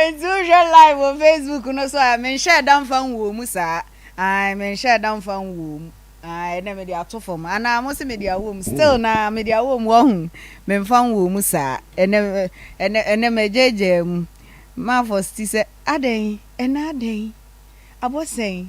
Enti wohwɛ live wɔ Facebook no so a, menhyɛɛ da mfa nwoo mu saa. Ae, menhyɛɛ da mfa nwoo mu. Ae, ɛnɛ mede ato fam. Anaa mo se mede awɔ mu. Still na mede awɔ mu, wahu. Memfa nwoo mu saa. Ɛnɛ, ɛnɛ, ɛnɛ magyaagyaa mu. Marfos ti sɛ, adɛn? Ɛnɛ adɛn? Abɔ sɛn?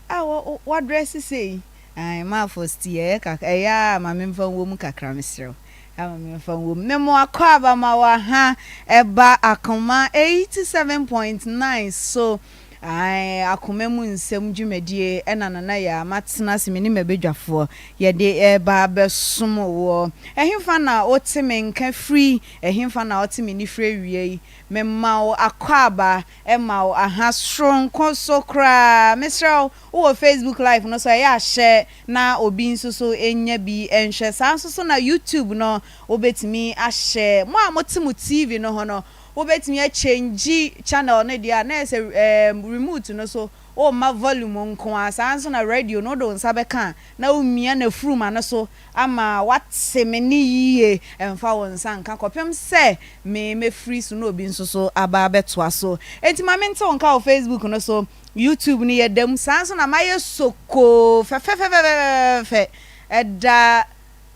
A wa, wadrɛse sei? Ae, Marfos ti, ɛyɛ kak, ɛyɛ a ma memfa nwɔ mu kakra, mesrɛ wo. Ɛyɛ a ma memfa nwɔ mu. Me mo akwaaba ma waha ɛba Akoma 87.9 so. Ae, akoma mu nsɛm dwumadie ɛna Nana Yaa matena ase me ne m'abadwafoɔ yɛde reba abɛsom woɔ. Ɛhefa na wote me nka firi? Ɛhefa na wote me nne firi awia yi? Mema wo akwaaba, ɛma wo aha soronko so koraa. Mesrɛ wo, wowɔ Facebook live no so a, ɛyɛ a hyɛ na obi nso so nya bi nhwɛ. Saa nso so na YouTube no wobɛtumi ahyɛ. Mo a mote mo TV no ho no, Wobɛtumi akyɛngyi channel no deɛ a, na ɛyɛ sɛ ɛɛm remote no so womma volume nko ara, saa ara nso na radio no wode wo nsa bɛka a na womia n'afuruma no so ama wate me nne yie, mfa wo nsa nka kɔpem sɛ me mɛfiri so na obi nso so aba abɛtoa so. Enti ma mente wo nka wɔ Facebook no so, YouTube no yɛda mu, saa ara nso na mayɛ sokoo fɛfɛfɛfɛfɛfɛ ɛda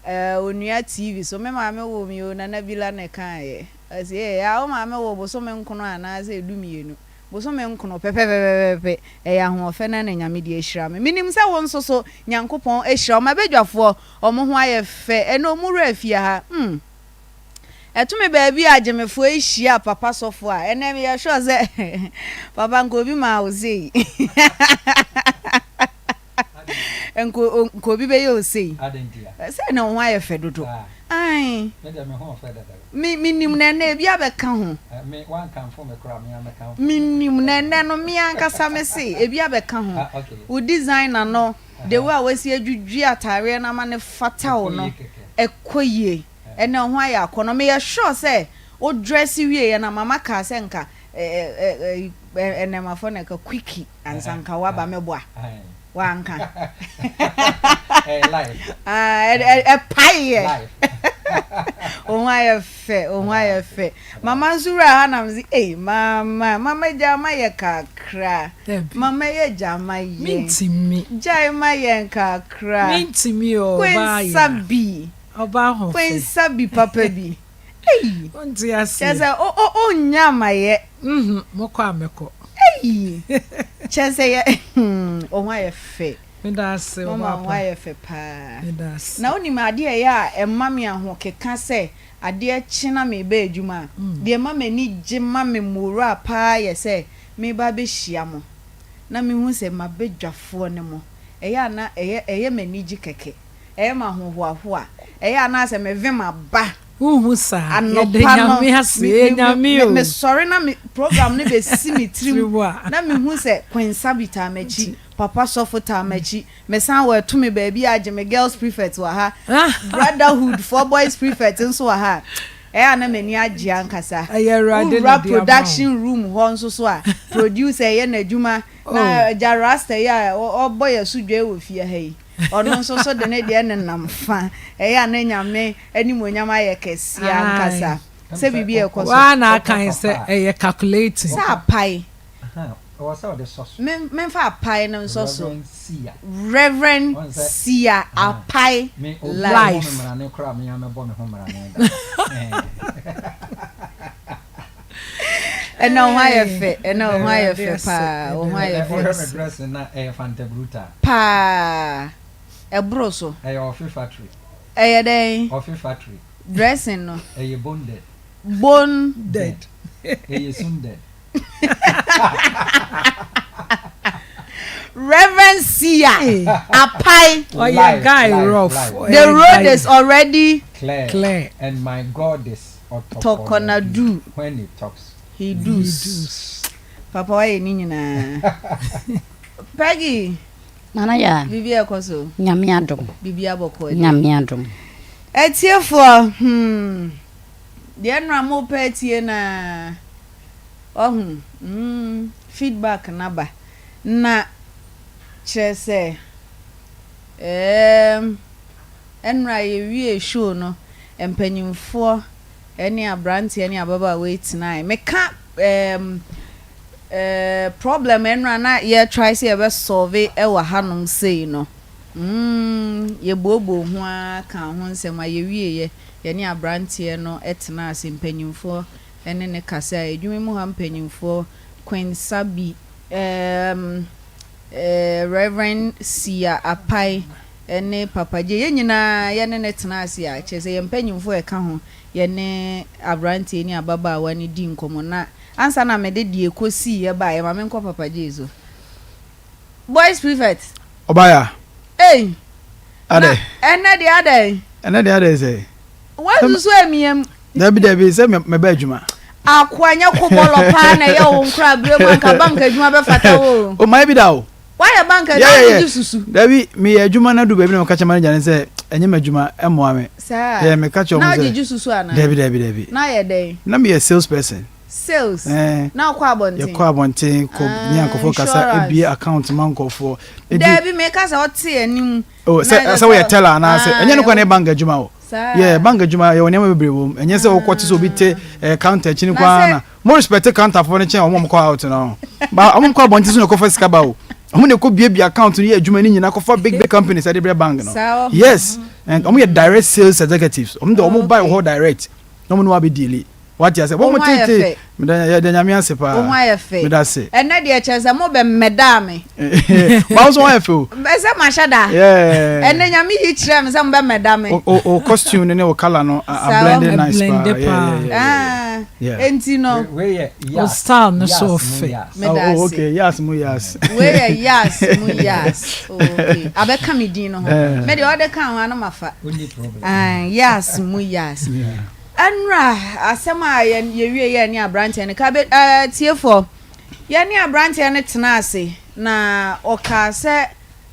ɛɛ Onua TV so. Me maame woo me oo, Nana Bila na ɛkaeɛ. Ɔse ee aa wo maame woo bosome nkono anaa sɛ du mienu? Bosome nkono pɛpɛpɛpɛpɛ ɛyɛ ahoɔfɛ na na Nyame de ahyira me. Menim sɛ wo nso so Nyankopɔn ahyira wo. M'abadwafoɔ ɔmo ho ayɛ fɛ ɛnɛ ɔmo wura fie ha hmm. Ɛto me baabi a gyemefoɔ yi hyia papa sɔfo a ɛnɛ meyɛ sure sɛ papa nka obi maa wo sei. Nka nka obi bɛyɛ wo sei. Sɛ na wo ho ayɛ fɛ dodo. Ae. Me menim na ɛnɛ ebi abɛka ho. Menim na ɛnɛ no me ankasa me se ebi abɛka ho. Wo designer no, the way a wasi adwidwi ataareɛ no ama no fata wo no, ɛkɔ yie. Ɛnɛ wo ho ayɛ akɔnɔ. Meyɛ sure sɛ wo dress wieɛ no mama kaa sɛ nka ɛnɛmafo na ɛka quickie. Ansa nka woaba mɛboa wanka ɛpaeɛ wo ho ayɛ fɛ wo ho ayɛ fɛ mama nso wura ha nam sɛ ei mama mama gya ma yɛ kakra mama yɛ gya ma yɛn gyae ma yɛn kakra kwensa bi kwensa bi papa bi Ei! Wonte aseɛ. Kyerɛ sɛ o o onnya amayɛ. Mhm, mokɔ a mɛkɔ. Ei! Kyerɛ sɛ yɛ hmm, wo ho ayɛ fɛ. Meda ase, ɔbaa pa. Mama wo ho ayɛ fɛ paa. Meda ase. Na wonim adeɛ a ɛyɛ a ɛma me ahokeka sɛ adeɛ kye na mereba adwuma a, deɛ ɛma m'ani gye ma me moral paa yɛ sɛ mereba abɛhyia mo na mehu sɛ m'abadwafoɔ ne mo. Ɛyɛ a na ɛyɛ ɛyɛ m'anigye kɛkɛ. Ɛyɛ me ahohoahoa. Ɛyɛ a na asɛ me vem aba. Wonhu saa. Yɛda Anɔpa no, Nyame ase. me, Ɛyɛ me, Nyame me, o. mesɔre na me program no bɛsi me tirim Tirim a. na mehu sɛ Queen Sabi taa m'akyi, Papa Sɔfo taa m'akyi, mesan wɔ ɛto me baabi a agye me girls prefect wɔ ha, Brotherhood foɔ boys prefect nso wɔ ha a, ɛyɛ a na m'ani agye ankasa. Ɛyɛ Awurade na Wowura ɛde ama wo. production room hɔ nso so a, producer yɛ n'adwuma, na Oh. Agya Rasta yi a ɔbɔ yɛn so dwa wɔ fie ha yi, Ɔno nso so de ne deɛ nenam fa. Ɛyɛ a na Nyame animuonyam ayɛ kɛseɛ ankasa. Sɛ biribi rekɔ so. Woaa na akan sɛ ɛyɛ calculating. Sɛ apae. Me memfa apae no nsɔ so. Reverend Sia Apae Life. Ɛnɛ wo ho ayɛ fɛ, ɛnɛ wo ho ayɛ fɛ paa, wo ho ayɛ fɛ. Wohwɛ me dressing na ɛyɛ Fanta Brutal. Paa, ɛboro so. Ɛyɛ Ɔfe Factory. Ɛyɛ dɛn? Ɔfe Factory. Dressing no. Ɛyɛ bone dead. Bone. Dead. Ɛyɛ soon dead. Reverend Sia Apai. Ɔyɛ guy rough. The road is already clear. Clear. And my God is Tɔkɔnadu. When he talks. He does. Papa wayɛ ne nyinaa. Peggy. Nana Yaa. Biribi ɛkɔ so. Nyame adom. Biribi abɔkɔ deɛ. Nyame adom. Atiefoɔ hmm. Deɛ nnora mo pɛ atie naa. Wahu hmm feedback no aba. Na kyerɛ sɛ ɛɛm ɛnora yɛwiee show no mpanyinfoɔ ne abranteɛ ne ababaawa yi tenae. Meka ɛɛm Eh problem ɛno a na yɛ try sɛ yɛbɛ solve ɛwɔ hanom sei no mm yɛ booboo ho ara kaa ho nsɛm a yɛwieɛ yɛne abranteɛ no tenaa ase mpanyinfoɔ ne no kasaɛ adwuma mu ha mpanyinfoɔ Queen Sabi ehm eh Rev. Sia Apai ne Papa Jay yɛn nyinaa yɛne no tenaa ase a kyerɛ sɛ yɛn mpanyinfoɔ a ɛka ho yɛne abranteɛ ne ababaawa no dii nkɔmmɔ na Ansa na mede deɛ ɛkɔsiiɛ baeɛ, ma menkɔ Papa Jay so. Boys prefect. Ɔbaya. Ei. Adɛ. Na ɛnɛ deɛ adɛn? Ɛnɛ deɛ adɛn sɛ? Woasusu amiam. Dabi dabi sɛ mɛba adwuma. Akoa nyɛ ko bɔlɔ paa na ɛyɛ wo nkora berɛ mu anka bank adwuma bɛfata wo o. O mayɛ bi da o. Woayɛ bank adwuma na wogye susu. Dabi meyɛ adwuma no adu baabi na meka kyerɛ manager no sɛ ɛnyɛ m'adwuma ɛmmoa me. Saa? Yeah, meka kyerɛ Na wɔn sɛ. wogyegye susu anaa? Dabi dabi dabi. Na ayɛ dɛn? Na meyɛ sales person. Sales? Ɛɛ. Na wokɔ abɔnten? Yɛkɔ abɔnten kɔ ne Ah, nkurɔfoɔ kasa, insurance. ebie account ma nkurɔfoɔ. Enti Dabi meka sɛ ɔte anim. Oh, Na sɛ ɛsɛ sɛ woyɛ sɛ teller anaasɛ ah, ɛnyɛ no kwan yɛwɔ ne bank adwuma o. saa. Yeah, bank adwuma yɛwɔ nneɛma bebree wɔ mu. Ɛnyɛ sɛ wokɔ te sɛ obi te eh, counter akyi no Na koraa sɛ na mo respect counter foɔ no kyɛn wɔn a wɔkɔ out no. Ba wɔn kɔ abɔnten so na ɛkɔfa sika ba o. Wɔn na ɛkɔ biebie account no yɛ adwuma no nyinaa kɔfa big big companies ɛde brɛ bank no. Saa wɔ hɔ. Yes, and wɔn yɛ direct sales executives. Wɔn de wɔn ba Okay. hɔ direct na wɔn ne wɔn abɛ deal. Wate ase? Wo Wɔn ho ayɛ tete fɛ. meda yɛda nyame ase Wo ho paa. ayɛ fɛ. Meda ase. Ɛnɛ deɛ kyerɛ sɛ mo bɛ mmɛdaa me. Ba wo nso ho ayɛ fɛ o. Bɛ sɛ mahyɛ da. Yeah. Ɛnɛ nyame yi kyerɛ me sɛ mo bɛ mmɛda me. O o o costume no ne wo colour no a a Saa blende wɔ. nice paa. Ɛblende Yeah yeah paa. yeah yeah yeah. Ah, Yeah. enti no. Wei yɛ Wo yas, style no so yas mu ɔfɛ. yas. Meda Oh, oh, ase. okay. Yas mu yas. Wei yɛ yas mu yas. Oh, okay. Abɛka me din no ho. Eh. Me deɛ ɔde ka ho ano mafa. Wonni problem. Ah, yas mu yas. Yeah. Ɛnora asɛm a yɛ yɛwie yɛ ne abranteɛ no ka bɛ ɛɛ tiefoɔ yɛ ne abranteɛ no tena ase na ɔkaa sɛ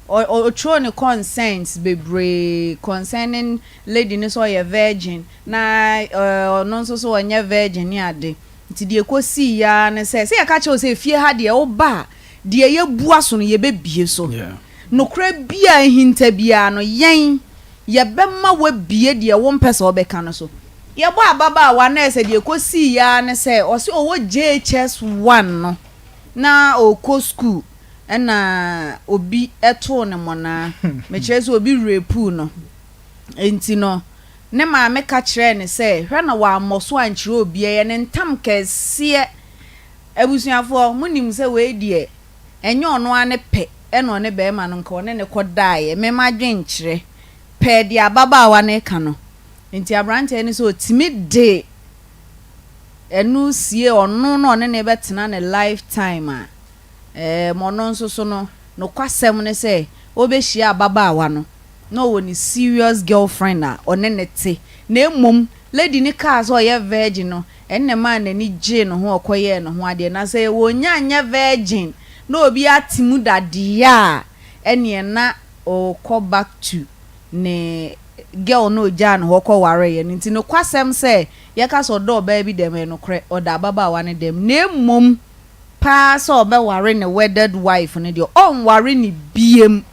ɔ ɔtwerɛ ne concerns bebree concerning lady no sɛ ɔyɛ virgin na ɛɛ ɔno nso so ɔnyɛ virgin ne ade nti deɛ ɛkɔsii yɛ ara ne sɛ sɛ yɛka kyerɛ wo sɛ efie ha deɛ woba a deɛ yɛbua so no yɛbɛbie so Yeah. nokorɛ biara ahinta biara no yɛn Yɛbɛma woabue deɛ wompɛ sɛ wobɛka no so. Yɛbɔ ababaawa no ɛsɛ deɛ ɛkɔsiiɛ ara ne sɛ ɔse ɔwɔ JHS one no na ɔrekɔ school ɛna obi too no mmɔnaa. Mekyerɛ sɛ obi rapuu no. Enti no ne maame ka kyerɛɛ no sɛ hwɛ na wammɔ so ankyerɛ obiara. Ɛyɛ ne ntam kɛseɛ. Abusuafoɔ monim sɛ wei deɛ Ɛnyɛ ɔno ara ne pɛ na ɔne barima no nka ɔne no kɔdaeɛ, me m'adwenkyerɛ pɛɛ deɛ ababaawa no reka no nti aberanteɛ no sɛ ɔtumi de ɛno sie ɔno na ɔne no rebɛtena ne life time a, ɛɛm ɔno nso so no nokwasɛm ne sɛ ɔbɛhyia ababaawa no na ɔwɔ ne serious girlfriend a ɔne no te na mmom lady no kaa sɛ ɔyɛ virgin no Ɛnna ɛmaa n'ani gyee ne ho a ɔkɔyɛɛ ne ho adeɛ. Na sɛ ɔnnya nyɛ virgin na obi ate mu da deɛ a, ɛnneɛ na ɔrekɔ back to ne girl no a ɔgyaa no hɔ kɔwareeɛ no. Nti nokwasɛm sɛ yɛka sɛ ɔdɔ ɔbaa bi dɛm, ɛyɛ nokorɛ, ɔdɔ ababaawa no dɛm. Na mmom paa sɛ ɔbɛware ne wedded wife no deɛ, ɔrenware no biom.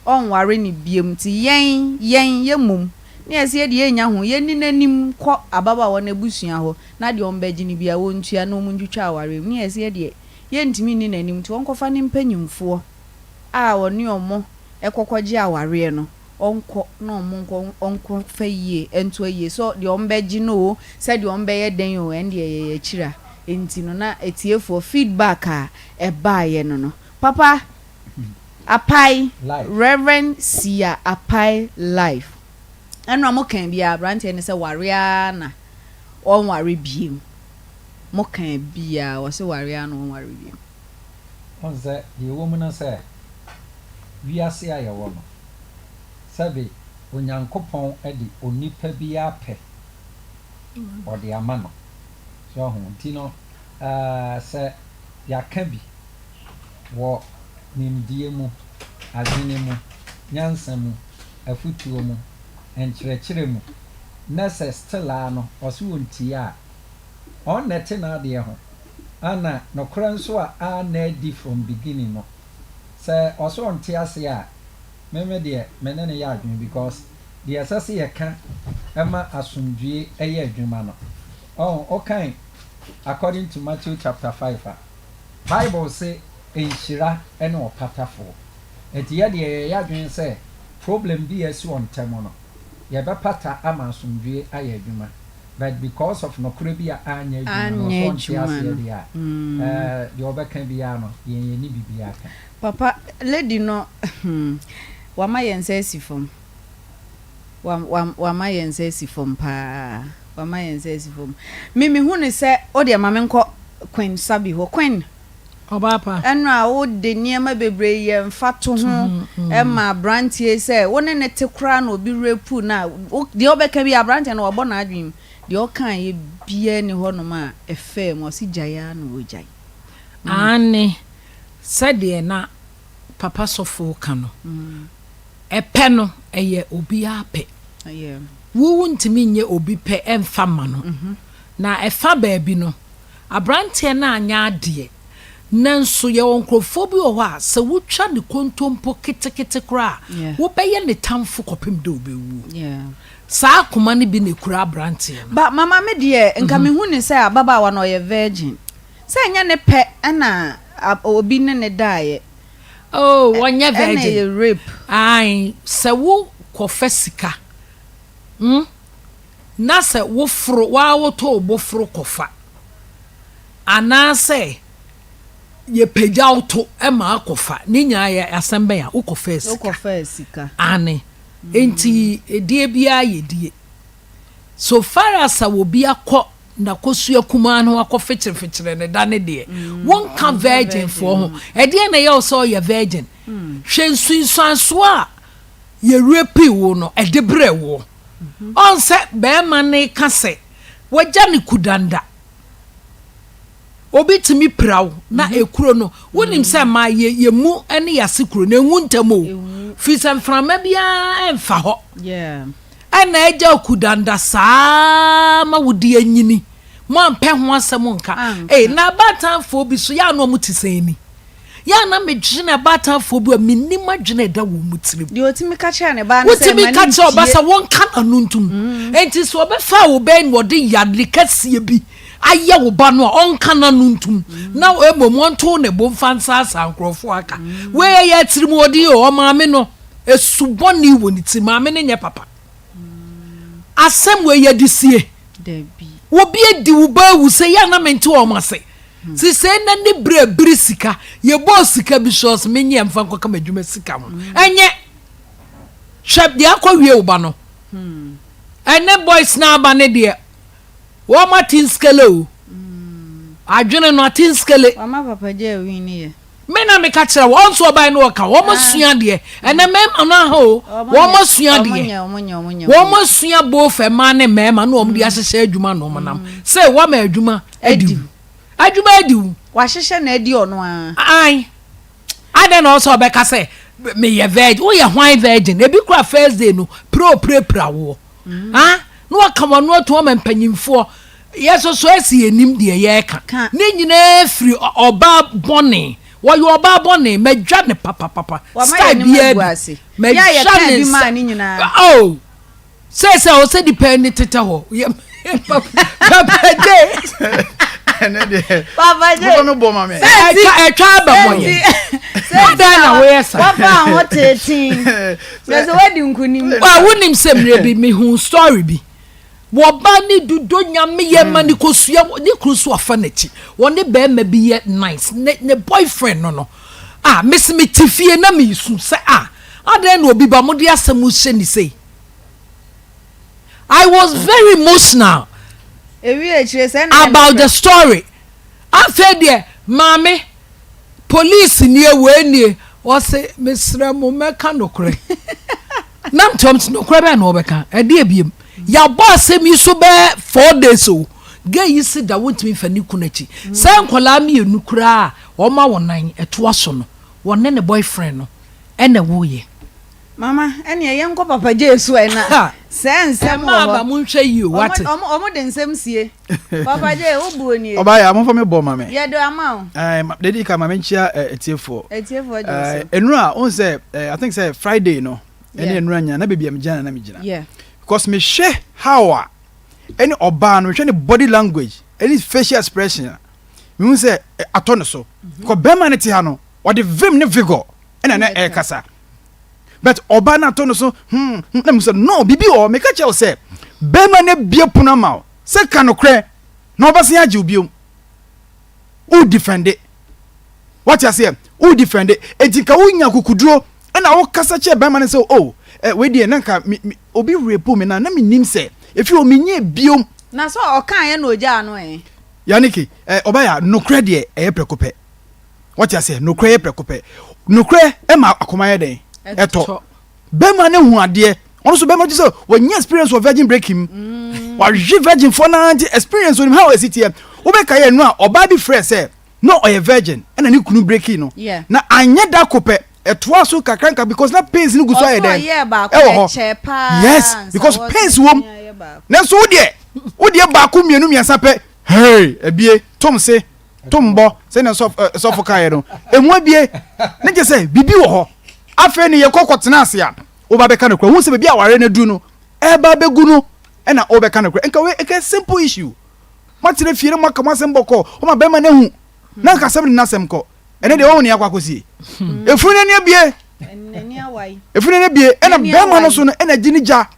Ɔrenware no biom. Nti yɛn, yɛn, yɛn mmom, ne yɛse yɛdeɛ yɛnnya ho, yɛnni n'anim nkɔ ababaawa no abusua hɔ, na deɛ wɔbɛgye no biara wɔntua na wɔntwitwa awareɛ mu. Ne yɛse yɛdeɛ yɛntumi nni n'anim, nti ɔnkɔfa ne mpanyimfoɔ a ɔne wɔn kɔkɔgye awareɛ no, ɔnkɔ na wɔn nkɔ ɔnkɔfa yie nto ayie, sɛ deɛ wɔbɛgye no oo, sɛ deɛ wɔbɛyɛ dɛn oo, ɛndeɛ yɛyɛ akyira. Nti no na atiefoɔ feedback a ɛbaeɛ no no, papa Apae, Rev. Sia Apae Life. Ɛnora mo kaa biaa abranteɛ no sɛ ware ara na ɔnware biem. Mo kaa biaa ɔse ware ara na ɔnware biem. Wohu sɛ deɛ ɛwɔ mu ne sɛ, wiase a yɛwɔ no, sɛbe Onyankopɔn de onipa biara pɛ ɔde ama no. So ahu? Nti no, sɛ yɛaka bi wɔ nimdeɛ mu, adwene mu, nyansa mu, afutuo mu, nkyerɛkyerɛ mu, na sɛ still ara no ɔse ɔntie a, ɔn na ɛte n'adeɛ ho, ana nokorɛ nso a anna adi from beginning no, sɛ ɔse ɔnte aseɛ a, me me deɛ me ne no yɛ adwene because deɛ ɛsɛ sɛ yɛka ma asomdwie yɛ adwuma no, ɔn, wokan according to Matthew chapter 5 a. Bible se nhyira ne ɔpatafoɔ. Enti yɛ deɛ yɛyɛ adwene sɛ problem bi a asi wɔn ntam no, yɛbɛpata ama asomdwoeɛ ayɛ adwuma. But because of nokorɛ bi a anyɛ adwuma no, Anyɛ ɔsɛ ɔnte adwuma aseɛ no. deɛ a, eh, deɛ ɔbɛka biara no, yɛn yɛnni biribiara ka. Papa, lady no hmm, wama yɛn nsa asi fam. Wa, wa, wama yɛn nsa asi fam paa. Wama yɛn nsa asi fam. Me, mehu no sɛ, wo deɛ ma menkɔ Queen Sabi hɔ. Queen, Ɔbaa pa. ɛno a wode nneɛma bebree yɛ mfatoho ma aberanteɛ yi sɛ wo ne no te koraa na obi rape no a, wo, deɛ wobɛka biara aberanteɛ no wabɔ n'adwene mu. Deɛ ɔkaeɛ biara nni hɔnom a ɛfaa mu. Ɔse gyae ara na ɔgyae. Aane, sɛdeɛ na Papa Sɔfo reka no, ɛpɛ no, ɛyɛ obiara pɛ. Wo wontumi nyɛ obi pɛ mfa mma no. Na ɛfa baabi no, aberanteɛ no anyɛ adeɛ. Nanso yɛwɔ nkurɔfoɔ bi wɔ hɔ a, sɛ wotwa ne kontompo ketekete koraa a, wobɛyɛ ne tamfo kɔpem dɛ ɔbɛwuo. Saa akoma no bi na ɛkura aberanteɛ no. Ba mama me deɛ nka me hu no sɛ ababaawa no ɔyɛ virgin sɛ ɛnyɛ ne pɛ na obi ne no daeɛ. Oh ɔnyɛ virgin. Ɛna ɛyɛ rape. Ae sɛ wo kɔ fa sika hmm na sɛ wo foro waa wo to wo bo foro kɔ fa anaa sɛ yɛ pagya wo to ma akɔ fa ne nyinaa yɛ asɛm bɛn a wo kɔ faa sika. Wo kɔ faa sika. Aane enti edie biara yɛ die. So far as a obi akɔ n'akosua kumaa no akɔ fekyerefekyerɛ ne da ne deɛ, wonka virgin foɔ ho. Ɛdeɛn na ɛyɛ wo sɛ ɔyɛ virgin? Hwɛ nsunsuansoɔ a yɛrepii wo no ɛde brɛ woɔ. Ɔn sɛ bɛrima no reka sɛ wagya ne kudanda. Obi tumi pira wo na ekuro no, wonim sɛ mmaa yɛ yɛ mu ne yɛase kuro no enwu ntɛm o. Firi sɛ mframa biara ɛmfa hɔ. Ɛna agya kudanda saa ma wode anyini. Moampɛ ho asɛm nka. Ei, na abaatanfoɔ bi so yɛ a na wɔn te sɛn ni? Yɛ a na medwene abaatanfoɔ bi a mennim adwene a ɛda wɔn tirim. Deɛ ɔtumi ka kyerɛ ne ba no sɛ Wotumi mma ka no kyerɛ ɔba mpue. sɛ wɔnka n'ano ntom. Enti sɛ ɔbɛfa wo bɛn na ɔde yare kɛseɛ bi ayɛ wo ba no a, ɔnka n'ano ntom na mmom ɔnto ne bo mfa nsaasaa nkurɔfoɔ aka. Wei ɛyɛ atirimuɔden o, ɔmaame no. Su bɔne wɔ ne tirim. Maame no nyɛ papa. Asɛm wei yɛde sie. Obi adi wo ba awu sɛ yɛ a na mente wɔn ase. Sisei na ne bere bere sika. Yɛbɔɔ sika bi so ɔsɛ menyɛ mfa nkɔka m'adwuma sika ho. Ɛnyɛ. Hwɛ deɛ akɔwie wo ba no. Ɛnɛ boys na aba ne deɛ wɔn ate nsikele o. Adwene no ate nsikele. Wama papa gye awin ne yɛ. Me na meka kyerɛ wo, ɔnso ɔbae no ɔka, wɔn asua adeɛ. Ɛnɛ mmarima no aha o, wɔn asua adeɛ. Wɔn asua both mmaa ne mmarima na wɔn de ahyehyɛ adwuma na wɔn nam. Sɛ wɔama adwuma adi wo. Adwuma adi wo. Wahyehyɛ na adi ɔno ara. Ae. Adɛn na ɔsɛ ɔbɛka sɛ meyɛ virgin? Woyɛ hwan virgin? Ebi kura first day no, pira opirapira woɔ. Ah, na waka wɔn ano ato ama mpanyinfoɔ. Yɛ soso ɛsi yɛ nim deɛ yɛreka. Ne nyinaa firi ɔbaa bɔne. Wɔyɛ ɔbaa bɔne. Mɛdwa ne papapapa. Style biara bi. Mɛdwa ne nsa. Oh, sɛ sɛ ɔsɛ nipa ani tetɛ hɔ. Papa J. Ɛnɛ deɛ. Papa J. Mo mi bɔ ma mi. Ɛtwa ɛtwa aba bɔ yɛ. Adɛn na woyɛ saa? Wafa ho teten. Sɛ wadi nkunim. Wa wonim sɛ mmerɛ bi mehu story bi. Wɔba ne dodɔ nyame yɛ ma ne kosua ne kunu so afa n'akyi. Wɔne bɛrima bi yɛ nice ne ne boyfriend no no. Ah mesi me te fie na mesu sɛ ah adɛn na obi ba mo de asɛm hyɛ ne sei. I was very emotional about the story. Afei deɛ maame police nie wei nie ɔse mesrɛ mo mɛka nokorɛ. Na ntoam sɛ nokorɛ bɛn na wɔbɛka ɛdeɛ biem. Yɛabɔ asɛm yi so bɛɛ 4 days o. Gay yi se da wontumi mfa ne kunu akyi. Sɛ nkwadaa mmienu koraa a wɔma wɔn nan ɛtoa so no wɔne ne boyfriend no ɛna ɛwoeɛ. Mama, ɛneɛ yɛnkɔ Papa J so ɛ na sɛ nsɛm wɔ Ɛma hɔ. aba monhwɛ yie o wate. Ɔmo ɔmo de nsɛm sie. Papa J, wo buo nie. Ɔbaa yɛ a momfa me bɔ ma me. Yɛde ama wo. Ɛɛ ma dedi ka ma menkyia ɛ atiefoɔ. Atiefoɔ gye wo so. Ɛɛ enura a wohu sɛ ɛ I think sɛ Friday no ɛne Yeah. enura nyinaa na baabi a megyina na na megyina. Yeah. Because mehwɛ how a ɛne ɔbaa no mehwɛ ne body language ɛne facial expression a. Mehu sɛ atɔ ne so. Kɔ bɛrima no te ha no, ɔde vim ne vigor ɛna na ɛrekasa. But ɔbaa no atɔ no so hmm, hmm na mehu sɛ no, biribi wɔ hɔ. Meka kyerɛ wo sɛ bɛrima no abue pono ama wo sɛ ka nokorɛ na ɔbɛsan agye wo biom. Wo defende. Wate aseɛ? Wo defende. Enti nka wonya akokoduro ɛna wokasa kyerɛ bɛrima no sɛ oh, eh, wei deɛ na nka me, me, obi rape me na na menim sɛ ɛfiri hɔ menyɛ biom. Na sɛ ɔkaeɛ na ɔgyaa no ɛ? Yannick, eh, ɔbaa a, nokorɛ deɛ ɛyɛ prɛko pɛ. Wate aseɛ? Nokorɛ yɛ prɛko pɛ. Nokorɛ ɛma akoma yɛ dɛn? Ɛtɔ. Bɛrima no hu adeɛ. Ɔno nso bɛrima gye sɛ wanya experience wɔ virgin breaking mu. Mm. Wahwe virgin foɔ naa nti experience onim how ɛsi teɛ. Wobɛka yɛ no a ɔbaa bi frɛ sɛ na ɔyɛ virgin ɛna ne kunu breaking no. Na anyɛ da ko pɛ ɛtoa so kakra nka because na pains no gu so ayɛ dɛn ɛwɔ hɔ. Yes, because pains wom. Nanso wo deɛ wo deɛ baako mmienu mmiɛnsa pɛ hey ebie tom se tom bɔ sɛnea sɔfo kaeɛ no emu abie ne kyɛ sɛ biribi wɔ hɔ afei ne yɛkɔ kɔtena ase a woba bɛka no kora hu sɛ baabi a aware no adu no ɛba bɛgu no ɛna wobɛka no kora nka wei ɛka simple issue moatena fie no moaka mo asɛm bɔkɔɔ woma bɛrima no ahu na nka asɛm ne n'asɛm kɔ ɛne deɛ wɔhu ne akɔ akɔsie efunu no ani abie efunu no ani abie ɛna bɛrima no so no ɛna gye ne gya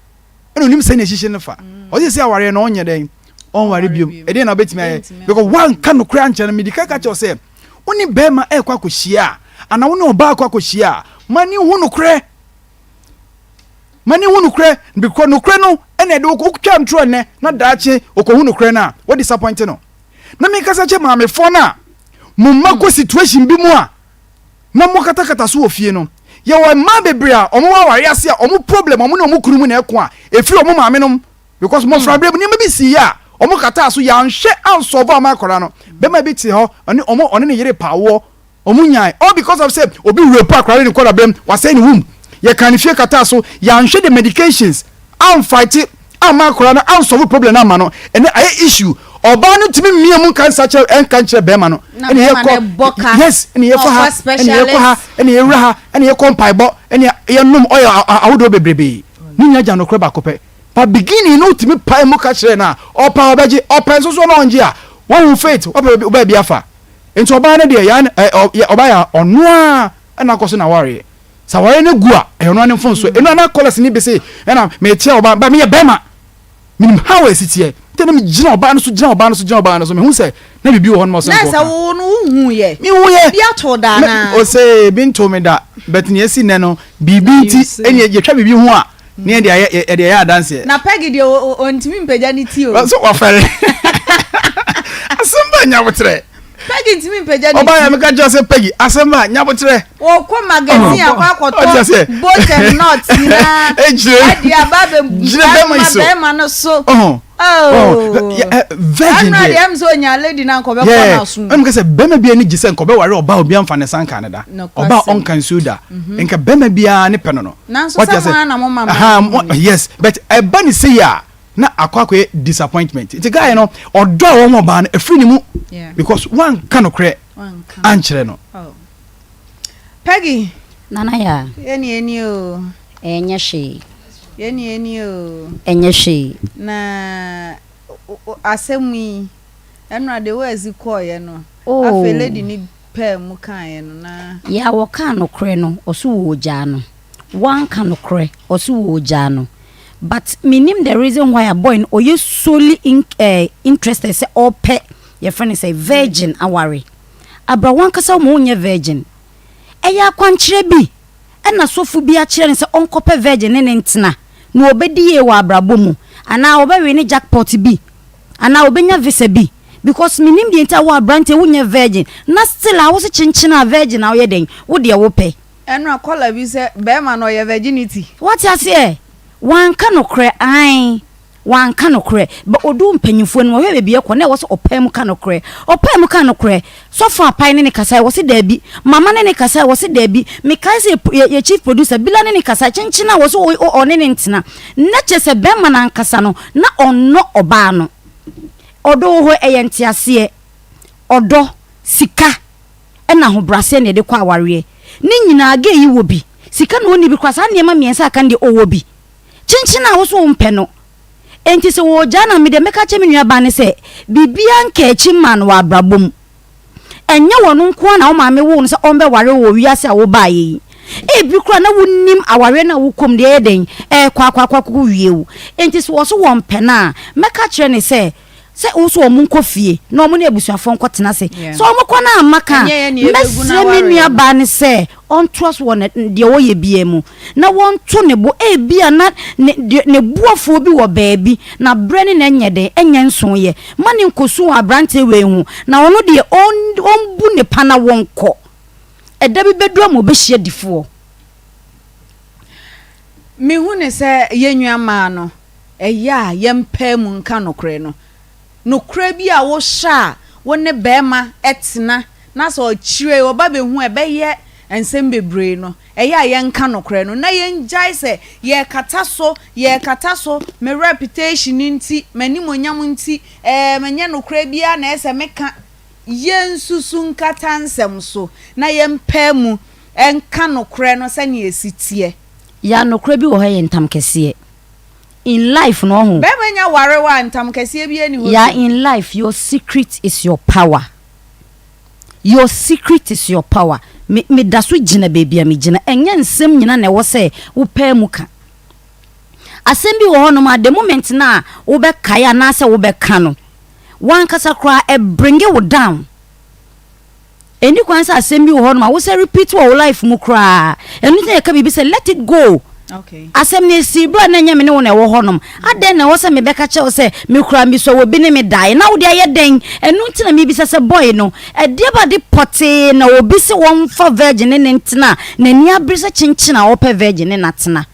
ɛna onim sɛnea ɛhyehye no fa. Ɔse sɛ awareɛ no ɔnyɛ dɛn ɔnware biom. Ɛdeɛn na wobɛtumi ayɛ? Because woanka nokorɛ ankyerɛ no. Medi kan ka kyerɛ wo sɛ wo ne bɛrima ɛrekɔ akɔhyia a anaa wo ne ɔbaa akɔ akɔhyia a ma ne hu nokorɛ. Ma ne hu nokorɛ because nokorɛ no ɛna ɛde wotwa ntorɔ nnɛ na daakye ɔkɔhu nokorɛ no a wo disappoint no. Na mekasa kyerɛ maamefoɔ no a mo mma kɔ situation bi mu a na mo katakata so wɔ fie no. Yɛwɔ mmaa bebree a wɔn wɔ aware ase a wɔn problem wɔn ne wɔn kunu mu na ɛko a ɛfiri wɔn maame nom because mmɔfra berɛ mu nneɛma bi sii yɛ a wɔn kataa so yɛanhwɛ ansɔlvo ama akwadaa no. Bɛrima bi te hɔ ɔne wɔn ɔne ne yere pa awoɔ wɔn nyae all because of sɛ obi rape akwadaa no ne nkwadaa berɛ mu wasɛe ne womb. Yɛkaa ne fie kataa so yɛanhwɛ the medications amfighte amma akwadaa no ansɔlvo problem no amma no ɛnɛ ayɛ issue ɔbaa no ntumi mmia mu nka nsa kyerɛ ɛnka nkyerɛ bɛrima no ɛna yɛkɔ yes ɛna yɛfa ha ɛna yɛkɔ ha ɛna yɛwura ha ɛna yɛkɔ mpaebɔ ɛna yɛnom ɔyɛ ahodoɔ bebrebe ne nyina gya nokorɛ baako pɛ pa beginning no wotumi pae mu ka kyerɛ no a ɔpa ɔbɛgye ɔpɛ nso so na ɔngye a wahu faith wapɛ baabi afa nti ɔbaa no deɛ yɛn ɔbaa yɛ ɔno a ɛna akɔ so na awareɛ Sɛ awareɛ no gu a, ɛyɛ ɔno ara ne mfomsoɔ. Ɛno a na kɔlɛs no bi se, ɛna mekyerɛ ɔbaa, ba meyɛ bɛrima. Menim how a ɛsi teɛ. Nti na megyina ɔbaa no so, gyina ɔbaa no so, gyina ɔbaa no so. Mehu sɛ na biribi wɔ hɔ nom a ɔsɛ Na nka sɛ ɔka. wo no wohuiɛ? Mehuiɛ. Bi ato wo da Me, anaa? ose, ebi ntoo me da. But nea asi nnɛ no, biribi nti, ɛnneɛ yɛtwa biribi ho a, na yɛde ayɛ, yɛde ayɛ adanseɛ. Na Peggy deɛ o, o, ɔntumi mpagya ne ti o. So wafɛre. Asɛm bɛn nyaboterɛ? Peggy ntumi mpagya ne ti. Ɔbaa yɛ meka kyerɛ sɛ Peggy asɛm a nyaboterɛ. Wɔkɔ magazine akɔ akɔtɔ bolt and nut nyinaa ɛde aba abɛ bɛrima no so. Oh. Virgin deɛ. Ɛnu deɛ sɛ onya lady na nkɔbɛ kɔ na so. Ɛmu kɛsɛ bɛrima bi ani gye sɛ nkɔbɛ ware ɔbaa obi anfa ne nsa nka ne da. Ɔbaa ɔnka nsuo da. Mhm. Nka bɛrima biara ne pɛ no no. Nanso sɛ mo ana mo ma. Yes, but ɛba ne se yɛ a. na akɔ akɔyɛ disappointment nti guy no ɔdɔ a wɔn ɔbaa no efiri ne mu because wanka nokorɛ ankyerɛ no. Oh. Peggy. Nana ya. Yɛni ɛni o. Ɛnyɛ hwee. Yɛni ɛni o. Ɛnyɛ hwee. Na asɛm yi ɛnora de wo ɛzi kɔɔyɛ no. Oh. Afei lady ni pɛɛ mu kaeɛ no na. Ya wɔkaa nokorɛ no ɔso wɔ ogyaa no. Wanka nokorɛ ɔse wɔɔgyaa no but mennim the reason why a boy no ɔyɛ solely in eh, interested sɛ ɔpɛ yɛfrɛ no sɛ virgin aware abra wankasa wo ma wonyɛ virgin ɛyɛ akwankyerɛ bi ɛna sɔfo bi akyerɛ no sɛ ɔnkɔpɛ virgin ne ne ntena na ɔbɛdi yie wɔ abrabɔ mu anaa ɔbɛwe ne jackpot bi anaa ɔbɛnya visa bi because mennim deɛ nti a wo abranteɛ wonyɛ virgin na still a wo se kyenkyen a virgin a woyɛ dɛn wo deɛ wopɛ Ɛnora kɔla bi sɛ bɛɛma no ɔyɛ virginity. Wate aseɛ? Wanka nokorɛ, ae, wanka nokorɛ. But ɔduu mpanyinfoɔ anim, ɔhwɛɛ baabi ɛkɔ, na ɛwɔ sɛ ɔpae mu ka nokorɛ. Ɔpae mu kaa nokorɛ. Sɔfo Apae ne no kasae, wɔse daabi. Mama ne no kasae, wɔse daabi. Mekae sɛ yɛ, yɛ chief producer, Bila ne no kasae, kyenkyen a wɔse o, o, ɔne no ntena. Na kyerɛ sɛ bɛɛma no ankasa no, na ɔnnɔ ɔbaa no. Ɔdɔ wɔ hɔ, ɛyɛ nteaseɛ. Ɔdɔ, sika. Ɛna ahobraseɛ na yɛde kɔ awareɛ. Ne nyinaa gay yi wɔ bi. Sika na ɔnni bi koraa saa nneɛma mmiɛnsa a aka no deɛ ɔwɔ bi. Kyenkyen a wo so wompɛ no. Enti sɛ wɔregyaa no a me deɛ mɛka akyerɛ me nua baa no sɛ biribiara nka akyi mmaa no wɔ abrabɔ mu. Ɛnyɛ wɔn nko ara na wo maame woo no sɛ ɔmbɛware wo wɔ wiase a wobaeɛ yi. Ebi koraa na wonnim awareɛ no a wokɔ mu deɛ ɛyɛ dɛn ɛrekɔ akɔ akɔ akɔ wie wo. Enti sɛ wɔso wɔmpɛ no a, mɛka akyerɛ no sɛ, sɛ wo nso wɔn nkɔ fie na wɔn ne abusuafoɔ nkɔtena ase. Sɛ wɔkɔ no amma ka a, mɛsrɛ me nuabaa no sɛ ɔntoa so wɔ deɛ ɔyɛ biara mu na wɔnto ne bo. Ebia na ne deɛ ne boafoɔ bi wɔ baabi na berɛ ne na ɛnyɛ dɛn ɛnyɛ nsoeɛ. Ma ne nkɔsu wɔ aberanteɛ wei ho na ɔno deɛ ɔmbu ne pa na wɔnkɔ. Ɛda bi bɛduru ama ɔbɛhyia difoɔ. Mehu no sɛ yɛn nuammaa no, ɛyɛ a yɛmpae mu nka nokorɛ no. Nokorɛ bi a wohyɛ a wo ne barima tena na sɛ ɔkyire ɔba bɛhu a ɛbɛyɛ nsɛm bebree no, ɛyɛ a yɛnka nokorɛ no na yɛngyae sɛ yɛrekata so, yɛrekata so, me reputation nti, m'animuonyam nti, ɛɛ menyɛ nokorɛ biara na ɛyɛ sɛ meka. Yɛnsusu nkata nsɛm so na yɛmpae mu nka nokorɛ no sɛdeɛ ɛsi teɛ. Ya nokorɛ bi wɔ hɔ ɛyɛ ntam kɛseɛ in life no ɔho. Bɛɛma nya ware wo a ntam kɛseɛ biaa nni hɔ Ya bio. in life your secret is your power your secret is your power me me da so gyina baabi a me gyina ɛnyɛ nsɛm nyina na ɛwɔ sɛ wo pae mu ka asɛm bi wɔ hɔ nom a the moment no a wo bɛ kae anaasɛ wo bɛ ka no wankasa koraa ɛ bringe wo down. Ɛnni kwan sɛ asɛm bi wɔ hɔ nom a wosɛ repeat wɔ wo life mu koraa. Ɛno nti na yɛka biribi sɛ let it go. Asɛm no ɛsii berɛ a na ɛnyɛ me ne wo na ɛwɔ hɔ nom. Adɛn na ɛwɔ sɛ mebɛka kyerɛ wo sɛ me koraa mesua wɔ bi ne me daeɛ na wode ayɛ dɛn? Ɛno nti na mebisa sɛ boy no, ɛdeɛ ba de pɔtee na obi se wɔmfa virgin ne ne ntena a n'ani abere sɛ kyenkyen a ɔpɛ virgin ne no atena?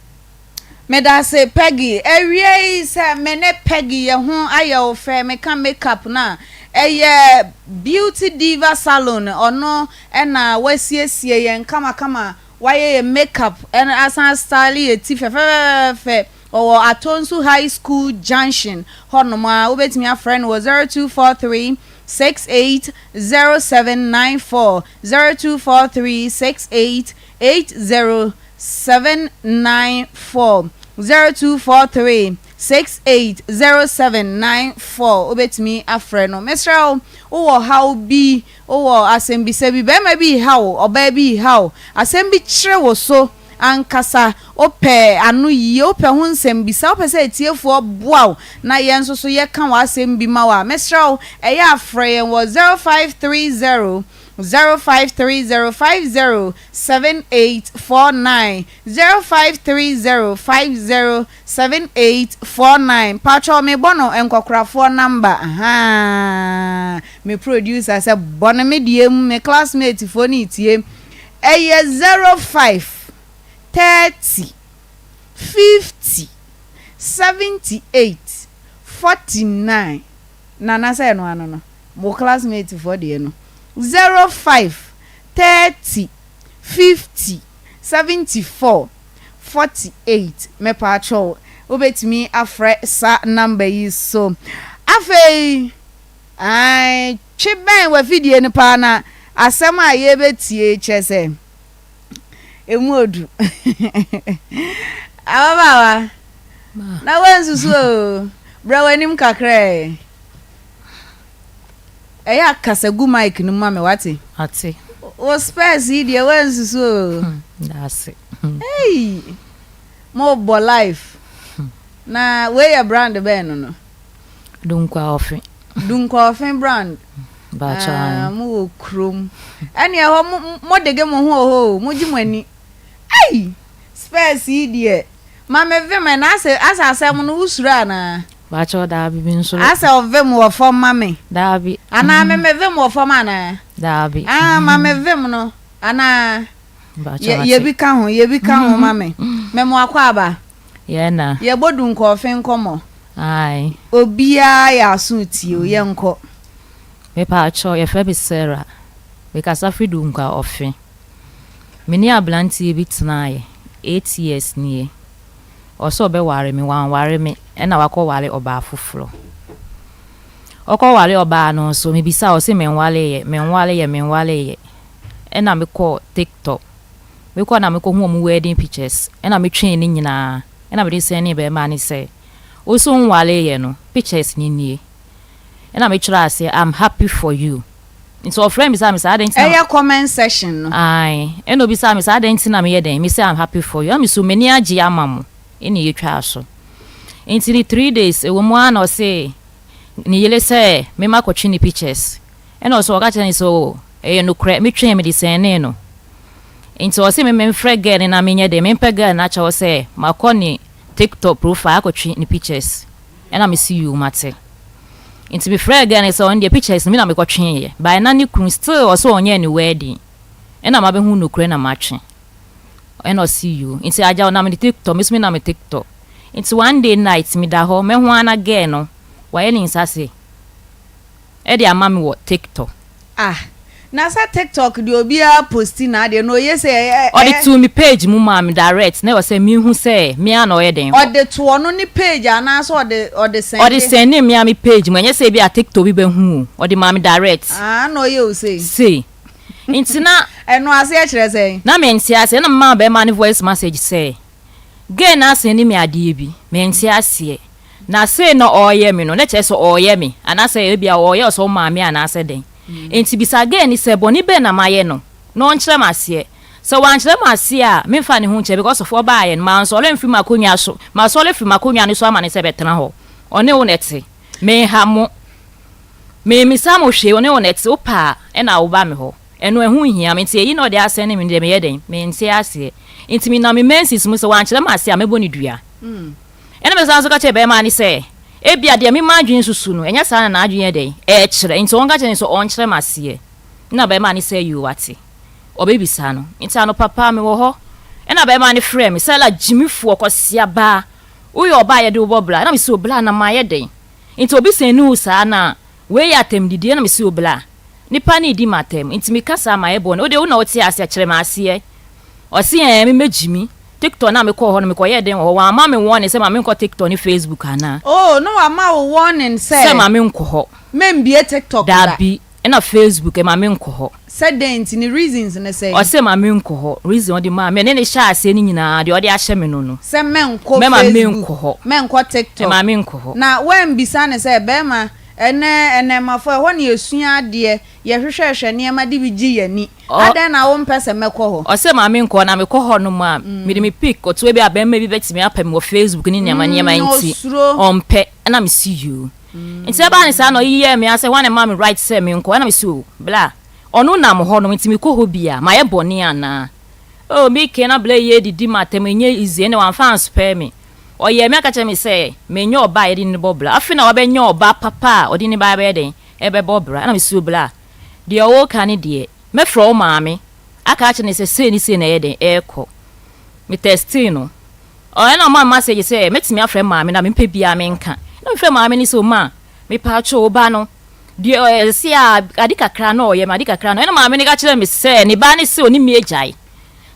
Medase Peggy. Awiei sɛ me ne Peggy yɛ ho ayɛ wo fɛ meka make up no a, ɛyɛ Beauty Diva Salon ɔno na wasiesie yɛn kamakama, wayɛ yɛn make up asan astyle yɛn ti fɛfɛfɛfɛ. Ɔwɔ Atonsu High School Junction hɔnom a wobɛtumi afrɛ no wɔ 0243 68 0794, 0243 68 80 794 0243 680794 wobɛtumi afrɛ no. Mesrɛ wo, wowɔ haw bi, wowɔ asɛmbisa bi, barima bi reha wo, ɔbaa bi reha wo, asɛm bi kyere wo so ankasa, wopɛ ano yie, wopɛ ho nsɛmbisa, wopɛ sɛ atiefoɔ boa wo na yɛn nso so yɛka w'asɛm bi ma wo a, mesrɛ wo, ɛyɛ a frɛ yɛn wɔ 0530 0530 50 7849 0530 50 7849 Patrɔ me bɔ no nkɔkorafoɔ number ahaa me producer sɛ bɔ no me deɛ mu me classmate foɔ no retie ɛyɛ 05 30 50 78 49 Nana sɛ ɛno ano no mo classmate foɔ deɛ no 05 30 50 74 48 mepaakyɛw wobɛtumi afrɛ saa number yi so afei ae twe bɛn wafidie no paa na asɛm a yɛbɛtie kyerɛ sɛ ɛmu odu ababaawa na wansusu o brɛ w'anim kakra ɛ. Ɛyɛ a kasa gu mic no mu ma me wate. Mate. Wo spurs yi deɛ wansusu o. Hmm, daase. Hey, mo bɔ life. Na wei yɛ brand bɛn no no? Dunkwa Ɔfe. Dunkwa Ɔfe brand. Baakyɛ Ah, mo wɔ kurom. Ɛne ɛhɔ mo mo dege mo ho wɔ hɔ o, mo gye mo ani. Hey, spurs yi deɛ. Ma me vim ɛ na asɛ asɛ asɛm no wo suro anaa? Baakyɛw daabi me nsuro. Asɛ ɔvim wɔ fam ma me. Daabi. Anaa me me vim wɔ fam anaa? Daabi. Ah ma me vim no anaa? Baakyɛw ate. Yɛ bi ka ho yɛ bi ka ho ma me. Me mo akɔ aba. Yɛ na. Yɛ bɔ du nkɔɔfe nkɔmɔ. Ae. Obiara yɛ aso tie o yɛ nkɔ. Me paakyɛw yɛfrɛ me Sarah. Me kasa firi Dunkwa ɔfe. Me ne abranteɛ bi tenaeɛ eight years nie. Ɔsɛ ɔbɛware me, wanware me ɛna wakɔware ɔbaa foforɔ. Ɔkɔware ɔbaa no nso, mebisaa ɔse menwareeɛ, menwareeɛ, menwareeɛ. Ɛna mekɔɔ TikTok, mekɔɔ na mekɔhu wɔn wedding pictures, ɛna metwee ne nyinaa, ɛna mede sɛnee bɛɛmaa no sɛ, wo se wonwareeɛ no, pictures no nie. Ɛna metwerɛɛ aseɛ, I'm happy for you. Nti ɔfrɛɛ me bisaa me sɛ adɛn nti na. Ɛyɛ comment section no. Ae. Ɛna obisaa me sɛ adɛn nti na meyɛ dɛn? Mese I'm happy for you. Ɛna mese m'ani agye ama mo. Ɛna yɛtwaa so. Nti ne 3 days ɛwɔ mu ara na ɔse ne yere sɛ mema kɔtwe ne pictures. Ɛna ɔse ɔka kyerɛ no sɛ oh ɛyɛ nokorɛ metwee mede sɛnee no. Nti ɔse me memfrɛ girl no na menyɛ dɛn mempɛ girl no akyɛw sɛ makɔ ne TikTok profile akɔtwe ne pictures. Ɛna mese yoo mate. Nti mefrɛɛ girl no sɛ ɔno deɛ pictures no me na mekɔtweeɛ but na ne kunu still ɔse ɔnyɛɛ ne wedding ɛna mabɛhu nokorɛ na matwe. Ɛna ɔse yoo. Nti agya ɔnam ne TikTok me nso menam me TikTok. Nti one day night meda hɔ mɛho ara na girl no wayɛ ne nsa se ɛde ama me wɔ TikTok. Ah na sɛ TikTok deɛ obiara posti n'adeɛ na oye sɛ ɛyɛ. Ɔde too me page mu maa me direct na ɛwɔ sɛ mehu sɛ me ara na ɔyɛ dɛn. Ɔde to ɔno ne page anaasɛ ɔde ɔde sɛnde. Ɔde sɛndee me ara me page mu ɛnyɛ sɛ ebi a TikTok bi bɛhu o ɔde maa me direct. Ah na ɔyɛ wo sei. Sei nti na. Ɛno aseɛ kyerɛ sɛn? Na mente aseɛ ɛna memaa bɛɛma no voice message sɛ girl no asɛnde me adeɛ bi mente aseɛ na sei na ɔreyɛ me no na kyerɛ sɛ ɔreyɛ me anaasɛ ebia ɔreyɛ ɔsɛ wo maame anaasɛ dɛn. Enti bisa girl no sɛ bɔne bɛn na mayɛ no na ɔnkyerɛ me aseɛ. Sɛ wankyerɛ me aseɛ a, memfa ne ho nkyɛ because of ɔbaeɛ no mansɔre amfiri m'akonnwa so, masɔre afiri m'akonnwa no so ama no sɛ bɛtena hɔ. Ɔne wo na ɛte. Menha mo. Memmisa mo hwee, ɔne wo na ɛte. Wopɛ a ɛna woba me hɔ. Ɛno ɛho nhia me. Nti eyi na ɔde asɛne me no deɛ meyɛ dɛn? Mente aseɛ. Nti menam me menses mu sɛ wankyerɛ me aseɛ a mɛbɔ no dua. Ɛnna mesan nso ka kyerɛɛ barima no sɛ, Ebia deɛ me m'adwene susu no, ɛnyɛ saa na n'adwene yɛ dɛn? Ɛrekyerɛ. Enti wɔnka kyerɛ no sɛ ɔnkyerɛ me aseɛ. Ɛnna barima no sɛ, Yoo, wate. Ɔbɛbisa no. Enti anɔpa paa mewɔ hɔ, ɛnna barima no frɛɛ me, Sela, gyimifoɔ, kwasia baa, woyɛ ɔbaa a yɛde wo bɔ bra. Ɛnna mese, O bra, na mayɛ dɛn? Enti obi sɛn wo saa no a, wei yɛ atɛmdidie. Ɛnna mese, O bra, nipa no redi me atɛm, enti meka saa a, mayɛ bɔne. Wo deɛ, wo na wote aseɛ, kyerɛ me aseɛ. Ɔse ɛɛ me mɛgyimi. TikTok no a mekɔɔ hɔ no mekɔyɛɛ dɛn wɔ hɔ? Wamma me warning sɛ ma menkɔ TikTok ne Facebook anaa? Oh na wama wo warning sɛ. Sɛ ma menkɔ hɔ. Membie TikTok da. Dabi, ɛna Facebook ɛma menkɔ hɔ. Sɛ dɛn nti? Ne reasons ne sɛn? Ɔse ma menkɔ hɔ. Reason ɔde maa me, me ne no hyɛɛ aseɛ no nyinaa deɛ ɔde ahyɛ me no no. Sɛ mɛnkɔ Facebook, menkɔ hɔ. Mɛnkɔ TikTok. Ɛma menkɔ hɔ. Na woambisa no sɛ bɛɛma ɛnɛ ɛnɛmafo ɛhɔ na yɛsua adeɛ, yɛhwehwɛhwɛ nneɛma de bi gye yɛn ani. Adɛn na wompɛ sɛ mɛkɔ hɔ? Ɔse ma menkɔ na mekɔ hɔ nom a mede me pic kɔto ebia bɛɛma bi bɛtumi apɛ me wɔ Facebook ne nneɛma nneɛma nti ɔmpɛ ɛna mese yoo nti ɛbaa ne saa na ɔyeyɛɛ me asɛ hwan na ɛmaa me right sɛ menkɔ ɛna mese oo bla ɔno nam hɔ nom nti mekɔ hɔ bi a mayɛ bɔne anaa oh me ke na bla yi adidi m'atɛm ɛnyɛ easy ɛnna wamfa anspare me ɔyɛɛ me aka kyerɛ me sɛ menyɛ ɔbaa a yɛde ne bɔ bra afei na wabɛnyɛ ɔbaa papa a ɔde ne ba bɛyɛ dɛn ɛbɛbɔ bra ɛna mese oo bla Deɛ woreka no deɛ, mɛfrɛ wo maame aka akyerɛ no sɛ sei ne sei na ɛyɛ dɛn, ɛrekɔ. Me textee no. Ɔ, ɛna ɔmaa me message sɛ mɛtumi afrɛ maame no a mempɛ biara menka. Ɛna mefrɛɛ maame no sɛ, Oma, mepaakyɛw wo ba no, deɛ ɔ, ɛse a, ade kakra na ɔyɛ me, ade kakra na. Ɛna maame no ka kyerɛɛ me sɛ ne ba no se ɔne me agyae.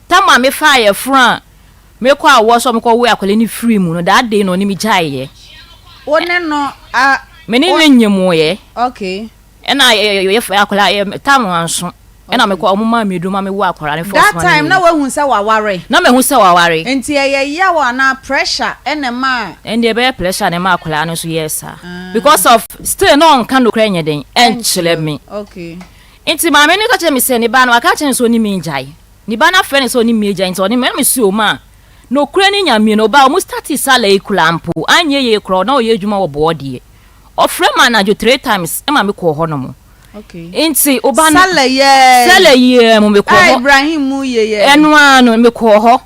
Tam a mefaa yafunu a mekɔ awoɔ sɛ ɔmekɔwoe akwadaa no firii mu no, that day na ɔne me gyaeɛ. Wo ne no a, Me ne no nyemoeɛ. Okay. Ɛna yɛfrɛ akwadaa yɛ tam anso ɛna mekɔ ɔmo maa mi aduro ma me wo akwadaa ne first That time na wahu sɛ waware. Na mahu sɛ waware. Nti ɛyɛ yaw anaa pressure ɛna ɛmaa. Ɛnde ɛbɛyɛ pressure na ɛmaa akwadaa no nso yɛɛ saa because of still na ɔnka nokorɛ nyɛ den ɛnkyerɛ me. Okay. Nti maame no ka kyerɛ me sɛ ne ba no waka akyerɛ no sɛ ɔne me ngyae. Ne ba no afrɛ no sɛ ɔne me agyae nti ɔne me ɛna me se ɔma nokorɛ ne Nyame no ɔbaa ɔmo startee sala yi koraa mpo anyɛ yie koraa na ɔyɛ adwuma wɔ bɔɔdeɛ. Ɔfrɛ me anadwo 3 times ma me kɔɔ hɔ nom. Nti oba no. Sala yɛɛ. Sala yɛɛ mu me kɔɔ hɔ. A Ibrahim mu yɛ yɛɛ. Ɛno ara no me kɔɔ hɔ.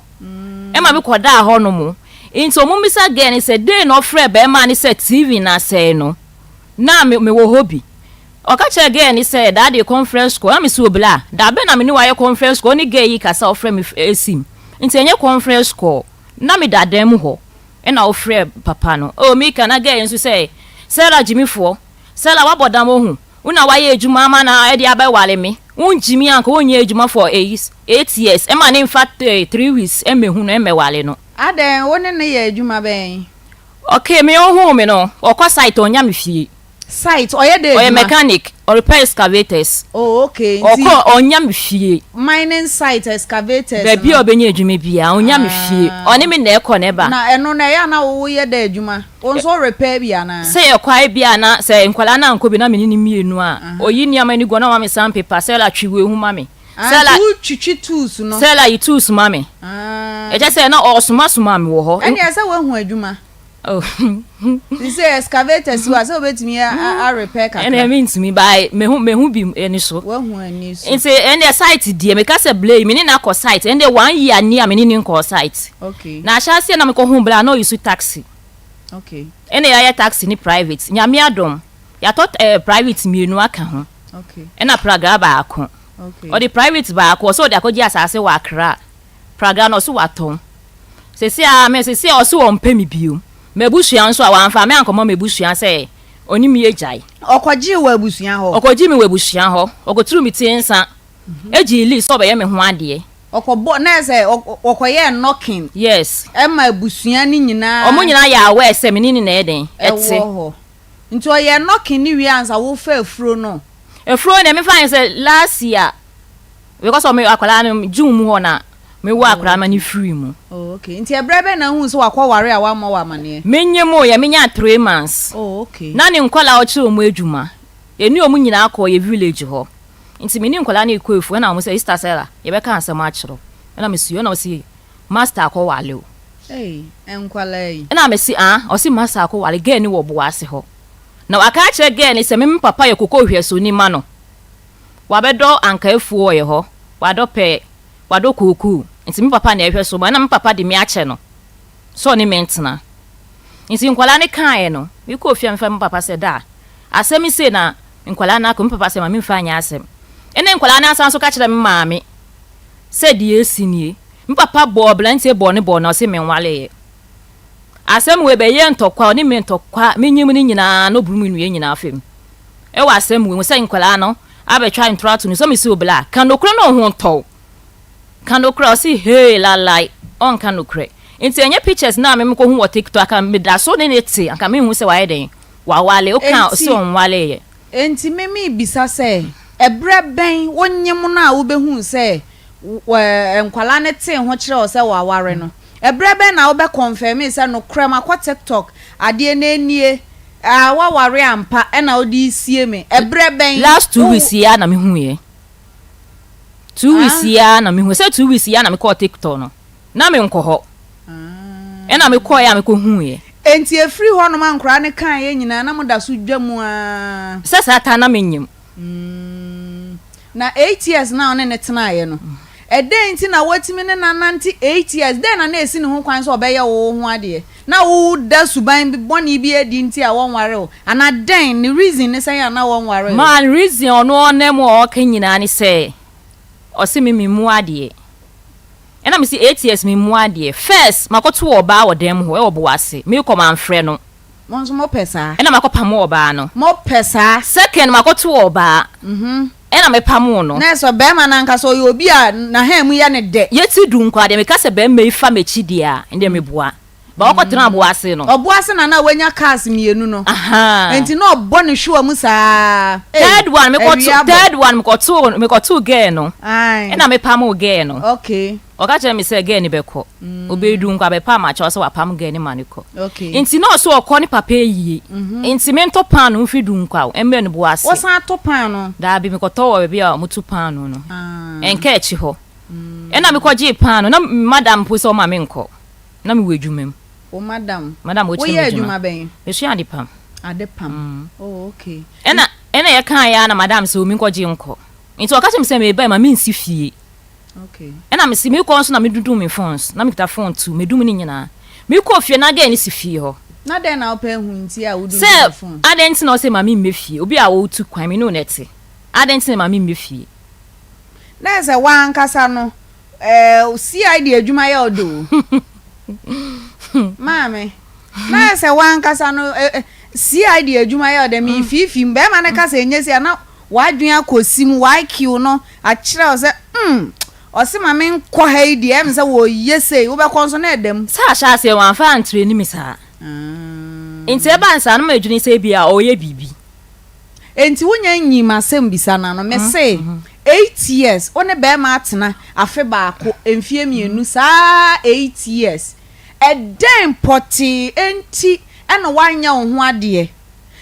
Ɛma me kɔ daa hɔ nom. Nti ɔmo bisa girl no sɛ day na ɔfrɛ bɛɛma no sɛ TV no asɛe no na me wɔ hɔ bi. Ɔka kyerɛɛ girl no sɛ that day conference call na me se obla da bɛn na me ne wo ayɛ conference call ɔne girl yi kasa ɔfrɛ me esim nti ɛnyɛ conference call na me da dan mu hɔ. Ɛna ɔfrɛɛ papa no. Oh Mika na girl yi nso sɛ, Sarah gyimifoɔ, Sarah wabɔ dam ohu, wo na wayɛ adwuma ama no ɛde abɛware me, wo ngyimi a anka wonyɛ adwuma for 8 years ɛma ne nfa 3 weeks ɛmmɛhu no ɛmmɛware no. Adɛn, wo ne no yɛ adwuma bɛn? Okay, me ohuu me no, ɔkɔ site ɔnnya me fie. Site, ɔyɛ dɛ Ɔyɛ adwuma? mechanic, ɔrepair excavators. Oh okay, nti. Ɔkɔ, ɔnnya me fie. Mining site, excavators Baabi no. a ɔbɛnya adwuma biara, ɔnnya me fie. Ah. Ɔne me na ɛkɔ na ɛba. Na ɛno no, ɛyɛ a na wo woyɛ dɛ adwuma? Wo nso wo repair bi anaa? Sɛ yɛkɔ a, ebia na sɛ nkwadaa no ankɔ bi na me ne no mmienu a, ɔyi nneɛma no gu hɔ na wama me sandpaper, Sela twe wei ho ma me. Ah, Sela. nti wotwitwi tools no? Sela yi tools ma me. Ah. Ɛkyɛ sɛ na ɔsomasoma me wɔ hɔ. Ɛnneɛ sɛ woahu adwuma. Oh. Te sɛ excavator si hɔ a, sɛ wobɛtumi a repair kakra. Ɛnneɛ mentumi, but mehu mehu bi ani so. Woahu ani so. Nti ɛnneɛ site deɛ, meka sɛ Blay, me ne no akɔ site. Ɛnneɛ one year ni a me ne no nkɔɔ site. Okay. Na ahyɛaseɛ na mekɔhuu Blay a, na ɔyi so taxi. Okay. Ɛnna yɛayɛ taxi ne private. Nyame adom, yɛatɔ eh, private mmienu aka ho. Okay. Ɛnna pragra baako. Okay. Ɔde private baako, ɔsɛ ɔde akɔgye asase wɔ Accra. Pragra no, ɔse watɔn. Seesei ara me, seesei ɔse ɔmpɛ me bio. M'abusua nso a, wamfa me ankɔma m'abusua sɛ ɔne me agyae. Ɔkɔgyee wo abusua hɔ? Ɔkɔgyee me wɔ abusua hɔ. Ɔkɔturuu me ti nsa, gyee leave sɛ ɔbɛyɛ me ho adeɛ. Ɔkɔbɔ, na ayɛ sɛ ɔkɔyɛɛ knocking. Yes. Ɛma abusua no nyinaa. Wɔn nyinaa yɛ aware sɛ me ne no na ɛyɛ dɛn? Ɛte. Ɛwɔ hɔ. Nti ɔyɛɛ knocking no wie ansa wofaa afuro no? Afuro no deɛ mefa no sɛ last year because of me akwadaa no June mu hɔ na me wɔ akwadaa ma no firi mu. Oh okay. Nti ɛberɛ bɛn na wohuu sɛ wakɔware a wammɔ wo amaneɛ? Menye mu yɛ menyaa 3 months. Oh okay. Na ne nkwadaa a ɔkyerɛ wɔn adwuma yɛne wɔn nyinaa kɔɔ yɛ village hɔ. Nti me ne nkwadaa no rekɔ afuo ɛna wɔn sɛ Sister Sarah yɛbɛka asɛm akyerɛ wo. Ɛna me se ɛna ɔse master akɔware o. Ei nkwadaa yi. Ɛna me se ah ɔse master akɔware girl no wɔ Boase hɔ. Na waka akyerɛ girl no sɛ me me papa yɛ koko hwɛsoni ma no. Wabɛdɔ anka afuo wɔ yɛ hɔ, wadɔ pɛɛ, wadɔ kookoo nti me papa na ɛhwɛ so ma ɛna me papa de me akyɛ no sɛ ɔne me ntena. Nti nkwadaa no kaeɛ no me kɔɔ fie a me frɛ me papa sɛ daa asɛm sei na nkwadaa no aka, me papa sɛ ma me nfa nyɛ asɛm. Ɛna nkwadaa no asan nso ka kyerɛ me maame sɛ deɛ ɛsi nie. Me papa bɔɔ abranteɛ bɔɔ ne bɔɔ na ɔse menwaleeɛ. Asɛm wei bɛyɛɛ ntɔkwa, ɔne me ntɔkwa, me nyim no nyinaa na ɔburu me nnua nyinaa fam. Ɛwɔ asɛm wei ho sɛ nkwadaa no abɛtwa ntorɔ ato no sɛ mesi wo bla, ka nokorɛ na wo ho ntɔ wo. Ka nokorɛ, ɔse hee lalai, ɔnka nokorɛ. Nti ɛnyɛ pictures no a me mekɔhu wɔ TikTok, anka meda so ne no te, anka menhu sɛ wayɛ dɛn, wawale, woka a ɔse Enti, ɔnwaleeɛ. enti me mebisa sɛ, ɛberɛ bɛn wonyem no a wobɛhuu sɛ nkwadaa no tee ho kyerɛɛ wo sɛ waware no, ɛberɛ bɛn na wobɛ confirmee sɛ nokorɛ makɔ TikTok adeɛ no nie, ah waware ampa ɛna wode resie me, ɛberɛ bɛn? Last 2 Wo, weeks yi ara na mehuiɛ. 2 weeks ah, yi ara na mehuiɛ. Sɛ 2 weeks yi ara na mekɔɔ TikTok no, na menkɔ hɔ. Ɛna mekɔeɛ a mekɔhuiɛ. Enti ɛfiri hɔnom a nkwadaa no kaeɛ nyinaa na moda so dwa mu ara? Sɛ saa taa na menyim. Na 8 years na ɔne no tenaeɛ no, ɛdɛn nti na woatumi ne no anante 8 years? Dɛn na na ɛsi ne ho kwan sɛ ɔbɛyɛ wo wo ho adeɛ? Na woda suban bi bɔne bi adi nti a wɔnware wo? Anaa dɛn? Ne reason ne sɛn a na wɔnware wo? Man reason a ɔno ɔnam mu a ɔka nyinaa ne sɛ ɔse me memmu adeɛ. Ɛna mese 8 years memmu adeɛ. First makɔto ɔbaa wɔ dan mu hɔ ɛwɔ Boase, merekɔ mamfrɛ no. Mo nso mopɛ saa. Ɛna makɔpamo ɔbaa no. Mopɛ saa. Second makɔto ɔbaa. Ɛna mepamoo no. Na ɛsɛ bɛrima no ankasa ɔyɛ obi a n'ahan mu yɛ no dɛ. Yɛte du nko ara deɛ meka sɛ bɛrima yi fa m'akyi deɛ a ɛndeɛ meboa. But ɔkɔtena Aboase no. Ɔboase na na wanya cars mmienu no. Ahaa. Enti na ɔbɔ ne hwewa mu saa. Ei, Third one mekɔto awia abɔ. third one mekɔtoo mekɔtoo girl no. Ae. Ɛna mepamoo girl no. Okay. Ɔka kyerɛɛ me sɛ girl no bɛkɔ. Ɔbɛdu nko abɛpam akyɛw sɛ wapam girl no ma no kɔ. Okay. Nti na ɔse ɔkɔ ne papa ayie. Nti mentɔ paanoo mfiri Dunkwaw mmrɛ no Boase. Wosan to paanoo? Daabi, mekɔtɔ wɔ baabi a wɔto paanoo no. Ah. Ɛnka akyi hɔ. Ɛna mekɔgyee paanoo. Na madam mpo sɛ ɔma menkɔ. Na mewɔ adwuma mu. Wo madam? Madam ɔkyerɛ Woyɛ me adwuma. adwuma bɛn? Mesua adepam. Adepam. Oh, okay. Ɛna ɛna yɛkaeɛ ara na madam sɛ o menkɔgye nkɔ. Nti ɔka kyerɛɛ me sɛ meba yi ma mensi fie. Okay. Ɛna mese mekɔ nso na medudum me phones. Na mekita phone two, medum ne nyinaa. Mekɔɔ fie na girl no si fie hɔ. Na dɛn na wopɛ ahu nti a wodundum Sɛ wo phone? adɛn nti na ɔse ma memmɛ fie? Obi a ɔretu kwan, me ne wo na ɛte. Adɛn nti na ma memmɛ fie? Na ɛsɛ sɛ w'ankasa no eh, CID adwuma yɛ ɔdɔ o. Maame, na ayɛ sɛ w'ankasa no eh, eh, CID adwuma yɛ ɔdɛ, mefiifi mu. Bɛrima no ka sɛ ɛnyɛ sei a, na w'adwene akɔsi mu, w'IQ no akyerɛ wo sɛ, mm, ɔse ma menkɔ ha yi deɛ, ɛyɛ me sɛ wɔyɛ sei, wobɛkɔ nso na ɛda mu. Sɛ ahyɛaseɛ wamfa antrɛni me saa. Nti ɛbaa no saa no na madwene sɛ ebia ɔreyɛ biribi. Enti wonya nyii m'asɛmbisa no ano. Mese, 8 years, wo ne bɛɛma atena afe baako, mfie mienu, saa 8 years. Ɛdɛn pɔtee nti na woanyɛ wo ho adeɛ?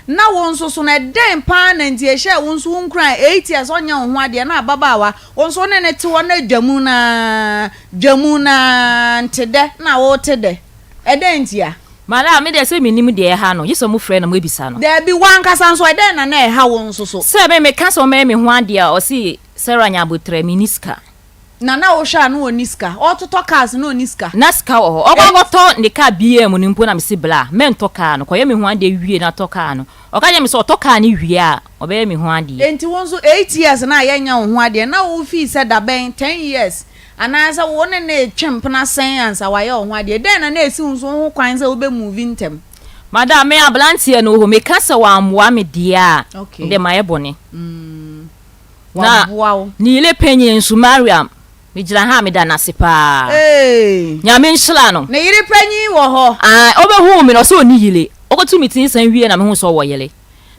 Na wo nso so no, ɛdɛn paa na nti ɛhyɛɛ wo nso wo nkuran 8 years ɔnyɛ wo ho adeɛ na ababaawa, wo nso wo ne no te hɔ na dwamu no ara, dwamu no ara, nte dɛ na wote dɛ? Ɛdɛn ntia? Madam, me deɛ sɛ mennim deɛ ɛha no, gye sɛ mofrɛ na moabisa no. Daabi, w'ankasa nso, ɛdɛn na na ɛha wo nso so? Sɛ me meka sɛ ɔmmɛyɛ me ho adeɛ a, ɔse Sarah nya aboterɛ, menni sika. Na na wohwɛ a na ɔnni sika? Ɔretotɔ cars na ɔnni sika? Na sika wɔ hɔ. Ɔkɔ akɔtɔ ne car BM no mpo na mese bla, mɛntɔ car no, kɔyɛ me ho adeɛ wie na tɔ car no. Ɔka kyerɛɛ me sɛ ɔtɔ car no wie a, ɔbɛyɛ me ho adeɛ. Enti wo nso eight years no a yɛnyɛ wo ho adeɛ, na wo feel sɛ dabɛn, ten years, Anaasɛ wo ne no retwe mpena sɛn ansa wayɛ wo ho adeɛ? Dɛn na na ɛsi wo nso wo ho kwan sɛ wobɛ move ntɛm? Madam, me abranteɛ no oho, meka sɛ wammoa me deɛ a, ndɛ mayɛ bɔne. Na Waboa wo. ne yere panyin nso, Mariam, megyina ha a meda no ase paa. Nyame nhyira no. Ne yere panyin wɔ hɔ? Ae, ɔbɛhuu me no, ɔse ɔnni yere. Ɔkɔtuu me ti nsa wie na mehuu sɛ ɔwɔ yere.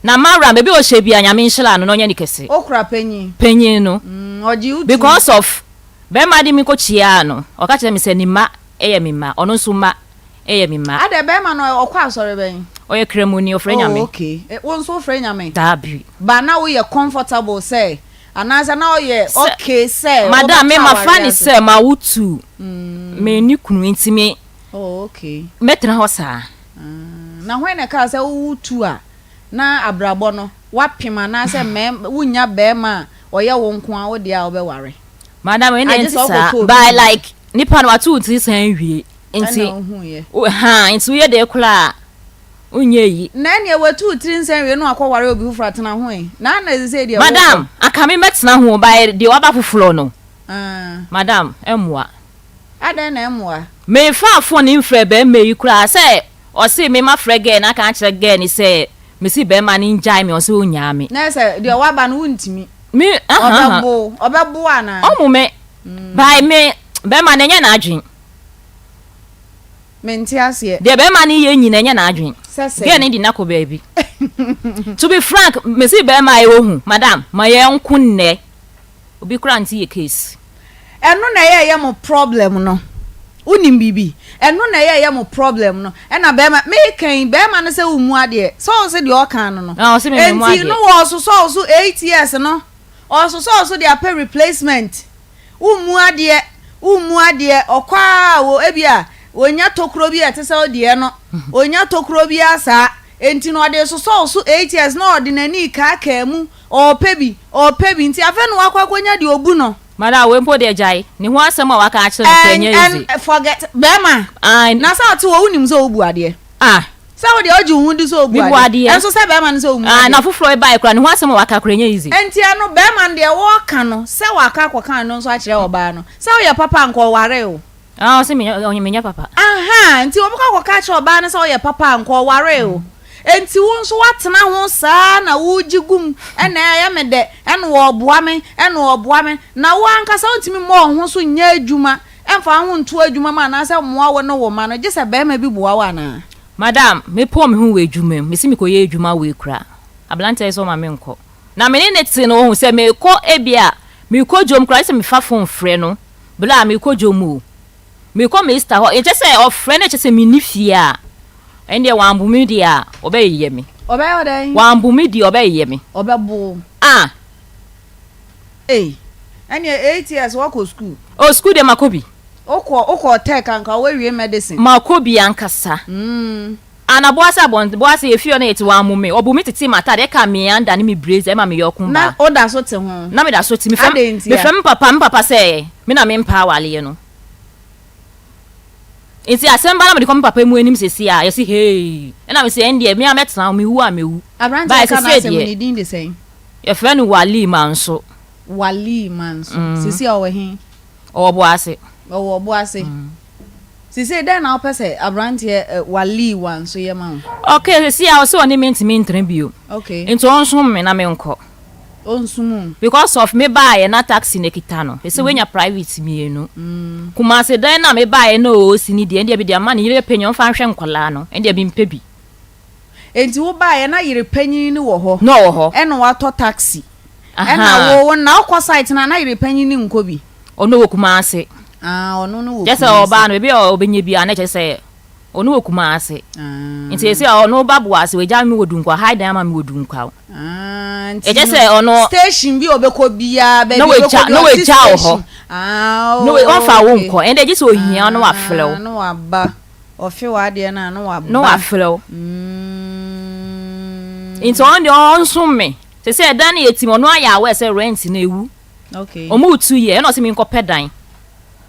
Na Mariam, baabi a ɔhyɛ biara, Nyame nhyira no na ɔnyɛ no kɛse. Okura panyin? Panyin no. Ɔgye wo tum. Because of bɛrima de me kɔ kyiaa no, ɔka kyerɛ me sɛ ne mma yɛ me mma, ɔno nso mma yɛ me mma. Adɛn, bɛrima no ɔkɔ asɔre bɛn? Ɔyɛ Kramoni, ɔfrɛ Nyame. Oh okay, wo nso wofrɛ Nyame? Daabi. But na woyɛ comfortable sɛ, anaasɛ na woyɛ okay sɛ Madam, me wobɛtɔ mafa awareɛ no ase? sɛ mawo tu, menni kunu nti me Oh okay. mɛtena hɔ saa. Na hwan na ɛkaa sɛ wowo tu a na abrabɔ no woapem anaasɛ mmarima wonnya barima a ɔyɛ wo nko ara wo deɛ a wobɛware? Madam ɛnna Agye ɛnte sɛ saa wokɔtɔ obi but mu. like nipa no wato wo tiri san awie nti Ɛna wohuiɛ. wo haa nti woyɛ dɛ koraa a wonyɛ yi. Na ɛnneɛ watu wo tiri nsa awie na wakɔware obi foforɔ atena ho ɛ? Na na seesei deɛ wokɔ. Madam anka me mɛtena ho but deɛ waba foforɔ no Ah. madam ɛmmoa. Adɛn na ɛmmoa? Menfaa phone mfrɛɛ bɛɛma yi koraa sɛ ɔse me mafrɛ girl no aka akyerɛ girl no sɛ mese bɛɛma no ngyae me ɔse ɔnyaa me. Na sɛ deɛ waba no wontumi. Me ahaha. Ɔbɛbo wo ɔbɛbo wo anaa? Ɔmmo me by me bɛɛma no ɛnyɛ n'adwen. Mente aseɛ. Deɛ bɛɛma no yɛ nyina ɛnyɛ n'adwen. Sɛ sɛn? Girl no de no akɔ baabi. To be frank mese bɛɛma yi ohu madam ma yɛnko nnɛ. Obi koraa nte yɛ case. Ɛno na ɛyɛ ɛyɛ mo problem no. Wonim biribi? Ɛno na ɛyɛ ɛyɛ mo problem no. Ɛna bɛrima, meka yi, bɛrima no sɛ wommu adeɛ. Sɛ ɔse deɛ ɔka no no. Ah, ɔse me memmu Enti adeɛ. no wɔsosɔ wo so 8 years no, ɔsosɔ wo so de apɛ replacement. Wommu adeɛ, wommu adeɛ, ɔkɔ ara wɔ ebia ɔnya tokuro bi a ɛte sɛ wo deɛ no, ɔnya tokuro biara saa. Enti no ɔde resosɔ wo so 8 years na ɔde n'ani rekaakaa mu. Ɔɔpɛ bi, ɔɔpɛ bi, nti afei na wakɔ akɔnya deɛ ɔbu no. Madam, wei mpo deɛ gyae. Ne ho asɛm a waka akyerɛ no koraa ɛnyɛ Ɛn, easy. ɛn, forget, bɛɛma, Aane. na sɛ ɔte hɔ wonim sɛ wobu adeɛ? Ah. Sɛ wo deɛ wogye wo ho di sɛ wobu Mebu adeɛ, adeɛ. ɛnso sɛ bɛɛma no sɛ ɔmmu Ah, adeɛ. na foforɔ baeɛ koraa, ne ho asɛm a waka koraa ɛnyɛ easy. Nti ɛno, bɛɛma no deɛ wɔɔka no, sɛ waka akɔka ɛno nso akyerɛ ɔbaa no, sɛ woyɛ papa a nka ɔwaree wo. Ah, ɔse menyɛ, ɔnyɛ, menyɛ papa. Ahaa, nti wɔbɛkɔ akɔka akyerɛ ɔbaa no sɛ ɔyɛ papa a, nka ɔwaree wo. Enti wo nso woatena ho saa na woregye gu mu, ɛna ɛyɛ me dɛ, ɛna ɔreboa me, ɛna ɔreboa me. Na wo ankasa wontumi mmɔ wo ho so nyɛ adwuma, mfa wo ho nto adwuma mu anaasɛ mmoa wo ne wo mma no, gye sɛ barima bi boa wo anaa? Madam, mepɔn me ho wɔ adwuma mu, mese mekɔyɛ adwuma wei koraa, aberanteɛ yi sɛ ɔma menkɔ. Na me ne no te no, ɔhu sɛ mekɔ ebia mekɔ dwom koraa, gye sɛ mefa phone frɛ no. Bla a merekɔ dwom o, merekɔ Mister hɔ, nkyɛ sɛ ɔfrɛ na kyɛ sɛ menni fie a, ɛndeɛ wambo me deɛ a, ɔbɛyeyɛ me. Ɔbɛyɛ wo dɛn? Wambo me deɛ ɔbɛyeyɛ me. Ɔbɛbo wo. Ah! Ei, ɛnneɛ 8 years woakɔ sukuu? Oh, sukuu deɛ makɔ bi. Wokɔ, wokɔɔ tech anka woawie medicine? Makɔ bi ankasa. Mm. Ana boase abɔnten boase yɛ fie hɔ na yɛte wammo me ɔbu me tetee m'atade ɛkaa me anda ne me brazier ɛma me yɔko Na baa. woda so te ho? Na meda so te mefrɛ Adɛn ntia? mefrɛ me papa me papa sɛ me na mempɛ awareɛ no nti asɛm ba na mede kɔ me papa mu anim sɛsi a yɛse hei ɛna mese ɛndeɛ me a mɛtena ho mewu a mɛwu Aberanteɛ bae ka sɛsei n'asɛm no deɛ ne din de sɛn? yɛfrɛ no Wali Manso. Wali Manso. Sɛsi a ɔwɔ he? Ɔwɔ Boase. Ɔwɔ Boase. Seesei dɛn na wopɛ sɛ aberanteɛ Walii Wanso yɛ ma wo? Okay, seesei a ɔse ɔne me ntumi ntena bio. Okay. Nti ɔnsom me na menkɔ. Ɔnsom wo? Because of me baeɛ na taxi na ɛkita no. Seesei wanya private mienu. Kumasi dan no a me baeɛ na ɔresi no deɛ, ɛndeɛ mede ama ne yere panyin ɔmfa nhwɛ nkwadaa no. Ɛndeɛ mempɛ bi. Enti wo baeɛ na yere panyin no wɔ hɔ. Na ɔwɔ hɔ. Ɛna watɔ taxi. Ɛna wo wo na wokɔ site no a na yere panyin no nkɔ bi. Ɔno wɔ Kumasi. Ah ɔno no wɔ Kumasi. Kyerɛ sɛ ɔbaa no baabi a ɔbɛnya biara na kyerɛ sɛ ɔno wɔ Kumasi. Nti seesei a ɔno ba Boase wagya me wɔ Dunkwa ha dan ama me wɔ Dunkwa. Ah nti Ɛkyerɛ sɛ ɔno. Station bi a ɔbɛkɔ biara baabi a ɔbɛkɔ biara ɔte station. Na wagya wo hɔ. Ah oh okay. Ɔmfa wo nkɔ ɛnde gye sɛ ohia wo na wafrɛ wo. Ah na waba. Ɔfe w'adeɛ no a na waba. Na wafrɛ wo. Mm. Nti ɔno deɛ ɔnsom me. Sɛsɛ ɛdan no yɛ tim ɔno ayɛ aware sɛ rent no ewu. Okay. Ɔmo retu yɛ ɛna ɔse menkɔ pɛ dan.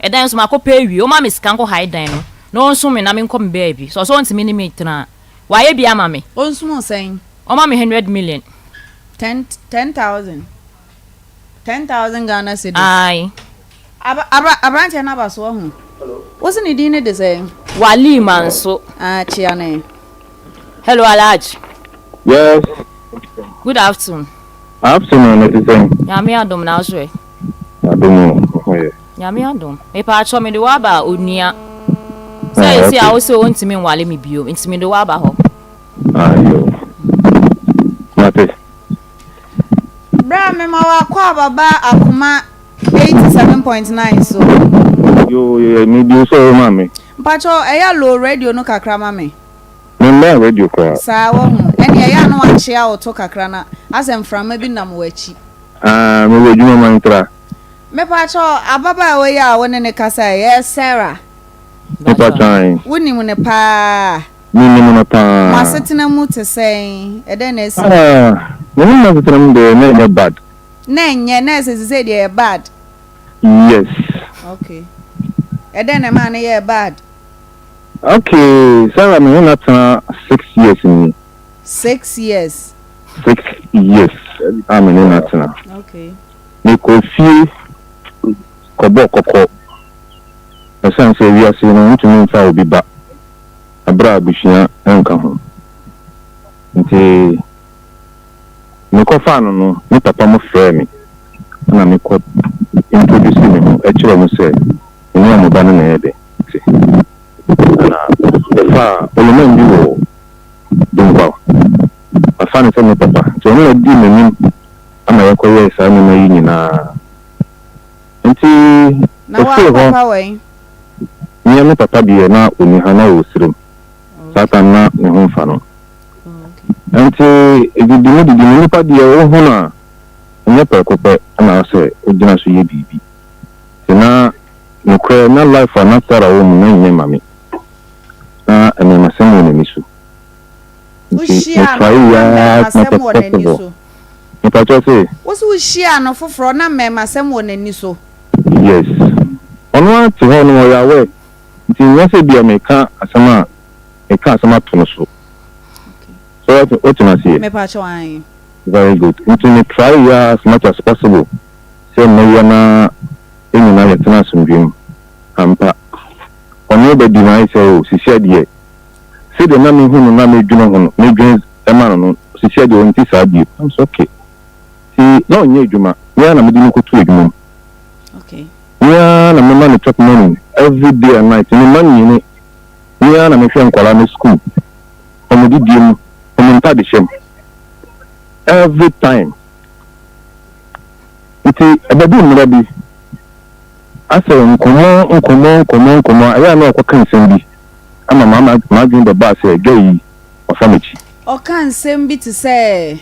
Ɛdan nso makɔ pɛ awie. Ɔma me sika nkɔ hae dan no na ɔnsom me na menkɔ me baabi. Sɛ ɔse ɔntumi ne me tena a wayɛ bi ama me. Ɔnsom wo sɛn? Ɔma me 100 million. 10,000. 10,000 Ghana cedis. Ae. Aba aba aberanteɛ no aba so wahu. Wo se ne din ne de sɛn? Wali Manso. Ah kyia no. Hello Alhaji. Yes. Good afternoon. Afternoon, ɛte sɛn? Nyame adom na wo so ɛ? Adom o, wo ho yɛ? Nyame adom. Mepaakyɛw mede wo aba onua. Sɛ esi a wo se ontumi nwale me bio nti mede wo aba hɔ. Ah yo. Mate. Bra mema wo akwaaba ba Akoma 87.9 so. Yo yo me di so ma me. Mpacho ɛyɛ low radio no kakra ma me. Me mmɛn radio koraa. Saa wahu. Ɛne ɛyɛ a na wakyea wo to kakra na asɛ mframa bi nam w'akyi. Ah me wɔ adwuma ma ntra. Mepacho ababaawa yi a wo ne no kasa yi ɛyɛ Sarah. Mepacho ae. Wo nim no paa? Me nim no paa. Mo asetena mu te sɛn? Ɛdɛn na asi? Ah me ne no asetena mu deɛ na ɛnyɛ bad. Na ɛnyɛ, na ɛsɛ sesei deɛ ɛyɛ bad. Yes. Okay. Ɛdɛn na ɛmaa no yɛɛ bad? Okay, Sarah me ne no atena 6 years ni. 6 years. 6 years a me ne no atena. Okay. Mekɔ fie kɔbɔ kɔkɔ. Ɛsiane sɛ wiase no ntumi mfa obi ba abere a abusua nka ho. Nti mekɔfaa no no, ne papa mo frɛɛ me ɛna mekɔ introduce me ho ɛkyerɛ mo sɛ me ne ɔmo ba no na ɛyɛ dɛ te. Ɛna mefaa oluman bi wɔ Dunkwa. Mafa no sɛ me papa. Nti ɔno na dii m'anim ama yɛkɔyɛɛ saa nneɛma yi nyinaa. Nti Na wa efiri hɔ papa wɛn? Mea me papa deɛ na ɔnni ha na ɔwɔ serem. Saa time na ne ho mfa no. Nti edidi mu didi mu nipa deɛ wohu no a ɛnyɛ prɛko pɛ na sɛ ogyina so yɛ biribi. Nti na nokorɛ na life a na Sarah wɔ mu na ɛnyɛ ma me. Na mmɛmasɛm wɔ n'ani so. Nti Wohyiaa no me try na ara as much mmɛmasɛm as wɔ n'ani possible. so. Mepakyɛw se? Wo se wohyiaa no foforɔ na mmɛmasɛm wɔ n'ani so. Yes. Ɔno ara te hɔ no ɔyɛ aware. Nti nyɛ sɛ ebia meka asɛm a meka asɛm ato no so. So woate wote me aseɛ? Mepakyɛw ae. Very good. Nti me try yɛ as much as possible sɛ mɛyɛ na yɛn nyinaa yɛtena asomdwoe mu. Ampa. Ɔno bɛ deny sɛ oh sisia deɛ sɛdeɛ na mehu no na medwene ho no medwene ma no no sisia deɛ ɔnte saa bio. I'm so okay. Nti na ɔnyɛ adwuma, me ara na mede no kɔto adwuma mu. Okay. Me ara na mema no chop money every day and night. Me mma mmienu, me ara na mehwɛ nkwadaa no school, wɔn didie mu, wɔn ntadehyɛ mu. Every time. Nti ɛbɛdu mmerɛ bi, asɛ nkɔmmɔ nkɔmmɔ nkɔmmɔ nkɔmmɔ ɛyɛ a na ɔkɔka nsɛm bi ama m'adwene bɛbaa sɛ girl yi wafa m'akyi. Ɔka nsɛm bi te sɛ.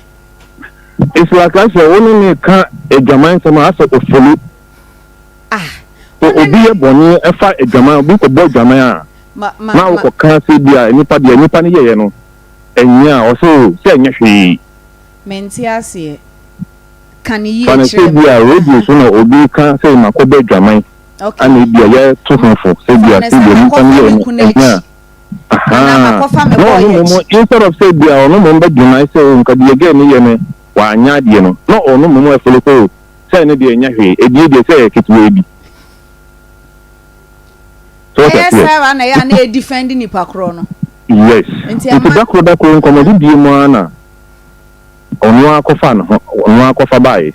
It's like asɛ wo ne no reka adwaman nsɛm a asɛ ofolo. Ah, Sɛ wo ne obi no. yɛ bɔne ɛfa adwaman, obi kɔbɔ adwaman a, Ma ma na ma. wokɔka sɛ bi a nipa deɛ nipa no yɛeɛ no ɛnyɛ a, ɔsɛ o sɛ ɛnyɛ hwee. Mente aseɛ. Ka no yie Fa no sɛ kyerɛ bi me. a radio Aha. so na obi reka sɛ makɔbɔ adwaman, Okay. ana ebi a yɛto ho fo sɛ bi Fa a no sɛ sɛ deɛ nipa no makɔfa yɛeɛ me no kunu ɛnyɛ a. akyi. Anaa Ahaa. makɔfa me Na boy ɔno mmom akyi. instead of sɛ bi a ɔno mmom bɛ deny sɛ o nka deɛ girl no yɛ no wanyɛ adeɛ no, na ɔno mmom ɛfolo sɛ o sɛ ɛno deɛ ɛnyɛ hwee, ɛdie deɛ sɛ ɛyɛ ketewaa bi. So wote Ɛyɛ aseɛ? Sarah na ɛyɛ a na ɛdefend nipa korɔ no. Yes. Nti Nti ɛma. da koro da koro nkɔmmɔdidie mu ara na ɔno ara kɔfaa ne ho, ɔno ara kɔfa baeɛ.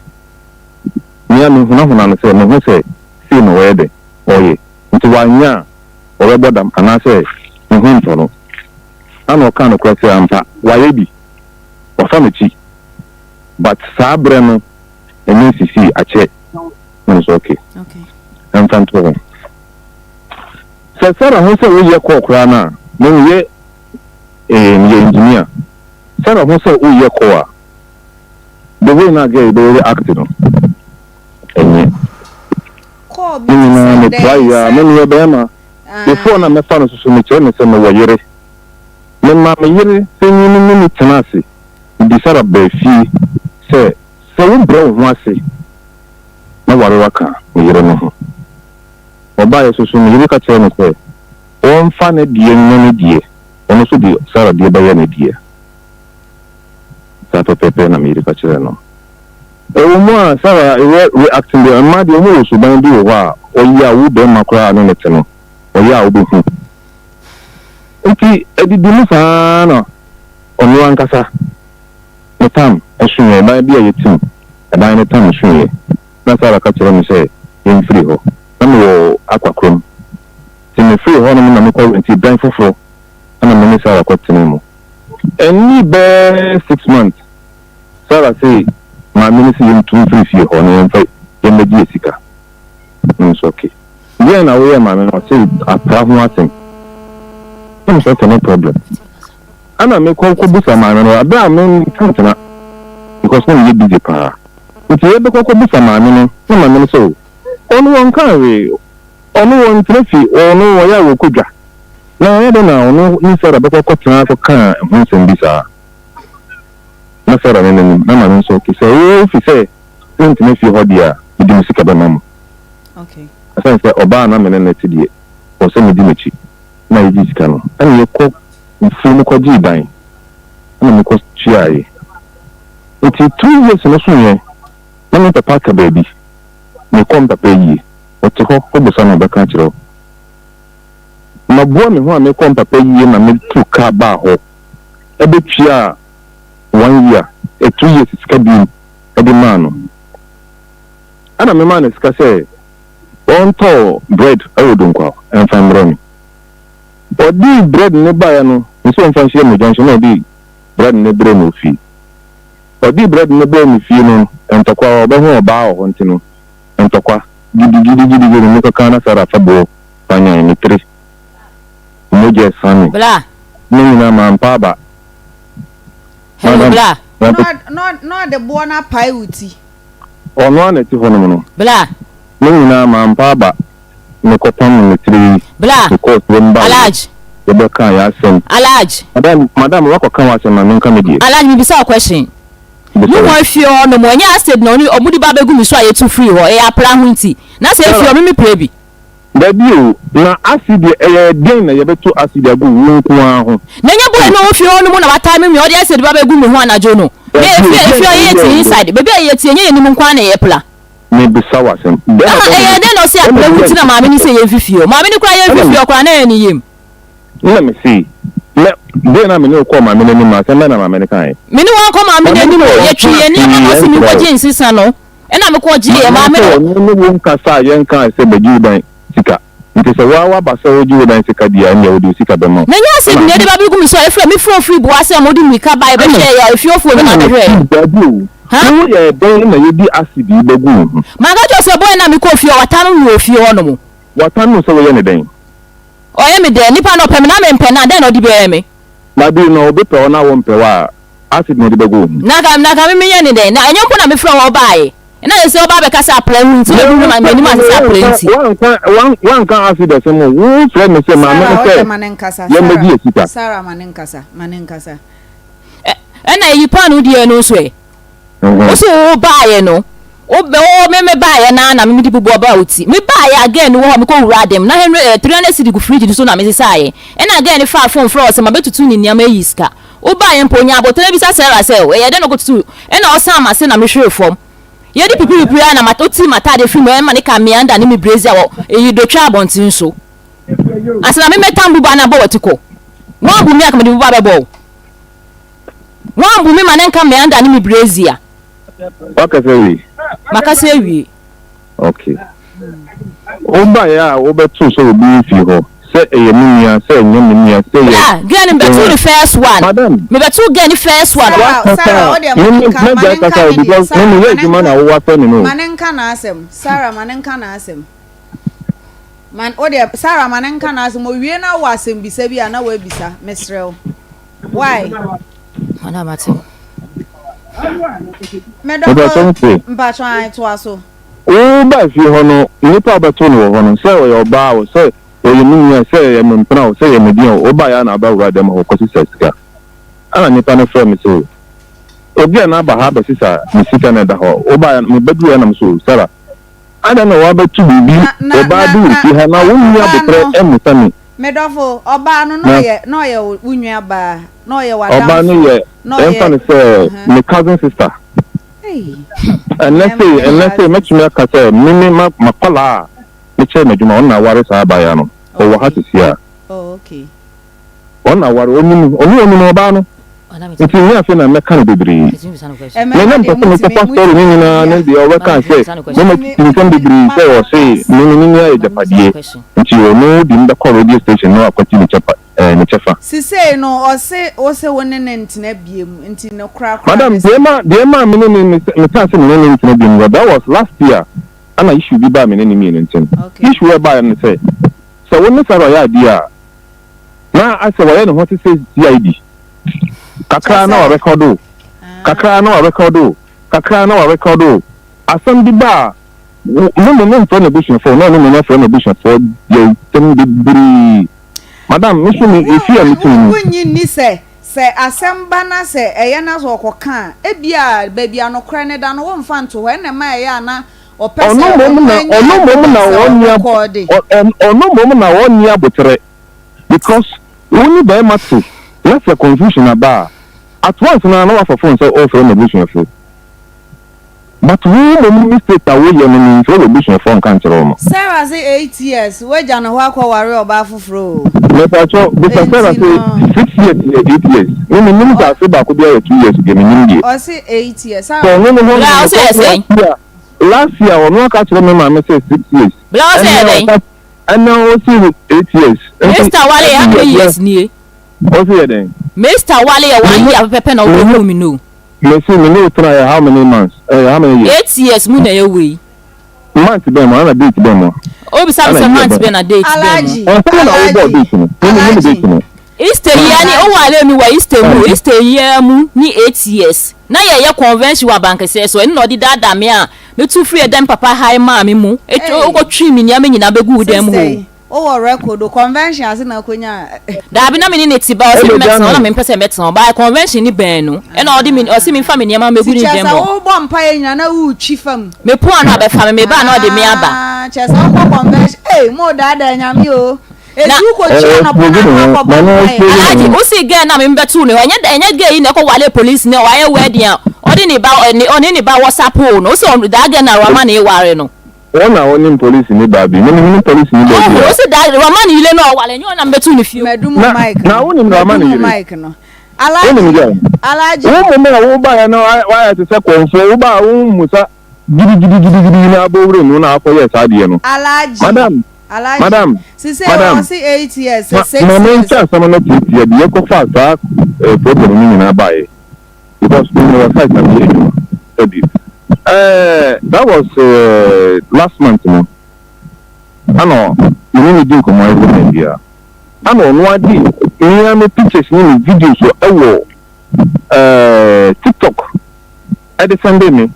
Me ara mehunahuna no sɛ mehu sɛ sei na ɔyɛ dɛ, ɔyɛ. Nti wanyɛ a ɔbɛbɔ dam anaasɛ ne ho ntɔ no. Ɛna ɔkaa nokorɛ sɛ ampa wayɛ bi, wafa m'akyi but saa berɛ no ɛnyɛ nsisii akyɛ. Na me sɛ okay, ɛmfa nto hɔ. Sɛ Sarah ho sɛ woyɛ kɔɔ koraa no a, me meyɛ eh, meyɛ engineer. Sarah ho sɛ woyɛ kɔɔ a, the way na girl yi bɛyɛ react no, ɛnyɛ. Kɔɔ bi Ne te nyinaa sɛ me dɛn try a, sɛ me meyɛ bɛrima. Before na mɛfa no soso mekyerɛ no sɛ mewɔ yere. Mema me yere panyin no ne me tena ase. Mede Sarah baa fie sɛ, sɛ wobrɛ wo ho ase na ware waka me yere no ho. Ɔbaeɛ soso me yere ka kyerɛɛ no sɛ ɔmfa ne deɛ nyɛ ne deɛ, ɔno nso de Sarah deɛ bɛyɛ ne deɛ. Saa pɛpɛɛpɛ na me yere ka kyerɛɛ no. Ɛwɔ mu a Sarah reyɛ reacting deɛ, mmaa deɛ wɔwɔ suban bi wɔ hɔ a ɔyɛ a wo barima koraa a ne ne te no, ɔyɛ a wobɛhu. Nti adidi mu saa ara na ɔno ankasa ne tam soeɛ, ɛdan bi a yɛtim, ɛdan no tam soeɛ. Na Sarah ka kyerɛɛ me sɛ yɛmfiri hɔ. Na mewɔ Akwakurom. Nti mefirii hɔnom na mekɔ rɛntii dan foforɔ na me ne Sarah kɔtenaa mu. Ɛnnii bɛyɛ six months, Sarah se maame no se yɛntu mfiri fie hɔ na yɛmfa yɛmmɛgye yɛ sika. Na me nso okay. Deɛn na woyɛɛ maame no? Ɔse apra ho asɛm. Na me nso okay no problem. Ɛna mekɔ kɔbusa maame no, aberɛ a me ntena because na meyɛ busy paa. Nti yɛbɛkɔ kɔbusa maame no, na maame no sɛ o, ɔno wɔnkaa hwee, ɔno wɔntena fie, ɔno wɔyɛ a wɔkɔ dwa. Na ɛyɛ dɛn na ɔno ne Sarah bɛkɔ akɔtena akɔka ho nsɛm bi saa? Na Sarah ne n'anim, na maame nso te sɛ, oo, fi sɛ mentena fie hɔ deɛ a, mede me sika bɛma mo. Ɛsiane sɛ ɔbaa a na me ne no te deɛ, ɔwɔ sɛ medi n'akyi. Na yɛgyee sika no, ɛna yɛkɔ mfuo mu kɔgyee dan, ɛna mekɔ tuaeɛ. Nti 2 years no soeɛ, na me papa aka baabi, mekɔ me papa ayie, ɔte hɔ, wobisa no a ɔbɛka akyerɛ wo. Maboa me ho a mekɔ me papa ayie na metu kaa baa hɔ bɛtuaa one year, eh, 2 years sika biom de maa no. Ɛna memaa no sika sɛ ɔntɔɔ bread wɔ Dunkwa mfa mbrɛ me. Ɔdii bread no baeɛ no, mese ɔmfa nhyia me junction na ɔde bread no brɛɛ me wɔ fie. Ɔdii bread no brɛɛ me fie no, ntɔkwa, ɔbɛhu ɔbaa wɔ hɔ nti no, ntɔkwa, gidigidigidigidi, mekɔkaa na Sarah fa boɔ fanyan me tiri, mogya asiane, Bla. ne nyinaa mampa aba. Hello, Madam, bla. Na na ɔde boɔ no apae wo ti. Ɔno ara na ɛte hɔnom no. Bla. Ne nyinaa mampa aba. Mekɔpam me tiri yi. Bla. Mekɔɔ kurom baeɛ. Alhaji. Yɛbɛkaa yɛn asɛm. Alhaji. Madam, madam, woakɔka w'asɛm ma menka me deɛ. Alhaji, mebisa wo question. Bisa Me me. wɔ fie hɔ nom, ɛnyɛ acid na ɔne ɔmo de ba abɛgu me so a yɛtu firii hɔ, ɛyɛ apra ho nti. Na sɛ efie hɔ, me mepira bi. Dabi o, na acid deɛ ɛyɛ dɛn na yɛbɛto acid agu wo nko ara ho? Na ɛnyɛ boy no a ɔwɔ fie hɔ nom na wataa me nua, ɔde acid ba abɛgu me ho anadwo no. Na Dabi o, efie, deɛn efie na hɔ yɛyɛ woyɛɛ te no? inside, baabi a yɛyɛ te, ɛnyɛ yɛn anim nko ara na yɛpra. Mebisa wo asɛm. Bɛrima Aha, bɛn na ɛyɛɛ dɛn na ɔse bɛrima apra bi ho a nti na maame no se yɛmfi fie hɔ? Maame no koraa yɛmfi Ɛna fie me hɔ koraa na ɛyɛ ne yam. Ɛna me se, na bere na me ne wo kɔɔ maame no anim no, asɛm bɛn na maame no kaeɛ? Me ne wo ankɔ maame no Maame no anim sɛ o, ɔnkaa yɛtwee yɛn nneɛma na hwee ɔse nkyerɛɛ wo. menkɔgye nsesa no, ɛna mekɔgyeeɛ. Maame no Maame sɛ no. ɔno ne wo nkasa a yɛnkaa sɛ bɛgye wo dan sika. Nti sɛ wo ara woaba sɛ wogye wo dan sika deɛ a, ɛnneɛ wode wo sika bɛma wo. Na ɛnyɛ asɛm Ɛna na ɛde ba bɛgu me so a, ɛfiri a mefiri ofiri boa sɛ wɔde mmirika baeɛ Ɛna bɛhwɛeɛ a, efiefoɔ ɛna nyinaa me bɛhwɛeɛ. se, Dabi o, Ha? wo yɛɛ dɛn na yɛde acid yi bɛgu wo ho? Manka kyerɛ wo sɛ boy no a mekɔɔ fie hɔ, watam me wɔ fie hɔnom. Watam wo sɛ woyɛ no dɛn? Ɔyɛ me dɛn? Nipa no ɔpɛ me na mempɛ no a, dɛn na ɔde bɛyɛ me? Dabi, na obi pɛ wo na wompɛ wo a, acid na ɔde bɛgu wo ho. Na ka na ka me menyɛ no dɛn? Na ɛnyɛ mpo na mefrɛ wo ɔbaeɛ. Ɛna sɛ sɛ ɔba abɛka sɛ aprɛ ho nti, na mehu m'anim ase sɛ aprɛ nti. Woanka, woanka acid asɛm o. Wofrɛ me sɛ maame no Sarah, sɛ ɔdɛ ma ne nkasa. yɛmmɛgye Sarah, yɛ sika. Sarah ma ne nkasa, ma ne nkasa. Ɛna eyi paanoo deɛ no nso ɛ? Wo so wo baeɛ no, wo bɛ wo me me baeɛ naa na me mede bubu ɔbaa wo ti. Me baeɛ a girl no wɔ hɔ mekɔ wura dɛm na hundred eh, 300 cedi gu fridge no so na me sesaeɛ. Ɛna girl no faa phone frɛ wɔ sɛ mabɛtutu ne nneɛma ayi sika. Wo baeɛ mpo ɔnyaa abotire bisa Sarah sɛ ɛyɛ dɛn na ɔkɔtutu ɛna ɔsan m'ase na me hwere fam. Yɛde pipiripiri a na ma ɔtii m'ataadeɛ firi mu ɛma ne ka meander ne me brazier wɔ eyi dotwa abɔnten so. Ansa na me mɛtam bubu a na abɔ w'ati kɔ. Woambu me a ka mede bubu abɛbɔ wo. Woambu me ma ne nka meander ne me brazier. Wakasa awie? Makasa awie. Okay. Wobaeɛ a wobɛtoo sɛ obi mfii hɔ. Sɛ ɛyɛ me nua, sɛ ɛnyɛ me nua, sɛ ɛyɛ Bra, girl no mebɛtoo no first one. Madam. Mebɛtoo girl no first one. Sarah, Wakasa Sarah, wo a, deɛ ma me ne me nka, ma mɛgyae ne nka kasa o ne deɛ. because me Sarah, meyɛ ma ne adwuma nka, na wowɔ afrɛ me no o. ma ne nka n'asɛm. Sarah, ma ne nka n'asɛm. Ma, wo deɛ, Sarah, ma ne nka n'asɛm. Owie na wowɔ asɛmbisa bi a na woabisa. Mesrɛ wo. Why? Madam ate. Me Mepɛ sɛ dɔfo, mete. mpakyɛ ae, toa so. Woba fie hɔ no, nipa a wobɛto no wɔ hɔ no, sɛ ɔyɛ ɔbaa o, sɛ ɔyɛ me nua, sɛ ɛyɛ me mpena o, sɛ ɛyɛ me deɛn o, wobaeɛ ara na wobɛwura dɛm hɔ kɔsesa sika. Ɛna nipa no frɛɛ me sɛ, Obi a na aba ha abɛsesa me sika na ɛda hɔ. Wobaeɛ no, mebɛduruiɛ na me sɛ, Sarah, adɛn na woabɛto biribi, Na, na, ɔbaa na, bi wɔ na, fie ha na wonni ɔbaa aboterɛ no, mmisa me? me dɔfo, ɔbaa no, na Na ɔyɛ, na ɔyɛ wo, wo nua baa, na ɔyɛ ɔbaa no w'adamfo, yɛ, na yɛmfa ɔyɛ, no sɛ uh-huh. me cousin sister. Ei, Ɛnnɛ mmarima sei, ne ɛnnɛ sei, cousins. mɛtumi aka sɛ me me ma, m'akwadaa a mekyerɛ no adwuma, ɔno na aware saa abaayewa no. Ɔwɔ ha Okay. seesei a. Oh, okay. Ɔno na aware, ɔnim, ɔno ɔnim ɔbaa no. Nti nyɛ afei na mɛka no bebree. Me Mmarima na deɛ mepɛ sɛ motumi, mekɔfa story no motumi nyinaa ne yɛ. deɛ ɔbɛka sɛ mama titi nsɛm bebree sɛ ɔse me ne ne nua yɛ agyapadeɛ nti ɔno de me bɛkɔ radio station na wakɔgye ne kyɛfa ɛɛ ne kyɛfa. Sisei no ɔse wose wo ne no ntena biom nti ne korakora Madam ne deɛ sɛn? ɛma deɛ ɛmaa me ne ne mekaa sɛ me ne no ntena biom no that was last year ɛna issue bi baa me ne ne mmienu ntem. Okay. Issue a ɛbaeɛ no ne sɛ sɛ wo ne Sarah yɛ adeɛ a na asɛ wayɛ ne ho te sɛ CID. Kyɛ Kakra na sɛ warekɔdo o, kakra na warekɔdo o, kakra na warekɔdo o. Asɛm bi ba a, wo, me mmom memfrɛ n'abusuafoɔ, na ɔno mmom afrɛ n'abusuafoɔ deɛ nsɛm bebree. Madam, me nso me, Wo, efie a wo, mete mu no, wonnye nni sɛ, sɛ asɛm ba na sɛ ɛyɛ na sɛ ɔkɔka a, ebia baabi a nokorɛ no da no, womfa nto hɔ, ɛnna ɛma ɛyɛ a na ɔpɛ ɔno sɛ mmom ɔno na, anya ɔno mmom na evidence a ɔnni ab, ɔrekɔɔde. ɔ, ɔ, ɔno mmom na ɔnni aboterɛ because wo ne barima te na sɛ confusion aba a, at once no ara na wafa phone sɛ ɔrefrɛ n'abusuafoɔ. But wo mmom mistake a woyɛ no memfrɛ w'abusuafoɔ nka nkyerɛ wɔn. Sarah se 8 years wagya ne hɔ akɔ ware ɔbaa foforɔ oo. Mepakyɛw bisa Sarah Enti se no. 6 years yɛ 8 years? Me mennim sɛ afe baako biara yɛ 2 years deɛ mennim deɛ. Ɔse 8 years. Sɛ Sarah. ɔno ne hɔ Bla nom ɔse yɛ because sɛn? last year last year ɔno aka kyerɛ me maame sɛ 6 years Bla ɔse yɛ ɛnɛ dɛn? ɔka ɛnɛ ɔse 8 years nti Mister wale yɛ how every many year years nie? ɔse yɛ dɛn? Mister wale yɛ Me one ne year pɛpɛpɛ na me ne wobɛhuu me no. Mese me ne wo tenaeɛ how many months eh, how many years? 8 years mu na ɛyɛ wei. Month bɛn mu ana date bɛn mu? Wobisa me Ana sɛ year month bɛn? bɛn na date bɛn mu? Alhaji, Ɔnsɛ wo na wobɔɔ Alhaji, date no. Me menim Alhaji. date no. Easter yi ara ne woware me wɔ Easter mu o, Easter yi ara mu ne 8 years. Na yɛyɛ convention wɔ Abankɛseɛ so, ɛno na ɔde daadaa me a metu firii ɛdan me papa hae maa me mu, Ei, wokɔtwee me nneɛma nyinaa bɛguu wo dan mu sister hɔ o. yi, wowɔ record o, convention ase na akonya. Daabi na me ne no te ba ɔse Ɛna mɛtena hɔ na Ghana. mempɛ sɛ mɛtena hɔ but convention no bɛn no ɛna ɔde me ɔse memfa me nneɛma Nti mmɛgu ne kyerɛ dan sɛ mu hɔ. wobɔ mpaeɛ nyina na woretwi fam. Mepo a na ɔbɛfa me meba a na ɔde me aba. Ah, kyerɛ sɛ wokɔ convention, ei, mo daadaa nyame o. Na Enti wokɔtwi Ɛɛ anɔpa expose na ne akɔ ho. akɔbɔ Ma no mpaeɛ. expose ne Alhaji ho. wo se girl no a me bɛtoo ne hɔ ɛnyɛ ɛnyɛ girl yi na ɛkɔ wale police no a wayɛ wedding a ɔde ne ba ɔne ne ba wɔsapo no wo se ɔno that girl na Ramani ware no. Wo na wo nim polisi ni baa bi, me mennim polisi ni baa Ɔho, biara. ose da Ramani yere no a ɔware, ɛnyɛ ɔno na mebɛtoo no fie. Madu mo Na, mic na no. wo nim Madu Ramani mo yere? mic no. Wo nim Alhaji, deɛ? Alhaji. Wo mmom a wo baeɛ no wayɛ te sɛ kɔmfoɔ, wo baa wo mmusa gidigidigidigidi na abɔ wuram no na akɔ yɛɛ saa adeɛ no. Alhaji, Madam, Alhaji. madam, Sisei madam, ɔse 8 years, ma, 6 ma years. menkyɛ asɛm no tiatia deɛ ɛkɔfaa saa eh, problem no nyinaa baeɛ. Because me wɔ site na meyɛ adwuma dabi eh, that was eh, last month no ana me ne no di nkɔmmɔ every time biara ana ɔno ade mea me pictures ne me videos ɛwɔ eh, TikTok ɛde sɛnde me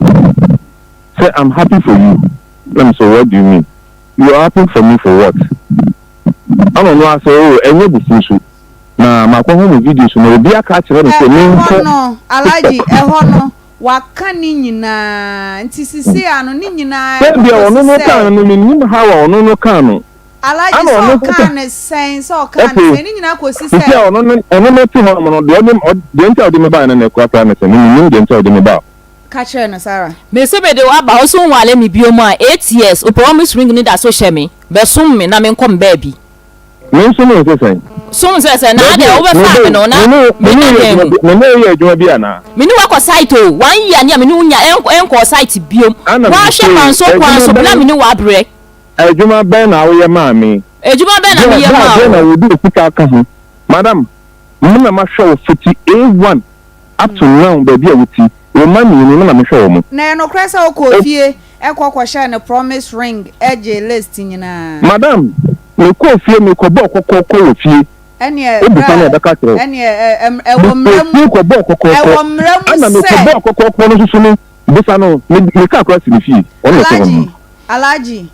sɛ I'm happy for you na me sɛ what do you mean you are happy for me for what ana ɔno asɛ oh ɛnyɛ bufuo so Na makɔhu mo videos no, obi aka akyerɛ me sɛ Ɛhɔ menkɔ no, Alhaji, TikTok. ɛhɔ no, waka ne nyinaa. Nti sesei a no, ne nyinaa Sɛ ɛkɔ deɛ kɔsi ɔno no kaa sɛ. no no, mennim how a ɔno no kaa no. Alhaji, Ana sɛ ɔno nso ɔkaa ka, no sɛn, sɛ ɔkaa no okay, sɛn, ne nyinaa kɔsi sisi sɛ. a ɔno no, ɔno no te hɔnom no, deɛ ɔde, ɔ, deɛ nti a ɔde me baeɛ no na ɛkura koraa ne sɛ, me mennim deɛ nti a ɔde me baa hɔ. Ka kyerɛ no, Sarah. Mese mede wo aba hɔ so wonware me biom a, 8 years, wo promise ring no da so hyɛ me, bɛsom me na menkɔ me baabi. Me nso me nse sɛn? Som sɛ sɛ na Dabi adɛn o, wobɛfaa meba me o, no na me ne wo, me ne meda wo yɛ dan adwuma mu. bi, me ne wo yɛ adwuma bi anaa? Me ne wo akɔ site o, one year ni a me ne wo nya ɛnkɔɔ site biom. Ana me Woahwɛ se, kwan so kwan adwuma so bla bɛn, me ne wo abrɛ. adwuma bɛn na woyɛ maa me? Adwuma bɛn na meyɛ maa wo? na wɔde sika aka ho. Madam, me na mahwɛ wo fiti A1 up to now baabi a woti. Wo mma mmienu, me na mehwɛ wɔn. Na ɛyɛ nokorɛ sɛ wokɔɔ fie kɔ kɔhyɛɛ no promise ring gyee list nyinaa? Madam, mekɔɔ fie, mekɔbɔɔ kɔkɔɔkɔ wɔ fie. Ɛneɛ Wobisa bra, no a ɔbɛka akyerɛ wo. ɛneɛ ɛ, ɛwɔ mmara Mekɔɔ mu, fie kɔbɔɔ kɔkɔɔkɔ. ɛwɔ mmara mu Ɛna sɛ. mekɔbɔɔ kɔkɔɔkɔ no nso so no, bisa no, me, me kaa koraa si ne fie. Ɔno na ɔte hɔ no. Alhaji, Alhaji,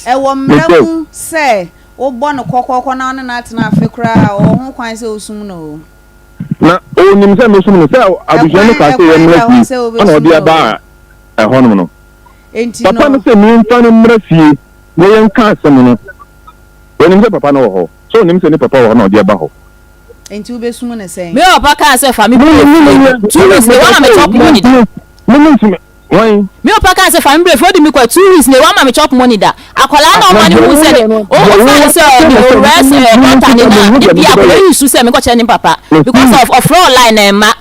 ɛwɔ mmara Mepɛ. mu sɛ wobɔ no kɔkɔɔkɔ na wo ne no atena afe koraa a, ɔwɔ ho kwan sɛ osum no o. Na ɔnim sɛ mesom no, sɛ abusua no Ɛkwan, kaa sɛ ɛkwan yɛmmra da hɔ fie, sɛ ɛna wobɛsum ɔde no o. aba ɛhɔnom no. Enti Papa no no. sɛ memfa no mmra fie na yɛnka asɛm no. Ɔnim sɛ papa no wɔ hɔ. Sɛ ɔnim sɛ ne papa wɔ hɔ na ɔde aba hɔ. Enti wobɛsum no sɛn? Me papa kaa sɛ fa me brɛ fie no, 2 weeks na wama me chop money da. Me mentumi, Wan? Me papa kaa sɛ fa me brɛ fie, ɔde me kɔe 2 weeks na wama me chop money da. Akwadaa no a ɔma ne hu sɛ ne, ɔfa ne sɛ ɔde owura sɛ daughter ne na, de bia akwadaa yi su sɛ menkɔkyerɛ ne papa because of ɔfrɛ online na ɛmma.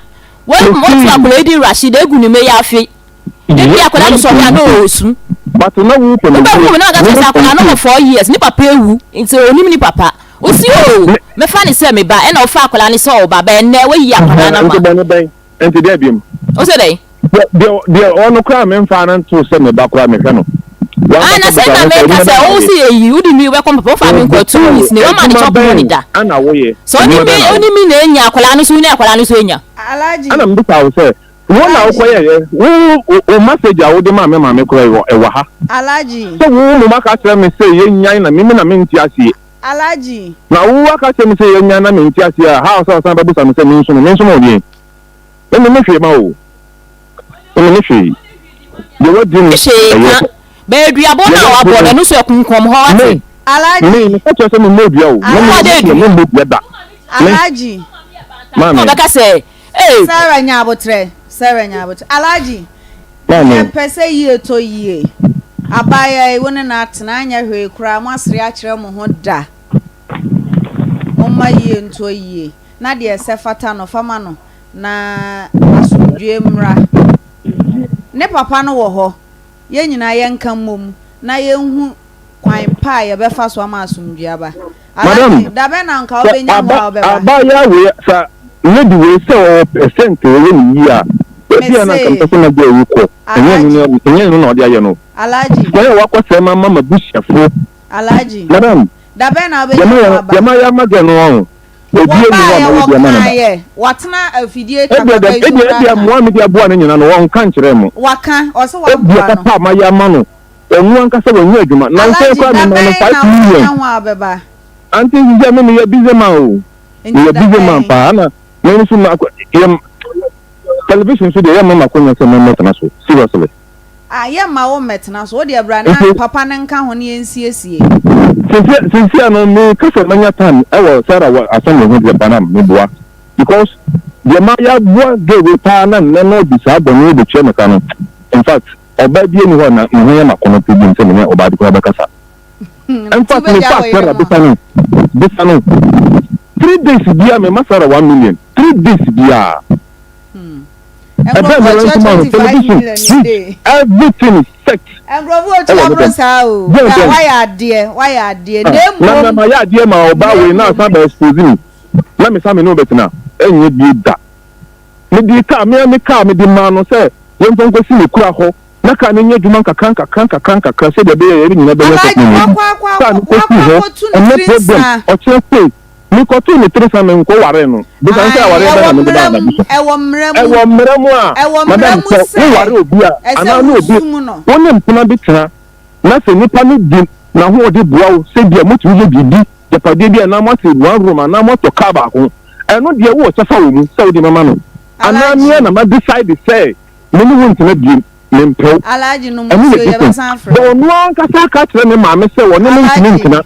Wɔtu akwadaa yi din Rashid, egu ne mma yi afe. Da bi akwadaa no sɔre a na ɔresu. Wobɛhu me na waka kyerɛ sɛ akwadaa no wɔ 4 years, ne papa ewu nti onim ne papa. Osi o, mɛfa ne sɛ me ba, ɛna ɔfa akwadaa no sɛ ɔba, bɛn nnɛ wayi akwadaa no ama. Nti bɔne bɛn? Nti deɛ biom. O sɛ dɛn? Deɛ deɛ ɔno koraa memfa no nto sɛ me ba koraa mehwɛ no. Ah, na sɛ na meka sɛ wo sɛ yɛyi wode mi wobɛkɔ papa wofa me nkɔ 2 weeks ne wama ne chop money da. Ana woyɛ. Sɛ ɔne mi ɔne mi na enya akwadaa no so ne akwadaa no so enya. Alhaji. Ana mbisa wo sɛ wo na wokɔyɛyɛ wo wo message a wode maa me maame koraa yi ɛwɔ ha. Alhaji. Sɛ wo mmom aka akyerɛ me sɛ yɛnyan na mimi na mente aseɛ. Alhaji. Na wo aka kyerɛ me sɛ yɛnyan na mente aseɛ a, how sɛ ɔsan bɛbusa me sɛ mensom wo, mensom wo deɛn? Me me ne hwee ma wo o. Me me ne hwee. Deɛ wadi no Hwee ɛyɛ. ka. Bɛyɛ duabɔ no a wabɔ no, ɛno nso ɛkonkɔm hɔ wate. Me, Alhaji. me, meka kyerɛ sɛ memmɔ dua o. Me, me, Alhaji. me deɛ memmɔ dua da. Me, Alhaji. maame. Ɔbɛka sɛ, ee. Sarah nya abotrɛ. Sarah nya abotrɛ. Alhaji. Maame. Yɛpɛ sɛ yie tɔ yie. Abaayewa yi, wo ne no atena anyɛ hwee koraa, moasere akyerɛ mo ho da. Momma yie ntɔ yie. Na deɛ ɛsɛ fata no, fa ma no, na asomdwoeɛ mmra. Ne papa no wɔ hɔ. Yɛn nyinaa yɛnka mmom na yɛnhu kwan pa a yɛbɛfa so ama asomdwoeɛ aba. Madam, Alhaji, da bɛn na anka sɛ wobɛnya ho aba a wobɛba? abaayewa wei sɛ lady wei sɛ ɔwɔ pɛ sɛ nka ɔyɛ ne yie a, baabi a na nka mepɛ Mese, sɛ m'agya yi kɔ, ɛnyɛ ɛno Alhaji, na ɛnyɛ ɛno na ɔde ayɛ no. Alhaji, Sɛe a wakɔsɛe ma ama m'abusuafoɔ. Alhaji, Madam, da bɛn na deɛ wobɛnya ho mayɛ aba? deɛ mayɛ ama girl no ɔho, obiara nni hɔ a Wɔbaeɛ, mayɛ bi ama no da. wɔkaeɛ, watena afidie Ebia kakraka dɛm yi so ebia koraa ebia ka. mmoa a mede aboa no nyinaa no wɔnka nkyerɛɛ mo. Waka, ɔse Ebia waboa no. papa a mayɛ ama no, ɔno ankasa wanya adwuma. Nansa yi Alhaji, koraa da memaa no bɛn 5 na wobɛnya million. ho a wobɛba? Auntie sisi a me meyɛ busy man o. Nti Meyɛ da busy man bɛn? paa na me nso ma yɛ television so deɛ yɛmma m'akonya sɛ memmɛtena so seriously. Ah, yɛmma wo mmɛtena so. Wo deɛ bra na Nti papa no nka ho na yɛnsiesie. sisi sisi a no meka sɛ manya time ɛwɔ Sarah wɔ assembly ho deɛ ba na meboa because deɛ mayɛ aboa girl wei paa na nnɛ na ɔde saa bɔne yi bɛtua me ka no in fact ɔbaa bi nni hɔ a na me ho yɛ m'akɔnnɔ pii bio sɛ me ne ɔbaa bi koraa bɛkasa. Nti In fact, me wobɛgya fa wo yere Sarah mu bisa a? no, bisa no. 3 days bia me ma Sarah 1 million. 3 days bia. Ɛbɛn Nkurɔfoɔ me tua rent ma no, 25 television, million a fridge, day. everything is set. Nkurɔfoɔ Ɛwɔ tua ne boro dɛm. saa o. Dɛn Bra dɛn. wayɛ adeɛ, wayɛ adeɛ. Ah, Na na na mmom, ma yɛ adeɛ ma na ɔbaa wei na mmom. asan bɛ expose me. Na me sa me ne wo bɛtena. Ɛnyɛ bie da. Me di kaa, me a me kaa me de maa no sɛ yɛmfa nkɔsi ne kura hɔ. Na kaa no nyɛ adwuma nkakra nkakra nkakra nkakra sɛdeɛ ɛbɛyɛ yɛn nyinaa bɛnya Alhaji, testimony. wakɔ akɔ Kaa akɔ no wakɔ kɔsii hɔ, akɔtu ne ɛnyɛ tiri problem. nsa. Ɔkyerɛ sei, mekɔtoo ne tiri sa menkɔ waree no. Bisa sɛ Ae, awareɛ bɛn ɛwɔ na mede mmara baa mu, n'abusua. ɛwɔ mmara mu, Ɛwɔ mmara mu a, ɛwɔ mmara madam, mu sɛ sɛ woware obi a, ɛsɛ anaa ne obi, wosum no. wo ne mpena bi tena, na sɛ nipa no di n'ahoɔden boa wo sɛ bia motumi yɛ biribi, agyapadeɛ bi anaa moate one room anaa moatɔ kaa baako, ɛno deɛ wowɔ kyɛfa wɔ mu sɛ wode bɛma no. Anaa me ara Alhaji, na ma decide sɛ me ne wo ntena bio, mempɛ wo. Alhaji nom Ɛno yɛ nsuo, different. yɛbɛsan afrɛ But wo. ɔno ankasa aka akyerɛ ne maame sɛ ɔne me ntumi Alhaji, ntena.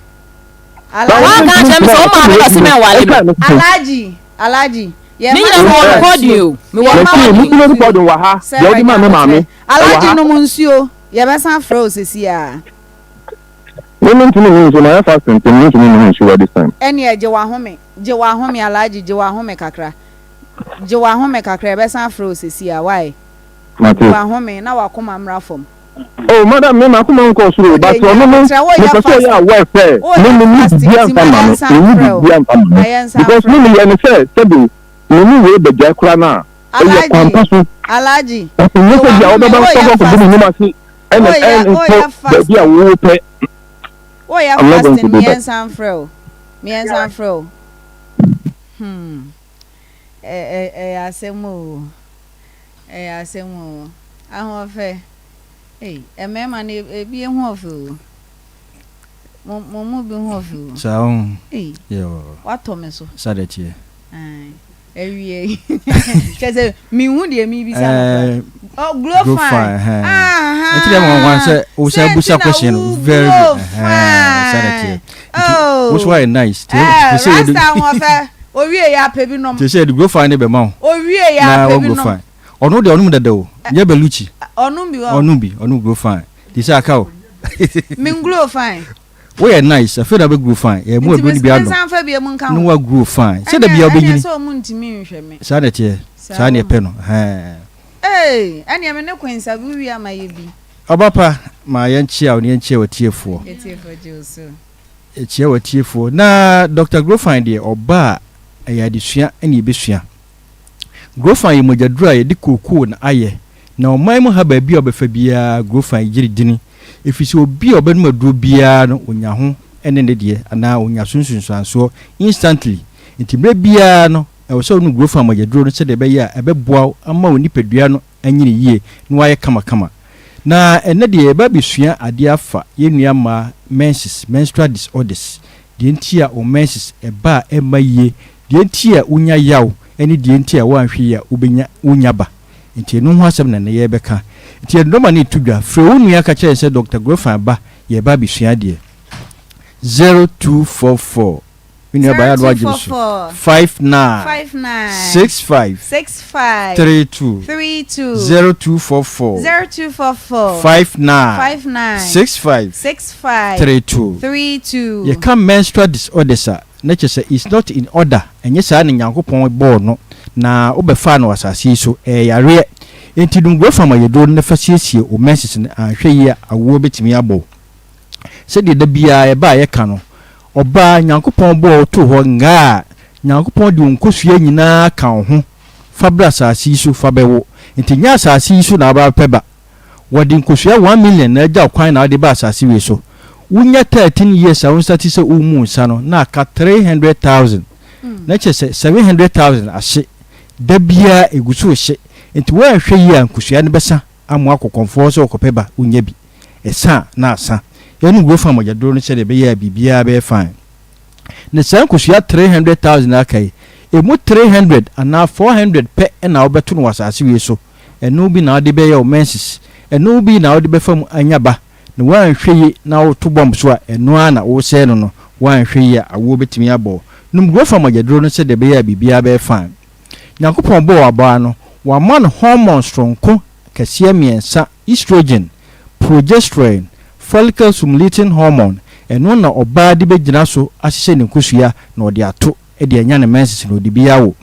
Na ɔne Alhaji, me Wanka ntumi ankyerɛ me ntena sɛ a wo ɔsɛ maame meyɛ na ɔse adwuma. mɛnwale me. Ɛkaa ne sɛ. Alhaji, Alhaji, Ne yɛma nyina mewɔ Sarah recording nsuo. o. Mewɔ Yɛma Mese wo recording. mese nsuo. recording wɔ ha, deɛ Sarah wode maa nya me maame abotrɛ. ɛwɔ Alhaji ha. nom nsuo, yɛbɛsan afrɛ wo seesei ara. Me mentumi nnom nsuo, mayɛ fasting nti mentumi nnom nsuo at this time. Ɛneɛ gye w'ahome, gye w'ahome Alhaji, gye w'ahome kakra. Gye w'ahome kakra, yɛbɛsan afrɛ wo seesei ara, wai? Mate. W'ahome na w'akoma mmra fam. Oh madam me m'akoma nkɔɔ soro o but ɔno no mepɛ sɛ ɔyɛ aware sɛ me me nni biribiara mfa ma no menni biribiara mfa ma no because me meyɛ no sɛ sɛbe me ne wei bɛgyae koraa no a ɛyɛ kwan pa so but nyɛ sɛ bia wobɛba kɔkɔ kɔgu m'anim ase ɛna ɛnkɔ baabi a wopɛ. Woyɛ I'm not going to fasting do that. mmiɛnsa mfrɛ o mmiɛnsa mfrɛ o hmm ɛyɛ asɛm o ɛyɛ asɛm o ahoɔfɛ ei mmarima no ebi ho ɔfɛ o mo mo mu bi ho ɔfɛ o Saa o. ei Yoo. watɔ me so. Saa na ɛteɛ. Ae. Awiei. Kyerɛ sɛ menhu deɛ merebisa no koraa. Eh, Oh, glow grow fine. fine. eh. Aha. Nti dɛ wɔn sɛ wosan Sɛ busa nti na question no wo very glow good. Eh, saa na ɛteɛ. fine. Nti wo so Oh. ayɛ nice. Nti Eh, te sɛ yɛde Rasta ahoɔfɛ. Owie yɛ apɛ bi nom. te sɛ yɛde grow fine ne bɛma wo. Owie yɛ Na apɛ wɔ bi grow nom. fine. Ɔno deɛ ɔnom dada o. Nyɛ Bellucci. Ɔnom bi wɔ. Ɔnom bi, ɔnom grow fine. Te sɛ aka o. Men glow fine. Woyɛ nice afei na wobɛ grow fine yɛ mu Nti aduro no bi me anom nsan fa biom nka na ho. wa grow fine sɛ da Ɛneɛ bia ɛneɛ wobɛnyini sɛ ɔmo ntumi nhwɛ me. saa na ɛteɛ Saa saa na wɔ ɛpɛ no hɛn. Eei ɛneɛ me ne Queen Sabi wie a ma yɛ bi. Ɔba pa ma yɛnkyea wo na yɛnkyea w'atiefoɔ. Atiefoɔ gye wo so. Yɛkyea w'atiefoɔ na Doctor Grofine deɛ ɔba a ɛyɛ adesua na yɛbɛsua. Grofine yɛ mogyaduro a yɛde kookoo na ayɛ na ɔman mu ha baabi a wobɛfa biara Grofine gyere dini Ɛfiri sɛ obi a ɔbɛnom aduro biara no ɔnya ho ne ne deɛ anaa ɔnya so nsunsuansoɔ instantly. Nti mmerɛ biara no ɛwɔ sɛ wonom Grofan mogyaduro no sɛdeɛ ɛbɛyɛ a ɛbɛboa wo ama wo nipadua no anyini yie na woayɛ kamakama. Na ɛnnɛ deɛ yɛreba abɛsua adeɛ afa yɛn nua mmaa menses, menstrual disorders, deɛ nti a wo menses ɛba a ɛmma yie, deɛ nti a wonya yaw ne deɛ nti a woanhwɛ yie a wobɛnya wonnya ba. Nti ɛno ho asɛm na nnɛ yɛrebɛka. Nti yɛde nɔma no reto dwa. Frɛ wo nua ka kyerɛ no sɛ Dɔkta Grofan aba, yɛreba abɛsua adeɛ. 0244, me nua baa yɛ a na wagye me so, 59 65 32, 0244 59 65 32. Yɛka menstrual disorders a, na kyerɛ sɛ it's not in order, ɛnyɛ saa na Nyankopɔn bɔɔ no na wobɛfaa no wɔ asase yi so, ɛyɛ yareɛ. Enti nom Grofam ayɛduro no na fa siesie wo menses no, anhwɛ yie a awoɔ bɛtumi abɔ wo. Sɛdeɛ da biara yɛba a yɛka no, ɔbaa, Nyankopɔn bɔɔ wo too hɔ ngaa, Nyankopɔn de wo nkosua nyinaa ka wo ho fa bra asase yi so fa bɛwo. Enti nyɛ asase yi so na wobɛba abɛpɛ ba, Wɔde nkosua 1,000,000 na agyaw kwan na wode ba asase wei so. Wunya 13 years a wonstate sɛ woremu nsa no, na aka 300,000. Na kyerɛ sɛ 700,000 ahye. Da biara egu so rehye. Enti woanhwɛ yie a nkosua no bɛsa ama woakɔ kɔmfoɔ hɔ sɛ wokɔpɛ ba, wonnya bi. Ɛsa a, na asa. Yɛnom Grofan mogyaduro no sɛdeɛ ɛbɛyɛ a biribiara bɛyɛ fine. Na saa nkosua 300,000 a aka yi, emu 300 anaa 400 pɛ na wobɛto no wɔ asase wei so. Ɛno bi na wode bɛyɛ wo menses, ɛno bi na wode bɛfa mu anya ba, na woanhwɛ yie na woto bɔmb so a, ɛno ara na woresɛe no no, woanhwɛ yie a awoɔ bɛtumi abɔ wo. Nom Grofa mogyaduro no sɛdeɛ ɛbɛyɛ a biribiara bɛyɛ fine. Nyankopɔn bɔɔ abaa no, wama no hormones soronko kɛseɛ mmiɛnsa, estrogen, progesterone, follicle stimulating hormone, ɛno na ɔbaa de bɛgyina so ahyehyɛ ne nkosua na ɔde ato de anya ne menses na ɔde bi awo.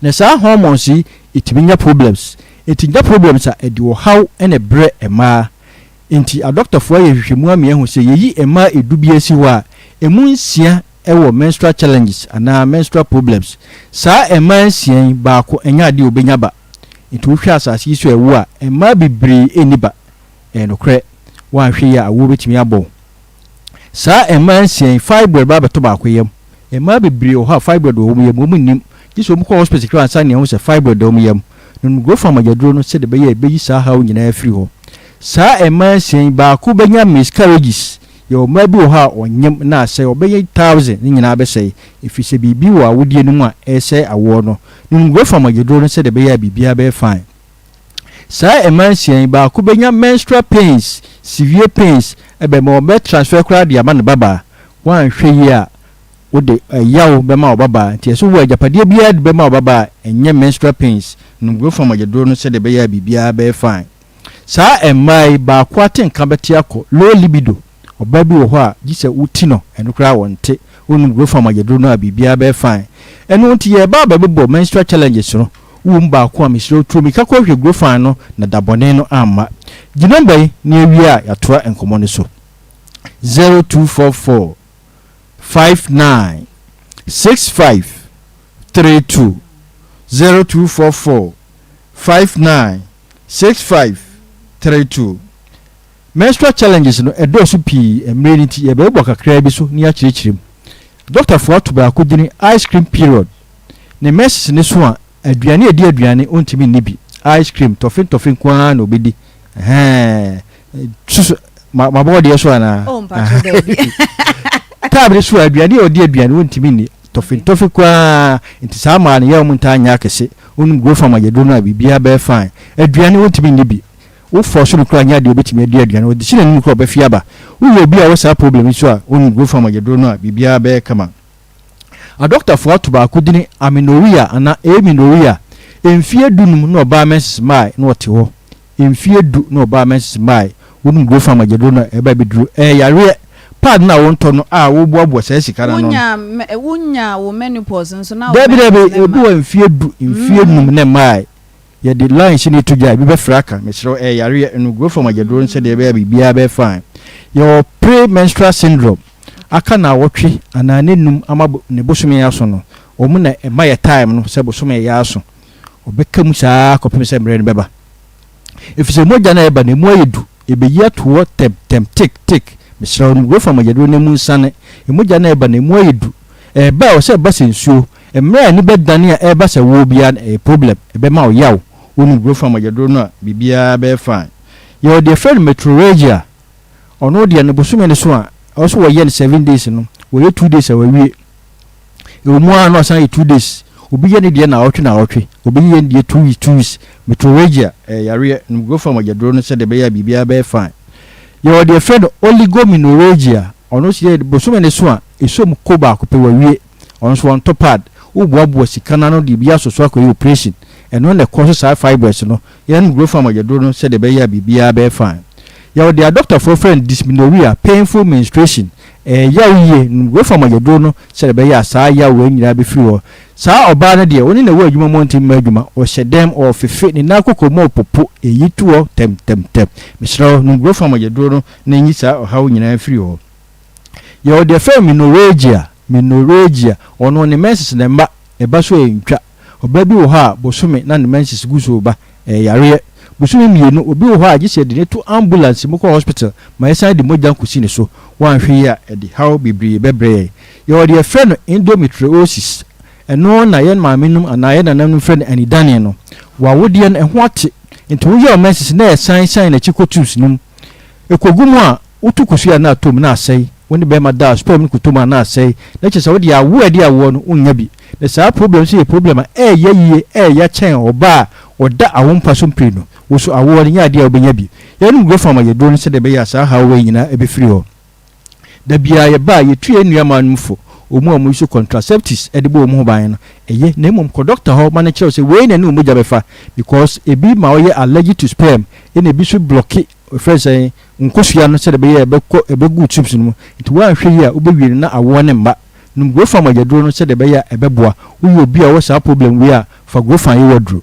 Na saa hormones yi ɛtumi nya problems. Ɛti nya problems a ɛde ɔhaw na ɛbrɛ mmaa. Nti adɔktafoɔ ayɛ nhwehwɛmu ama yɛahu sɛ yɛyi mmaa ɛdu bi asi hɔ a, ɛmu nsia wɔ menstrual challenges anaa menstrual problems. Saa mmaa nsia yi baako ɛnyɛ adeɛ a ɔbɛnya ba. Nti wohwɛ asase yi so a ɛwo a, mmaa bebree nni ba. Ɛyɛ nokorɛ, woanhwɛ yie a awoɔ bɛtumi abɔ wo. Saa mmaa nsia yi, fibroid ba abɛtɔ baako yam. Mmaa bebree wɔ hɔ a fibroid wɔ wɔn yam, wɔn nnim. Gye sɛ wɔkɔ hospital koraa ansa na yɛahu sɛ fibroid da wɔn yam. Nom Grofan mogyaduro no sɛdeɛ ɛbɛyɛ a ɛbɛyi saa haw nyinaa afiri hɔ. Saa mmaa nsia yi, baako bɛnya miscarriages. Yɛwɔ mmaa bi wɔ hɔ a wɔnyem na asɛe, wɔbɛyɛ thousand, ne nyinaa bɛsɛe, ɛfiri sɛ biribi wɔ awodeɛ no mu a ɛresɛe awoɔ no. Nom Grofan mogyaduro no sɛdeɛ ɛbɛyɛ a biribiara bɛyɛ fine. Saa mmaa nsia yi, baako bɛnya menstrual pains, severe pains, ɛbɛma wɔbɛ transfer koraa de ama ne babaa. Woanhwɛ yie a, wode ɛyaw bɛma wo babaa. Nti ɛsɛ wowɔ agyapadeɛ biara de bɛma wo babaa a, ɛnyɛ menstrual pains. Nom Grofan mogyaduro no sɛdeɛ ɛbɛyɛ a biribiara bɛyɛ fine. Saa mmaa yi, baako atenka bɛte akɔ, low libido. Ɔbaa bi wɔ hɔ a, gye sɛ woti no, ɛno koraa ɔnte. Wonom Grofan mogyaduro no a, biribiara bɛyɛ fine. Ɛno nti yɛreba abɛbobɔ menstrual challenges no. Wowɔ mu baako a, mesrɛ wo, tu mmirika kɔhwehwɛ Grofan no na da bɔne no amma. Gye nɔmba yi na yɛwie a yɛatoa nkɔmmɔ no so. 0244 59 65 32 0244 59 65 32 Menstrual challenges no ɛdɔɔso pii, mmerɛ no nti yɛbɛbobɔ kakraa bi so na yɛakyerɛkyerɛ mu. Dɔktafoɔ ato baako dini ice cream period. Ne menses no so a, aduane a ɛdi aduane ɔntumi nni bi. Ice cream, tɔfe ntɔfe nko ara na ɔbɛdi. Ɛhɛɛ, susu, ma, mabɔ ɔdeɛ so anaa? Oh, mpakyɛ daabi. Time no so a, aduane a ɔdi aduane ɔntumi nni. Tɔfe ntɔfe nko ara. Nti saa mmaa no, yɛ a wɔn ntaa nyɛ akɛse. Wonom Grofam ayɛduro no a, biribiara bɛyɛ fine. Aduane ɔntumi nni bi. Wo force no koraa nyɛ adeɛ obetumi adi aduane, ɔde si n'anim koraa ɔbɛfe aba. Woyɛ obi a ɔwɔ saa problem yi so a, wonom Grofam ayɛduro no a, biribiara bɛyɛ kama. Adɔkotafoɔ ato baako dini amenorrhea anaa amenorrhea. Mfeɛ dunum na ɔbaa menses mmae na ɔte hɔ. Mfeɛ du na ɔbaa menses mmae. Wonom Grofam ayɛduro no a, ɛba abɛduru. Ɛyɛ yareɛ. Pad no a wontɔ no a woboaboa saa sika no ano no. Wonya wonya wo menopause nso na wo Dabi menses dabi, no ebi mma. wɔ mfeɛ du, mfeɛ num na ɛmmae. Yɛde line si ne to dwa a, ebi bɛfra aka. Mesrɛ wo, ɛyɛ yareɛ. Nom Grofam agyaduro no sɛdeɛ ɛbɛyɛ a biribiara bɛyɛ fine. Yɛwɔ pre-menstrual syndrome. Aka naawɔtwe anaa ne num ama ne bosome aso no, wɔn na ɛma yɛ time no sɛ bosome reyɛ aso. Ɔbɛka mu saa ara kɔpem sɛ mmerɛ no bɛba. Ɛfiri sɛ mogya no a ɛba no, ɛmu ayɛ du. Ɛbɛyi ato hɔ tɛmtɛm, tick, tick. Mesrɛ wo, nom Grofam agyaduro no ɛmu nsane. Mogya no a ɛba no, ɛmu ayɛ du. Ɛreba a, ɛwɔ sɛ ɛba sɛ nsuo. Mmerɛ a ani bɛdane a ɛreba sɛ woɔ biara no, ɛyɛ problem. Ɛbɛma wo yaw. Wonom Grofam agyaduro no a, biribiara bɛyɛ fine. Yɛwɔ deɛ yɛfrɛ no metrorrhagia. Ɔno deɛ no, bosome no so a, ɛwɔ sɛ wɔyɛ no seven days no, wɔyɛ two days a wawie. Ɛwɔ mu ara na ɔsan yɛ two days. Obi yɛ ne deɛ naawɔtwe naawɔtwe, obi yɛ ne deɛ two weeks two weeks. Metrorrhagia ɛyɛ yareɛ. Nom Grofam agyaduro no sɛdeɛ ɛbɛyɛ a biribiara bɛyɛ fine. Yɛwɔ deɛ yɛfrɛ no oligomenorrhagia. Ɔno nso yɛ bosome no so a, ɛsɔ mu ko baako pɛ wawie. Ɔno nso ɔntɔ pad. Woboaboa sika no ano de bi asɔ so akɔyɛ operation. Ɛno na ɛkɔ so saa fibroids no. Yɛnom Grofam agyaduro no sɛdeɛ ɛbɛyɛ a biribiara bɛyɛ fine. Yɛwɔ deɛ adɔkotafoɔ frɛ no dysmenorrhea, painful menstruation. Ɛyɛ yaw yie. Nom Grofam agyaduro no sɛdeɛ ɛbɛyɛ a saa yaw wei nyinaa bɛfiri hɔ. Saa ɔbaa no deɛ, wo ne no wɔ adwuma mu a ɔntumi mma adwuma. Ɔhyɛ dɛm, ɔrefefe, ne nan koko mu repopo. Ɛyi to hɔ tɛmtɛmtɛm. Mesrɛ wo, nom Grofam agyaduro no na ɛnyi saa ɔhaw nyinaa mfiri hɔ. Yɛwɔ deɛ yɛfrɛ no menorrhagia, menorrhagia. Ɔno ne menses na ɛmma, ɛba so a ɛntwa. Ɔbaa bi wɔ hɔ a, bosome na ne menses gu so reba. Ɛyɛ yareɛ. Bosome mmienu, obi wɔ hɔ a gye sɛ yɛde no to ambulance mu kɔ hospital ma yɛsan de mogya kɔsi ne so. Woanhwɛ yie a, ɛde haw bebree bɛbrɛ yɛn. Yɛwɔ deɛ yɛfrɛ no endometriosis. Ɛno na yɛn maamenom anaa yɛn nananom frɛ no anidane no. W'awodeɛ no, ɛho ate. Nti woyɛ wo menses na ɛsan san n'akyi kɔ tubes no mu. Ɛkɔgu mu a, woto kosua a na atɔ mu na asɛe, wo ne bɛrima da a sperm no kɔtɔ mu a na asɛe, na kyerɛ sɛ wode awoɔ a ɛde awoɔ no wonnya bi. Na saa problem nso yɛ problem a ɛɛya yie, ɛɛya kyɛn ɔbaa a ɔda awo mpa so mprenu. Wo so awoɔ no nyɛ adeɛ a wobɛnya bi. Yɛnom Grofam ayɛduro no sɛdeɛ ɛbɛyɛ a saa haw wei nyinaa ɛbɛfiri hɔ. Da biara yɛba a yɛtu yɛn nua mmaa nom fo, wɔn a wɔyi so contraceptives de bɔ wɔn ho ban no, ɛyɛ na mmom kɔ doctor hɔ ma no kyerɛ wo sɛ wei na ɛne wo mogya bɛfa because ebi ma woyɛ allergic to sperm ɛna ebi nso blocke wɔfrɛ no sɛn nkosua no sɛdeɛ ɛbɛyɛ a ɛbɛkɔ ɛbɛgu tubes no mu nti woanhwɛ yie a wobɛwie no na awoɔ no mma. Nom Grofan mogyaduro no sɛdeɛ ɛbɛyɛ a ɛbɛboa. Woyɛ obi a ɔwɔ saa problem wei a fa Grofan yɛ w'aduro.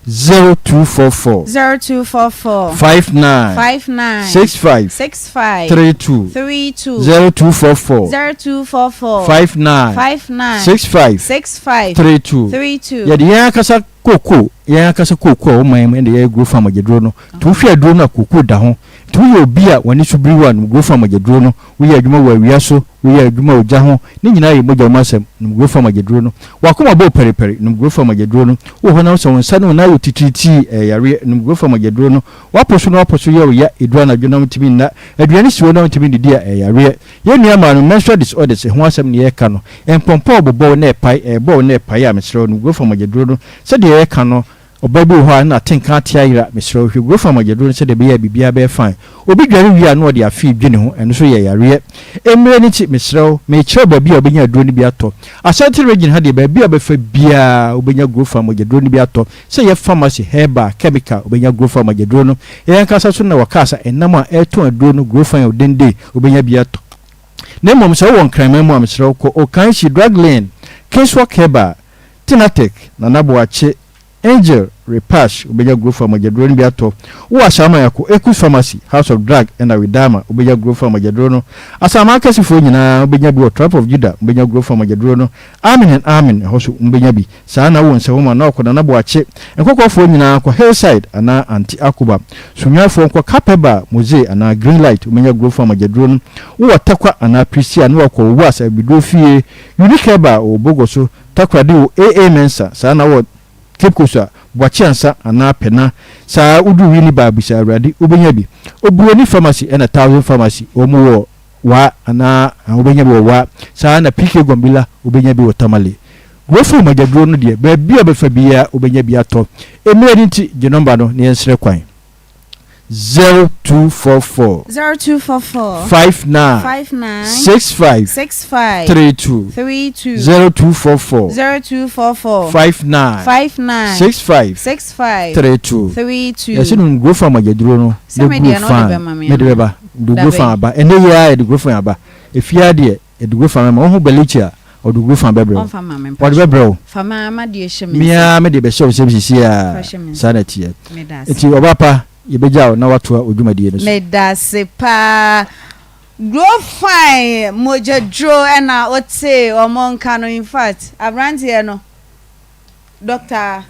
0244 0244 59 59 65 65 32 32 0244 0244 59 59 65 65 32 32 Yɛde yɛn ankasa kookoo, yɛn ankasa kookoo a ɛwɔ man mu na yɛyɛ Grofan mogyaduro no. Nti wohwɛ aduro no a kookoo da ho. Nti woyɛ obi a w'ani so biri wo a nom Grofan mogyaduro no. Woyɛ adwuma wɔ awia so, woyɛ adwuma ogya ho, ne nyinaa yɛ mogya mu asɛm. Nom Grofan mogyaduro no. W'akoma bɔ paripari, nom Grofan mogyaduro no. Wowɔ hɔ na wo sɛ wo nsa ne wo nan yɛ titiritii, ɛyɛ yareɛ, nom Grofan mogyaduro no. W'apo so na w'apo so yɛ wo ya, ɛduru anadwo na wontumi nna, aduane si hɔ na wontumi nnidi a, ɛyɛ yareɛ. Yɛn nua maa no menstrual disorders ho asɛm na yɛreka no. Mpɔmpɔ a ɔbobɔ wo na ɛpae, ɛrebɔ wo na ɛpae a, mesrɛ wo nom Grofan mogyaduro no. Sɛdeɛ yɛreka no, Ɔbaa bi wɔ hɔ a na atenka ate ayera, mesrɛ wo hwɛ Gurofa mogyaduro no sɛdeɛ ɛbɛyɛ a biribiara bɛyɛ fine. Obi dware wie a na ɔde afee dwi ne ho, ɛno nso yɛ yareɛ. Mmerɛ no nti, mesrɛ wo, merekyerɛ wo baabi a wobɛnya aduro no bi atɔ. Ashanti region ha deɛ, baabi a wobɛfa biara wobɛnya Gurofa mogyaduro no bi atɔ. Sɛ ɛyɛ pharmacy, herbal, chemical, wobɛnya Gurofa mogyaduro no. Yɛn ankasa nso na wɔkaa sɛ ɛnam a ɛretɔn aduro no, Gurofa Odende, wobɛnya bi atɔ. Na mmom sɛ wowɔ Nkraman mu a, mesrɛ wo kɔ Okanshi Drug Lane, Kingswalk Herbal, Tinatech, Nana Boakye. Angel, Repash, wobɛnya Growfa mogyaduro no bi atɔ. Wowɔ Asaman a, kɔ Ekus Pharmacy, House of Drug ɛna Widama, wobɛnya Growfa mogyaduro no. Asaman akɛsefoɔ nyinaa, wobɛnya bi wɔ Tribe of Judah, wobɛnya Growfa mogyaduro no. Amen and Amen, ɛhɔ nso wobɛnya bi. Saa na wowɔ Nsɛhoma na ɔkɔ Nana Boakye. Nkɔkɔɔfoɔ nyinaa kɔ Hillside anaa Aunty Akuba. Sunyanifoɔ nkɔ Kapɛba, Mose anaa Green Light, wobɛnya Growfa mogyaduro no. Wowɔ Tarkwa anaa Prestea na wakɔ Owuas Abibiduro fie. Unique Herbal wɔ Bogoso. Takoradi wɔ AA Mensah, saa na wɔ Cape Coast a, Boakye Ansah anaa Pena. Saa woduru Winneba a bisa Awurade, wobɛnya bi. Oburoni Pharmacy ɛna Thousand Pharmacy, wɔn wɔ Wa anaa wobɛnya bi wɔ Wa. Saa na PK Gombila wobɛnya bi wɔ Tamale. Grofo mogyaduro no deɛ, baabi a wobɛfa biara wobɛnya bi atɔ. Mmerɛ no nti, gye nɔmba no na yɛnsrɛ kwan. 0244. 0244. 59. 59. 65. 65. 32. 32. 0244. 0244. 59. 59. 65. 65. 32. 32. Yɛsi no grofo mogyaduro no. Sɛ me deɛ no wode bɛma me Mede bɛba. De grofo aba. Ɛnɛ yi ara yɛde grofo aba. Efie adeɛ yɛde grofo ama. Wohu Belichi a ɔde grofo bɛbrɛ wo. Ɔmfa ma me Ɔde bɛbrɛ wo. Fa ma ma deɛ hyɛ me Me nsa. ara mede bɛhyɛ wo nsam seesei Fa ara. hyɛ me Saa nsa. na ɛteɛ. Meda ase. Nti ɔbaa pa, yɛbɛgya wo na woatoa wo dwumadie no so. Medase paa. Grow fine mogyaduro ɛna wotee wɔn nka no infact abranteɛ no doctor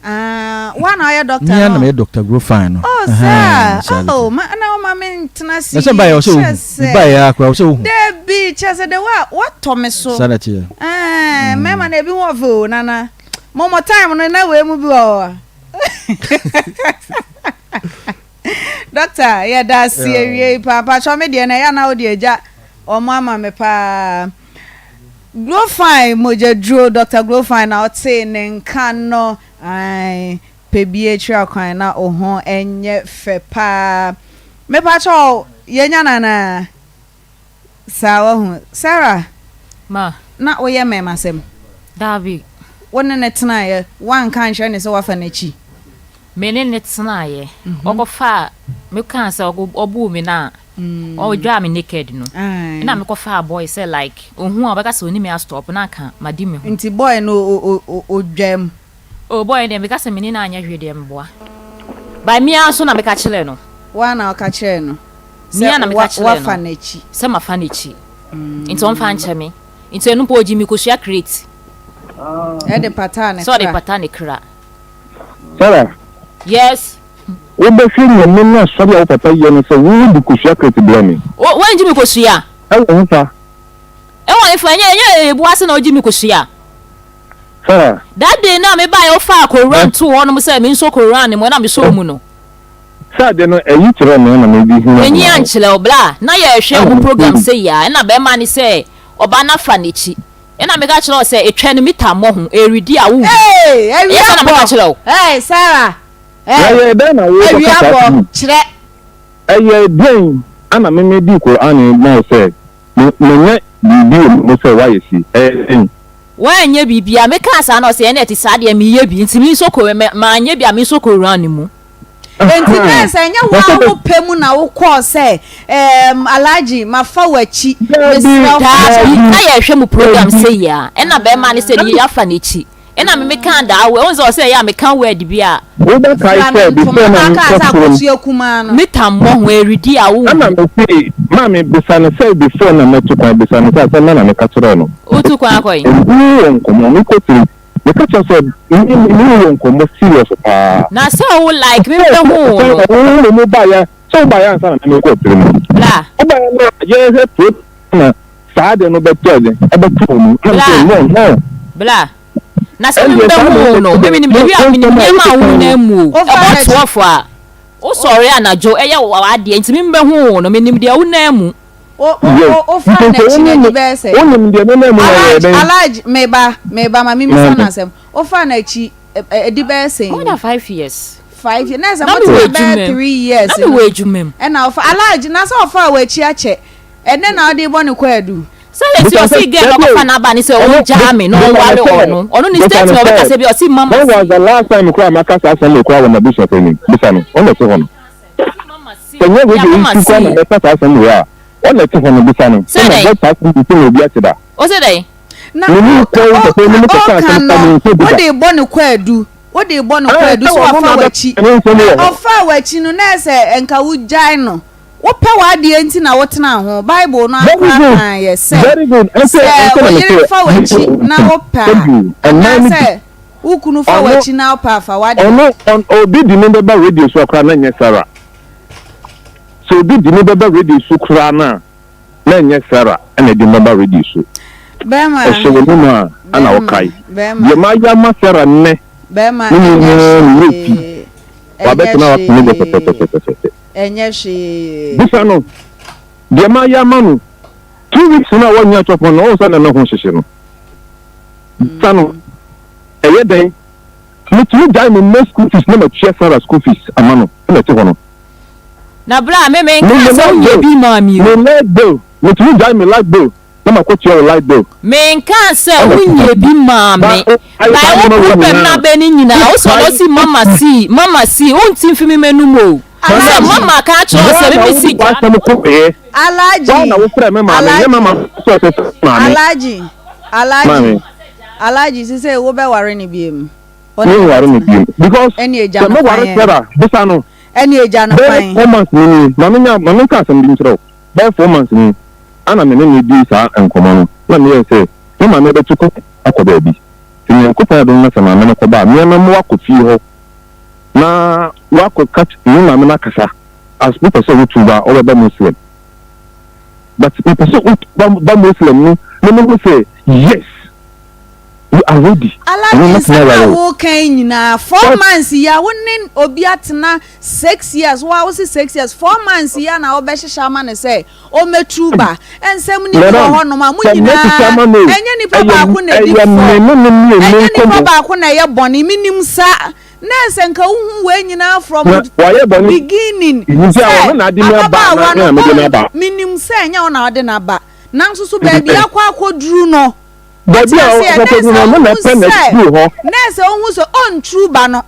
Ah, wo a na ɔyɛ doctor no. Me a na meyɛ doctor grow fine no. Oh, sir. Oh, ma na ɔma me ntena se. Na sɛ baayɛ ɔsɛ ohu. Me baayɛ akora ɔsɛ ohu. Debi, kyerɛ sɛ de wa watɔ me so. Saa na teɛ. Eh, mɛma na ebi ho ɔfɛ o, nana. Mo mo time no na wei mu bi wɔ hɔ. Doctor, yɛda ase awie paa. Mpakyɛw me deɛ na ɛyɛ na wode agya wɔn ama me paa. Glofine mogyaduro, Doctor Glofine na ɔtee ne nka no. Ae, pɛ bi akyiri akwan na wo ho nyɛ fɛ paa. Mepakyɛw, yɛnya no anaa? Saa wahu. Sarah, Ma. na woyɛ mmɛɛmasɛm? Daabi. Wo ne no tenaeɛ, woanka ankyerɛ no sɛ woafa n'akyi? Me ne no tenaeɛ. Ɔkɔfaa, mekaa sɛ ɔboo me no a, ɔdwaa me naked no. Ɛna mekɔfaa boy sɛ like, ɔhu a ɔbɛka sɛ ɔne me astop na anka madi me ho. Nti boy no ɔdwaa mu? Oh boy no deɛ meka sɛ me ne no anyɛ hwee deɛ meboa. But me ara nso na meka kyerɛɛ no. Wo ara na woka kyerɛɛ no Me ara na sɛ meka kyerɛɛ woafa no n'akyi? sɛ mafa n'akyi. Nti ɔmfa nkyɛ me. Nti ɛno mpo ɔgyee me kosua crate. Ɛde pataa ne Sɛ ɔde kra. pata ne kra. Sarah. Yes. Wobɛhwɛ Nyame no asɔre a wo papa yɛ no sɛ wo de kosua crate brɛ me. Wo woangye me kosua? Ɛwɔ hefa? Ɛwɔ hefa? Ɛnyɛ ɛnyɛ ebu ase na wogye me kosua? Sarah. That day no a mebaeɛ wofaa Koran too hɔnom sɛ mensɔ Koran no mu ɛna mesɔɔ mu no. Sɛ ade no ɛyi kyerɛ me na mede hunu M'ani ama wo. ankyerɛ wo bra na yɛrehwɛ Ɛna ɔmo program mefiri. sei a ɛna bɛrima no sɛ ɔbaa no afa n'akyi ɛna meka kyerɛ wo sɛ etwa no mita mmɔ ho ɛredi a wonhu Hey, ɛyɛ awia sɛ na meka bɔ. kyerɛ wo. Hey, Sarah. Na Hey, ɛyɛɛ dɛn na worekɔka awia saa bɔ. asɛm yi? Kyerɛ. Ɛyɛɛ dɛn na me medii Qur'aan ma wo sɛ me menyɛ biribi wɔ me mu sɛ woayɛ sei? Ɛyɛ dɛn? Woanyɛ biribiara mekaa saa na ɔse ɛna ɛte saa deɛ meyɛ bi nti me nso kɔ manyɛ bi a me nso kɔ Qur'aan no mu. Enti na sɛ ɛnyɛ wo ara wo pɛ mu na wokɔɔ sɛ ɛɛm Alhaji mafa w'akyi mesrɛ wo fa kyɛ Daabi me. na yɛrehwɛ mo program sei a ɛna bɛrima no sɛ ne yere afa n'akyi ɛna me mekaa daa word wohu sɛ ɔsɛ ɛyɛ a meka word bi a. Wobɛkae Fira no sɛ ntoma before na na kaa mekɔ sɛ soro no. akosua kumaa no. Me tam mmɔ ho ɛredi a wonhu. Ɛna mese maame bisa no sɛ before na mɛtu kwan bisa no sɛ asɛm bɛn na meka kyerɛɛ no. Wotu kwan akɔ he? Mene wo wɔ nkɔmmɔ mekɔ tiri Meka kyerɛ sɛ me ne wo wɔ nkɔmmɔ serious paa. Na sɛ wo like me bɛ hu wo no. Sɛ wo mmom baeɛ sɛ wo baeɛ ansa na me mekɔ tiri no. Bla. Wo baeɛ no a yɛhwɛ pro na saa adeɛ no bɛtɔ ɛdɛ ɛbɛtɔ wo mu. Bla. No no. Bla. Na sɛ me bɛ hu wo no me menim the way a menim nneɛma a wo nan mu o. Ɛbɔ 12 a wo sɔre anadwo ɛyɛ w'adeɛ nti me bɛ hu wo no menim deɛ wo nan mu. Wo wo wo fa n'akyi n'adi bɛyɛ sɛ. Wonim deɛ me nan mu na yɛ dɛn. Alhaji meba meba ma mimisa no asɛm. Wo fa n'akyi adi bɛyɛ sɛn? More than 5 years. 5 years na ɛsɛ mo tena bɛyɛ 3 years. Na mewɔ adwuma mu. Ɛna ɔfa Alhaji na sɛ ɔfa w'akyi akyɛ ɛnɛ na ɔde bɔ ne kwaadu. Sɛ lesi ɔsi girl na ɔkɔfa n'aba ne sɛ ɔngyaa me na ɔnware ɔno ɔno ne statement ɔbɛka sɛ bi ɔsi mama When was the last time koraa maka saa asɛm wei koraa wɔ m'abusuafo anim? Bisa no, ɔno na ɛte hɔ no. Sɛ nyɛ radio yi nti koraa na mɛka saa asɛm wei a, ɔno na ɛte hɔ no, bisa no. Sɛ Sɛ dɛn? mabɔ saa asɛm wei sɛ obi ate da. Ose dɛn? Na Me ne wo kɔ wo papa anim kɔka ɔka asɛm no koraa menka bi da. wode bɔ ne kwaadu. Wode rebɔ no kwaadu so wafa w'akyi. Na ɔfaa w'akyi no, na ɛsɛ nka wogyae no. Wopɛ w'adeɛ nti na wotenaa ho. Bible no ara koraa kaa yɛ sɛ, sɛ wo yere fa w'akyi na wopɛ a, anaasɛ wo kunu fa w'akyi na wopɛ a, fa w'adeɛ. Ɔno, obi de no bɛba radio so koraa na ɛnyɛ Sarah. Sɛ obi de no bɛba radio so koraa no a, na ɛnyɛ Sarah na ɛde no bɛba radio so. Bɛrima, Ɛhyɛ w'anom a, ɛna bɛrima, wokae. bɛrima, Deɛ mayɛ ama Sarah nnɛ, bɛrima, ne ɛnyɛ nyinaa ne werɛ fi. hwee, ɛnyɛ Wabɛtena hɔ ato ne bo hwee, pɛpɛpɛpɛpɛpɛ. ɛnyɛ hwee. Bisa no deɛ mayɛ ama no. 2 weeks no a wannya atwapɔn no, ɔhu sɛ na ne ho hyehye no. Bisa no, ɛyɛ dɛn? Metumi gyae me mma school fees na matua Sarah school fees ama no, ɛna ɛte hɔ no. Na bra me Me menkaa me sɛ light wonyɛ bill, bi maa me me o. light bill, metumi gyae me light bill na makɔtua wo light bill. Menkaa sɛ Ɛna ɛte hɔ. wonyɛ bi maa Ba me. o, ayɛ By saa wo nneɛma wei problem no nyinaa. abɛ no nyinaa wo sɛ ɔno Wokae ɔsi mama sii mama sii wonte mfi me m'anum o. Sɛ Alhaji, mama ka akyerɛ wo Woa sɛ na me wode mesi gyaa w'asɛm no. kɔeɛ. Woa na Alhaji, wofrɛɛ me maame, nyɛ mama Alhaji, nso ɛsɛ sɛ maame. Alhaji, Alhaji, Maame. Alhaji, sesei wobɛware no biom? Wo ne no Menware no bɛtena? biom because Ɛne agya sɛ no kwan mɛware ɛ? Sarah, bisa no. Ɛne agya no Bɛyɛ kwan. 4 months ni nie, ma menya, ma menka asɛm bi nkyerɛ wo. Bɛyɛ 4 months ni, ana me ne no dii saa nkɔmmɔ no, na meyɛɛ sɛ me maame bɛtu kwan akɔ baabi. Sɛ Nyankopɔn adom na sɛ maame no kɔba a, me ara mɛma wakɔ fie hɔ na wakɔka me maame no akasa as wopɛ sɛ wotu ba a wobɛba Muslim. But mepɛ sɛ wotu ba Muslim no na mehu sɛ yes, you are ready. Alaji Ɛno mɛtumi nsɛm a aware wo. woka yi nyinaa four But months yi a wo ne obi atena 6 years, wo a wo se 6 years, 4 months yi a na wobɛhyehyɛ ama no sɛ ɔmmɛturu ba. Nsɛm no bi wɔ madam, hɔnom a mo sɛ mɛhyehyɛ nyinaa ama no o, ɛnyɛ nipa ɛyɛ baako na ɛdi ɛyɛ fɔ, me ne no mmienu ɛnyɛ nipa nkɔmmɔ. baako na ɛyɛ bɔne, menim saa. Na ɛsɛ nka wohu wei nyinaa from Na wayɛ bɔne beginning nti a sɛ ɔno na ade me aba ababaawa anaa me no na mede no ɔn aba. menim sɛ ɛnyɛ wo na wode no aba nanso so baabi akɔ akɔduru no wote Baabi a aseɛ na ɔkɔduru ɛsɛ no ɔno na wohu ɛpɛ na sɛ ɛduru hɔ. na ɛsɛ wohu sɛ ɔnturu ba no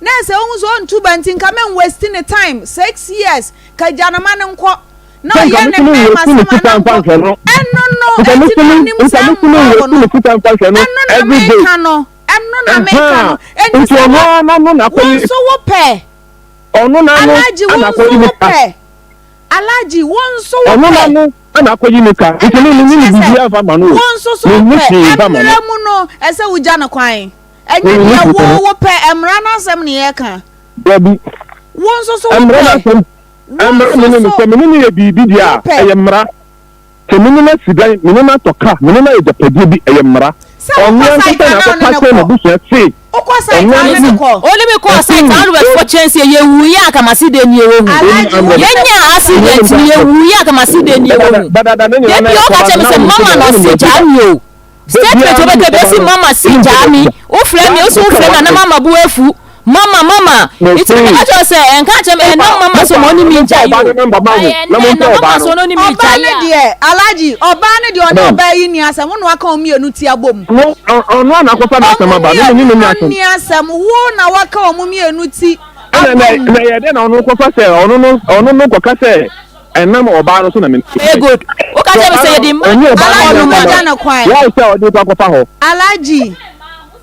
na ɛsɛ wohu sɛ ɔntu ba nti nka men waste ne time 6 years ka gya no ma no nkɔ na Sɛ nka ɔyɛ ne metumi mmarima waste ne sɛm sika ana mfa nkɔ nhwɛ no. ɛno no Nka ɛnti na metumi ɔnim nka saa metumi mmoa wo waste ne no sika mfa nhwɛ no ɛno na every day. meka no ɛno na meka no Ɛhaa ɛnti nti sɛ ɔno wo ara n'ano na wo akɔyi nso wo pɛ ɔno n'ano Alhaji wo ana nso akɔyi wo ne ka. pɛ Alhaji wo nso wo Ɔno pɛ n'ano ana akɔyi ne ka. Nti ɛna me menyi ne mekyerɛ sɛ biribiara mfa ma no o. wo nso so wo Menni pɛ hwee mfa ma no. mmara mu no ɛsɛ wogya no kwan ɛnyɛ Menni deɛ hwee wo ma no. wo pɛ mmara no asɛm ne yɛka Dabi. wo nso so wo Mmara pɛ n'asɛm wo mmara nso me ne no so sɛ me ne no yɛ biribi deɛ wo a pɛ ɛyɛ mmara. Sɛ me ne no asi dan, me ne no atɔ kaa, me ne no ayɛ agyapadeɛ bi, ɛyɛ mmara. Sɛ Ɔno wokɔ ankasa site na a na akɔka wo ne no akyerɛ kɔ. n'abusua se Wokɔ site ɔno a wo ara ne no ne kɔ. Wo ne me kɔɔ site a wode bɛfɔ kyɛnse yɛ wuiɛ a anka m'ase dɛn nie wohu. Alhaji wo ne no Yɛnyaa kɔ site. accident no yɛ wuiɛ a anka m'ase dɛn nie wohu. Dadaada Da ne nyinaa na biara woka ɛkɔba kyerɛ no me na sɛ wonim mama sɛdeɛ na wonim ɔse deɛ gyaa ɛte me o. da Statement biara wobɛka bi wonim ɔse kɔba no mama se wonim gyaa sɛdeɛ me ɛte wofrɛ da me wose woka wofrɛ me a na w'asɛm mama bo afu mama mama nti mese meka kyerɛ wo sɛ ɛnka nkyerɛ me ɛnam mofa mama so mofa ma ɔne me momfa ngyae ɔbaa o no namba ma na ho na ɛnnɛ momfrɛ na mama ɔbaa so no ɔno ne me Ɔbaa gyae no a. deɛ Alhaji ɔbaa no deɛ ɔne madam ɔbaa yi nni asɛm wo na waka wɔn mmienu ti abom. Ɔno ɔno a na akɔfa n'asɛm Wɔn aba me ne mmienu no nni no asɛm nni asɛm wo na waka wɔn mmienu ti ɛna na abom. na ɛyɛ dɛn na ɔno kɔfa sɛ ɔno no ɔno no kɔka sɛ ɛnam ɔbaa no so na me Very good woka sɛ kyerɛ me ɔbaa sɛ no yɛde mma ɔne ɔbaa no Alhaji nyɛ wobɛgya asɛm no kwan. a why sɛ ɔde kɔ akɔfa hɔ. Alhaji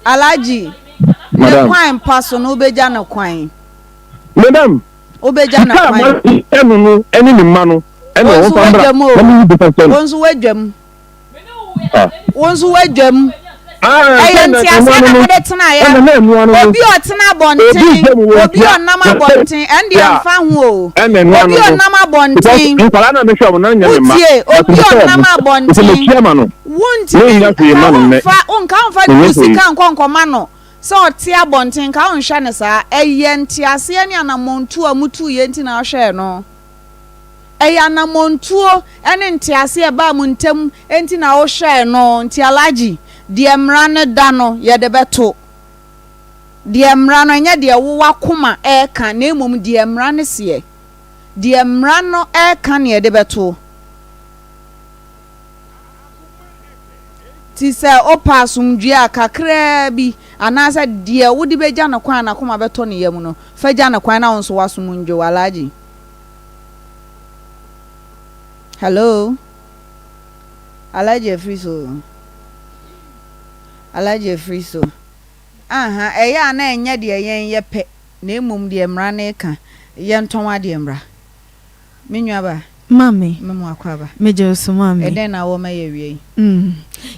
Alhaji ne Madam. kwan pa so no wobɛgya no kwan. Madam, Wobɛgya no sika a kwan. ma no no ɛne ne mma no ɛna Wo nso ɔmfa mmra woadwam o. na meyi bi fa nkyɛ no. Wo nso woadwam. Ah. Wo nso woadwam. Ah, Ɛyɛ sɛ na nteaseɛ ɛnoa na no no mode tenaeɛ. ɛna na ɛnoa no no Obi a ɔtena obi abɔnten, dwam wɔ obi a ntua ɔnam na sɛ abɔnten, ɛndeɛ ya mfa ho o. ɛna ɛnoa Obi no a no ɔnam because abɔnten, nkwadaa na mehwɛ wɔn na nyɛ me mma wotie, but obi a mehwɛ ɔnam wɔn nti abɔnten, metua ma no wontumi mennya hwee nka ma no nnɛ womfa, nka womfa menyɛ wo hwee. sika nkɔ nkɔma no sɛ ɔte abɔnten, nka wonhwɛ no saa. Ɛyɛ nteaseɛ ne anammɔntuo a motuiɛ nti na wohwɛɛ no. Ɛyɛ anammɔntuo ne nteaseɛ a ɛbaa mo ntam nti na wohwɛɛ no. Nti Alhaji, deɛ mmara no da no, yɛde bɛto. Deɛ mmara no, ɛnyɛ deɛ wo w'akoma reka, na mmom deɛ mmara no seɛ. Deɛ mmara no reka na yɛde bɛto. Nti sɛ wopɛ asomdwoeɛ a, kakraa bi, anaasɛ deɛ wode bɛgya no kwan a n'akoma bɛtɔ ne yam no, fa gya no kwan na wo nso w'asom ndwo wo. Alhaji. Hello. Alhaji afiri so. Alhaji afiri so. Aha, ɛyɛ a na ɛnyɛ deɛ yɛn yɛpɛ, na mmom deɛ mmara no reka. Yɛntɔn adeɛ mmra. Me nuabaa. Maame. Me mo akwaaba. Megye wo so maame. Ɛdɛn na wɔ ma yɛ awia yi? Mm.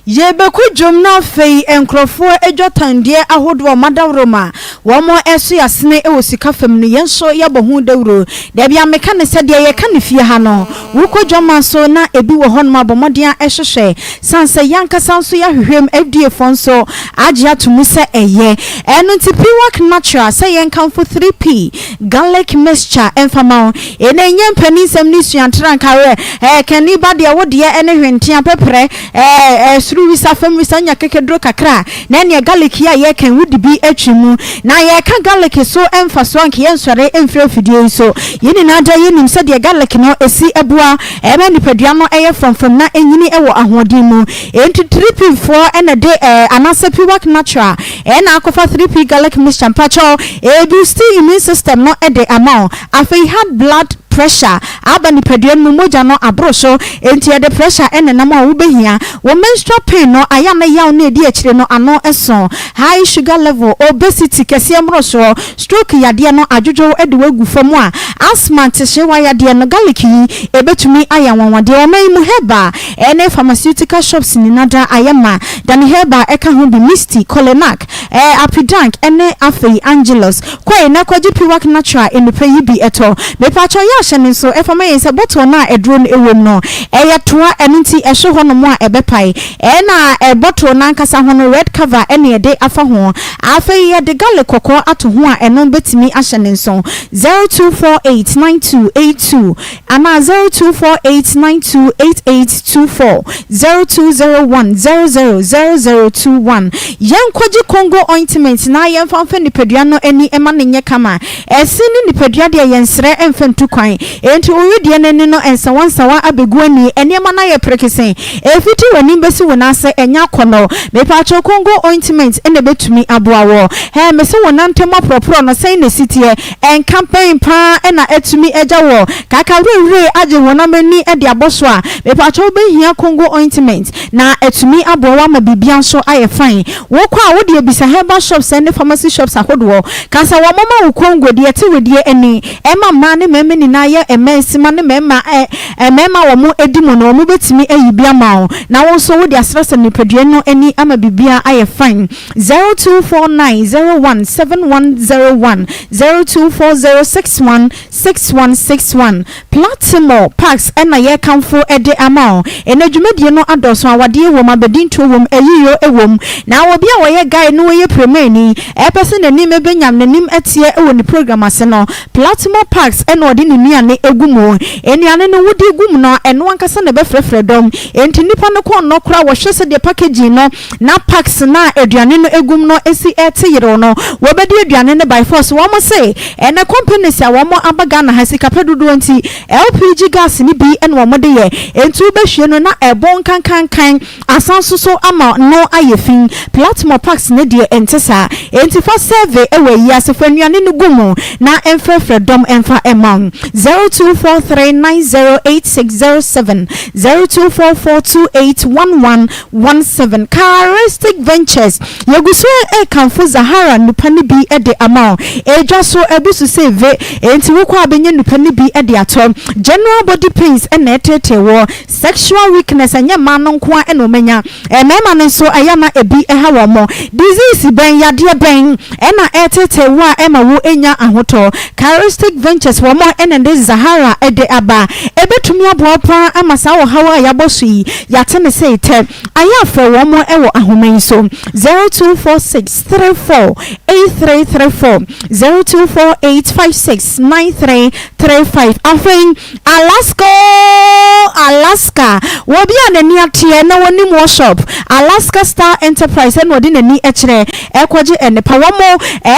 Yɛrebɛkɔ dwam na afei nkurɔfoɔ adwatandeɛ ahodoɔ a wɔadaworo ma wɔn so yɛasene wɔ sika fam no, yɛn nso yɛabɔ ho dawuro. Dabi a meka ne sɛ deɛ yɛka no fie ha no, wokɔ dwamma so na ebi wɔ hɔnom a bɔ mmɔden a hwehwɛ. Sane sɛ yɛn ankasa nso yɛahwehwɛ mu, FDA foɔ nso agye ato mu sɛ ɛyɛ. Ɛno nti Piwak Natural sɛ yɛnkamfo 3P Garlic Mixture mfa ma wo. Ena ɛnyɛ mpaninsɛm ne suantra nka werɛ ɛɛ kani ba deɛ wo deɛ ɛne hwentea pɛprɛ ɛɛ ɛɛ soro wisa fam wisa nya kekeduro kakra na ɛneɛ garlic yi a yɛreka yi wode bi atwi mu na yɛreka garlic so mfasoɔ anka yɛnsɔre mfiri afidie yi so yɛn nyinaa da yɛnim sɛdeɛ garlic no ɛsi ɛboa ɛma nipadua no ɛyɛ frɔmfrɔm na ɛnyini ɛwɔ ahoɔden mu enti 3P foɔ ɛna de ɛɛ anaasɛ Piwak Natural ɛna akɔfa 3P garlic mixture mpakyɛw ɛboosti immune system no ɛde ama wo. Afei high blood pressure aba nipadua no mu, mogya no aboro so, enti ɛde pressure nenam a wobehia. Wo menstrual pain no ayɛ a na yaw no a edi akyire no ano so. High sugar level, obesity, kɛseɛ mmorosoɔ, stroke yadeɛ no adwodwo de wo agu fam a, asthma ntehyeewa yadeɛ no, garlic yi ebetumi ayɛ anwanwadeɛ. Ɔman yi mu herbal ne pharmaceutical shops nyina da ayɛ ma. Dani Herbal ka ho bi, Misty, Colenac, Apidank ne afei Angelus. Kɔe na kɔgye Piwak Natural nnupɛ yi bi tɔ. Mepakyɛw yɛ ahyɛ no nso fa ma yɛn sɛ bottle no a aduro no wom no ɛyɛ toa ɛno nti ɛhwe hɔ nom a ɛbɛpae. Ɛna bottle no ankasa ho no red cover na yɛde afa ho. Afei yɛde garlic kɔkɔɔ ato ho a ɛno bɛtumi ahyɛ no nso. 02489282 Anaa 0248928824, 0201000021. Yɛnkɔgye Congo ointment na yɛmfa mfa nipadua no ani ma no nyɛ kama. Ɛse ne nipadua deɛ yɛnsrɛ mfa ntu kwan. Enti wo wedeɛ no ani no nsawansawa abɛgu ani, nneɛma no ayɛ perekese. Ɛfiti w'anim bɛsi wo nan ase ɛnyɛ akɔnnɔ. Mepaakyɛw Congo ointment na ɛbɛtumi aboa wo. Hɛɛ mese wo nan ntam aporɔporɔ no sɛn na ɛsi teɛ? Nka bɛn paa na atumi agya wɔ kaka werɛwerɛ agye honam ani de abɔ so a? Mepakyɛ wobɛhia Congo ointment na atumi aboa wo ama biribia nso ayɛ fine. Wokɔ a wodeɛ bisa herbal shops ne pharmacy shops ahodoɔ ka sɛ wɔn ma wo Congo deɛ ɛte wedeɛ ani ɛma mmaa ne mmarima nyinaa yɛ mmansima ne mmarima mmarima a wɔn di mu no wɔn bɛtumi ayi bi ama wo na wo nso wode asrasra nipadua no ani ama biribia ayɛ fine. 0249 01 7101, 0240 61 6161. Platimore Parks na yɛrekamfo de ama wo. Ɛnnɛ dwumadie no adɔɔso, awadeɛ wom, abadintoɔ wom, ayiyɔ wom. Na obi a ɔyɛ guy na ɔyɛ premani, ɛpɛ sɛ n'anim bɛnyam, n'anim teɛ wɔ ne program ase no, Platimore Parks na ɔde ne nnuane gu mu. Nnuane no wode gu mu no, ɛno ankasa na ɛbɛfrɛfrɛ dɔm. Enti nnipa no kɔn nnɔ koraa, wɔhwɛ sɛdeɛ packaging no Na packs no a aduane no gu mu no si rete yerew no, wɔbɛdi aduane no by force. Wɔn se ɛnɛ companies a wɔn aba Ghana ha sika pɛ dodoɔ nti LPG gas no bi na wɔn de yɛ. Enti wobɛhwie no na ɛbɔn kankankan asan nso so ama no ayɛ fi. Platmore packs no deɛ ɛnte saa. Enti fa serve wɔ ayi ase, fa nnuane no gu mu na mfrɛfrɛ dɔm mfa mma wo. 0243908607, 02442811 17 Charistic Ventures, Yɛgu so rekamfo Zahara nnupa no bi de ama wo. Edwa so abu so sɛ ve, enti wokɔ a bɛnya nnupa no bi de atɔ. General body pains na ɛteetee woɔ, sexual weakness, ɛnyɛ mmaa no nko ara na wɔanya, mmarima no nso ɛyɛ a na ebi ha wɔn. Disease bɛn, yadeɛ bɛn na ɛreteetee wo a ɛma wo nnya ahotɔ? Charistic Ventures wɔn na ɛde Zahara de aba. Ɛbɛtumi aboa wo pa ara ama saa ɔhaw a yɛabɔ so yi Yɛate ne sei tɛ. Ayɛ afrɛ wɔn wɔ ahoma yi so, 0246 34 8334, 0248 56 9335. Afei, Alaska oo, Alaska! Wɔ obi a n'ani ateɛ na wɔnim workshop, Alaska Star Enterprise na ɔde n'ani kyerɛ ɛrekɔgye nnepa. Wɔn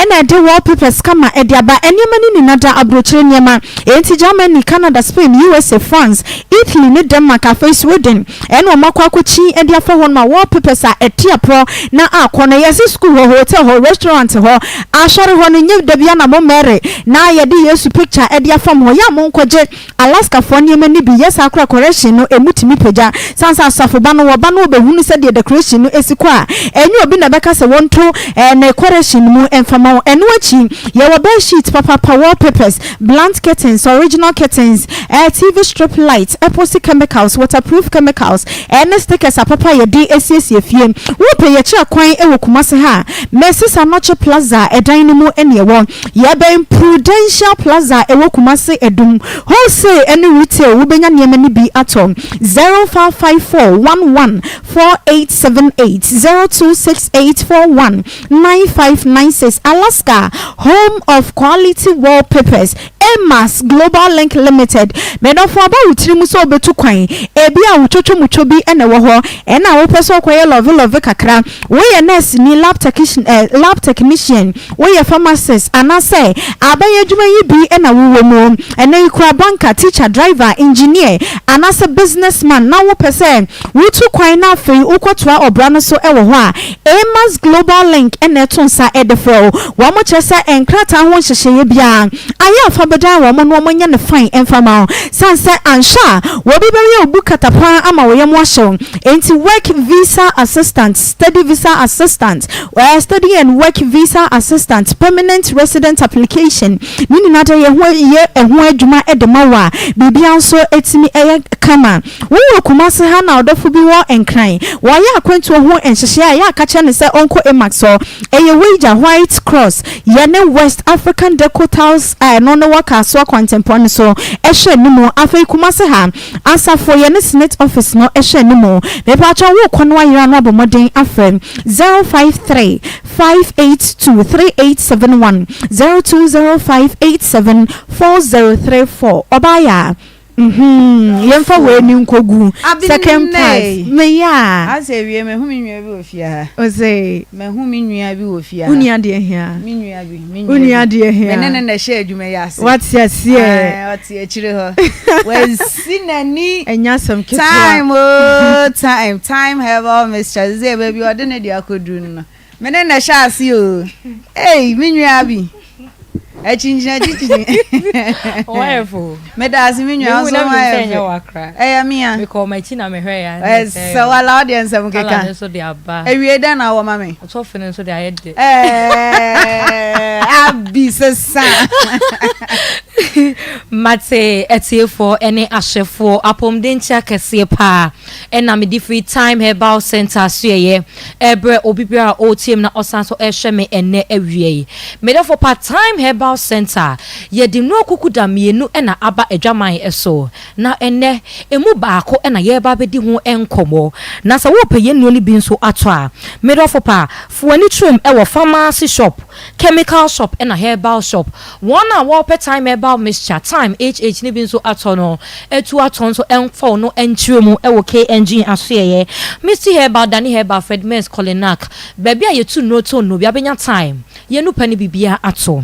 na ɛde wallpapers kama de aba. Nneɛma no nyina da aburokyire nneɛma. Enti Germany, Canada, Spain, USA, France, Italy ne Denmark afei Sweden ɛna wɔn akɔ akɔkyin de afa hɔ nom a wallpapers a ɛte aporɔ na akɔ no. Yɛse sukuu hɔ, hotel hɔ, restaurant hɔ, asɔre hɔ no nyɛ da biara na mo Mary na yɛde Yesu picture de afam hɔ. Yɛ a monkɔgye Alaskafoɔ nneɛma no bi yɛ saa koraa correction no ɛmu tumi pagya sane sɛ asafo ba no wɔba no wɔbɛhunu sɛdeɛ decoration no si kɔ a ɛnyɛ obi na ɛbɛka sɛ wɔnto ne correction no mu mfa ma wo. Ɛno akyi yɛwɔ bed sheet papapa, wall papers, blunt curtains, original curtains, TV strip light, epoxy chemicals, waterproof chemicals ɛne stickers apapa a yɛde asiesie fie. Wopɛ yɛkyerɛ kwan wɔ Kumasi ha a, Mrs Anokye Plaza ɛdan no mu ne ɛwɔ. Yɛbɛn Prudential Plaza a ɛwɔ Kumasi Adum. Wholesale ne retail wobɛnya nneɛma no bi atɔ. 0554 11 4878 0268 41 9596 Alaska, home of quality wallpapers. Amas Global Link Limited. Medɔfo aba wo tiri mu sɛ wobɛtu kwan. Ebi a wo twotwomutwo bi na ɛwɔ hɔ ɛna wopɛ sɛ wokɔyɛ lɔve lɔve kakra. Woyɛ nurse ni, lab technician, eh, lab technician, woyɛ pharmacist anaasɛ aban adwuma yi bi na wowɔ mu. Ɛnɛ yi koraa banker, teacher, driver, engineer anaasɛ businessman na wopɛ sɛ wotu kwan na afei wokɔtoa ɔbra no so wɔ hɔ a, Amas Global Link na ɛto nsa de frɛ wo. Wɔn kyerɛ sɛ nkrataa ho nhyehyɛeɛ biara ayɛ a fa bɛdan wɔn na wɔnyɛ no fine mfa ma wo. Sane sɛ anhwɛ a wɔbi bɛyɛ wo bu katapaa ama wo yam ahye wo. Enti work visa assistant, study visa assistant, study and work visa assistant, permanent resident application ne nyinaa de yɛ ho yɛ ɛho adwuma de ma wo a biribiara nso tumi yɛ kama. Wowɔ Kumasi ha na ɔdɔfo bi wɔ Nkran, wɔayɛ akwantuo ho nhyehyɛeɛ a yɛ a ka kyerɛ no sɛ ɔnkɔ Emacs hɔ. Ɛyɛ Weija, White Cross, yɛne West African Deco Tiles a ɛno no wɔ Kasoa kwantempɔn no so hwɛ anim. Afei Kumasi ha, Asafo, yɛne Senate Office no hwɛ anim. Mepakyɛw wokɔ no ayera no abɔ mmɔden afrɛ 053 582 3871, 020587 4034. Ɔbaa yaa. Mhm, yɛmfa wei ni nkɔgu second part. Meyɛ a. Asɛ wie mahu me nua bi wɔ fie ha. Ose. Mahu me nua bi wɔ fie ha. Wo nua deɛ hia. Me nua bi, me nua bi. Wo nua deɛ hia. Me ne no na ɛhyɛ adwuma yi ase. Wate aseɛ. Ɔte akyire hɔ. Wasi n'ani. Ɛnyɛ asɛm ketewa. Time oh time, time herbal mixture. Sɛ baabi ɔde ne deɛ akɔduru no. Me ne na ɛhyɛ ase o. Ei, me nua bi. Akyinkyini akyinkyini. Wɔyɛ fo. Meda ase me nua nso ho ayɛ fɛ. Ɛyɛ me a. Mekɔ m'akyi na mehwɛ ya. Ɛsɛ wala ɔdeɛ nsɛm keka. Kala nso de aba. Ewie dɛn na wɔ ma me. Ɔsɔfo no nso de ayɛ de. Ɛɛ abi sesa. Mate atiefoɔ ne ahwɛfoɔ apɔmuden nkyia kɛseɛ paa ɛna mede firi Time Herbal Center asoɛeɛ ɛrebrɛ obi biara a ɔretie me na ɔsan nso ɛrehwɛ me ɛnnɛ awia yi. Me dɔfo pa Time Herbal Center yɛde nnuro kukuda mmienu na aba adwaman so na ɛnnɛ ɛmu baako na yɛreba abɛdi ho nkɔmmɔ. Na sɛ worepɛ yɛn nnuro no bi nso atɔ a, me dɔfo pa, fa w'ani kyerɛ mu wɔ pharmacy shop, chemical shop ɛna herbal shop. Wɔn a wɔrepɛ Thyme Herbal Mixture, Thyme HH, no bi nso atɔ no, atu atɔ nso mfa wo no nkyerɛ mu wɔ KNG asoɛeɛ. Misty Herbal, Dani Herbal, Fred Merz, Kolinak, baabi a yɛtu nnuro tɔ nnuro biara bɛnya thyme, yɛn nupɛ ne biribiara ato.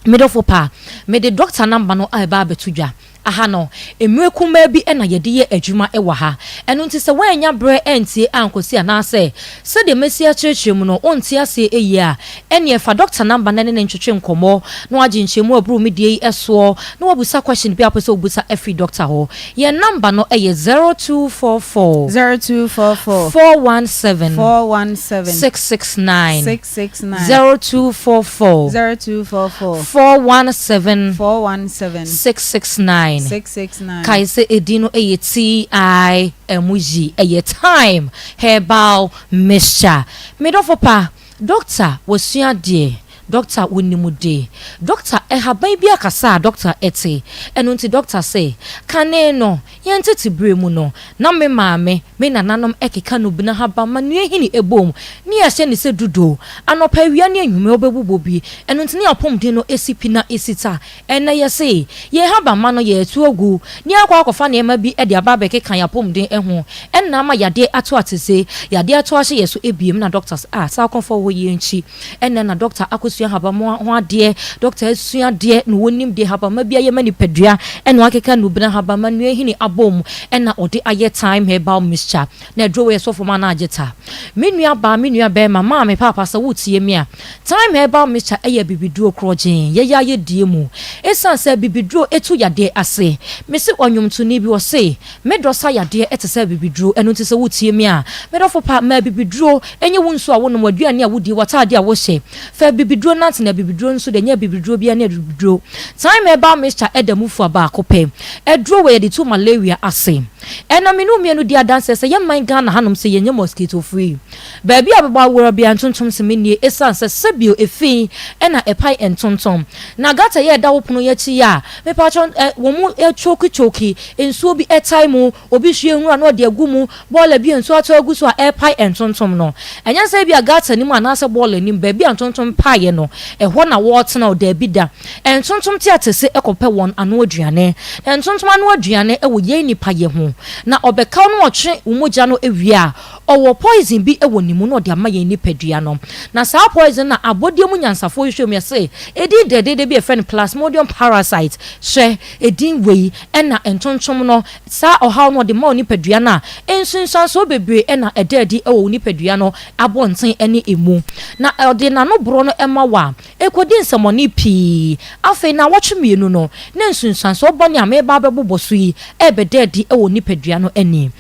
Me dɔfo pa, mede dɔkta number no reba abɛto dwa. Aha no, mmerɛ kumaa bi na yɛde yɛ adwuma wɔ ha. Ɛno nti sɛ woannya berɛ antie ankɔsi anaasɛ sɛdeɛ masi akyerɛkyerɛ mu no wonte aseɛ yie a, ɛnneɛ fa dɔkta number no ne no ntwetwe nkɔmmɔ na wagye nkyerɛmu a ɛboro me deɛ yi soɔ na woabusa question biara a wopɛ sɛ wobusa afiri dɔkta hɔ. Yɛn number no yɛ 0244 0244 417 417 669. 669. 0244 0244 417 417 669. 669. Kae sɛ edin no yɛ TIMG, ɛyɛ Thyme Herbal Mixture. Me dɔfo pa, dɔkta wasua adeɛ, dɔkta wonim de, dɔkta ɛhaban bi akasa a dɔkta te, ɛno nti dɔkta se, kane no Yɛn tete bere mu no, na me maame, me nananom keka nnubena habamma nua hini bom ne yɛahyɛ no sɛ dudo. Anɔpa, awia ne anwummere wobɛbobɔ bi. Ɛno nti na yɛn apɔmuden no si pi na esi ta. Ɛnnɛ yɛse yɛn habamma no yɛreto agu na yɛakɔ akɔfa nneɛma bi de aba abɛkeka yɛn apɔmuden ho. Ɛnna ama yadeɛ ato atese, yadeɛ ato ahyɛ yɛn so abiem na dɔkta se ah saa akɔmfoɔ wɔ yɛn akyi. Ɛnnɛ na dɔkta akɔsua. asua habamma ho adeɛ, dɔkta asua adeɛ na wɔnim deɛ habamma bi ayɛ ma nipadua, ɛna wakeka nnubena, habamma, nnuahini abom ɛna ɔde ayɛ Thyme Herbal Mixture. Na aduro wei ɛsɔ fam anaa agye ta? Me nua baa, me nua bɛɛma, maame, paapa sɛ wotie me a, Thyme Herbal Mixture ɛyɛ abibiduro korɔgyee, yɛyɛ ayɛ die mu. Ɛsiane sɛ abibiduro ɛtu yadeɛ ase. Mese ɔnwomtoni bi ɔse, Me dɔ sa yadeɛ te sɛ abibiduro, ɛno nti sɛ wotie me a, me dɔfo pa, ma abibiduro nyɛ wo nsuo a wonom, w'aduane a wodie, w'ataadeɛ a wohyɛ. Fa abibiduro nante, na abibiduro nso deɛ, ɛnyɛ abibiduro biara ne abibiduro. Thyme Herbal Mixture da mu fua baako pɛ. Aduro wei yɛde tu malaria ase. Ɛna me ne wo mmienu di adanseɛ sɛ yɛn man Ghana hanom sɛ yɛnyɛ mosquito free. Baabi a bɛbɔ awura biara ntontom se mennie ɛsiane sɛ sɛbio efi na ɛpae ntontom. Na gutter yi a ɛda wo pono yi akyi yi a, mepakyɛw ɛ, wɔn mu choki choki, nsuo bi ɛtae mu, obi hwie nwura na ɔde agu mu, bɔɔla bi a nsuo atɔ agu so a ɛrepae ntontom no. Ɛnyɛ sɛ ebia gutter no mu anaasɛ bɔɔla no mu, baabi a ntontom paeɛ no, ɛhɔ na wɔretena o, daabi da. Ntontom te atese kɔpɛ wɔn ano aduane. Ntontom ano aduane wɔ yɛn nnipa yɛ ho. Na ɔbɛka wo na ɔtwe wo mogya no wie a, Ɔwɔ poison bi wɔ ne mu na ɔde ama yɛn nipadua no. Na saa poison no na abɔdeɛ mu nyansafoɔ hwehwɛ mu yɛse edin dɛdɛɛdɛ bi a yɛfrɛ no plasmodium parasite. Hwɛ edin wei ɛna ntontom no saa ɔhaw no ɔde ma wo nipadua no a nsunsuansoɔ bebree na ɛda adi wɔ wo nipadua no abɔnten ne emu. Na ɔde n'ano borɔ no ma wo a ɛkɔdi nsɛmɔne pii. Afei naawɔtwe mmienu no na nsunsuansoɔ bɔne a mereba abɛbobɔ so yi ɛrebɛda adi wɔ wo nipadua no ani.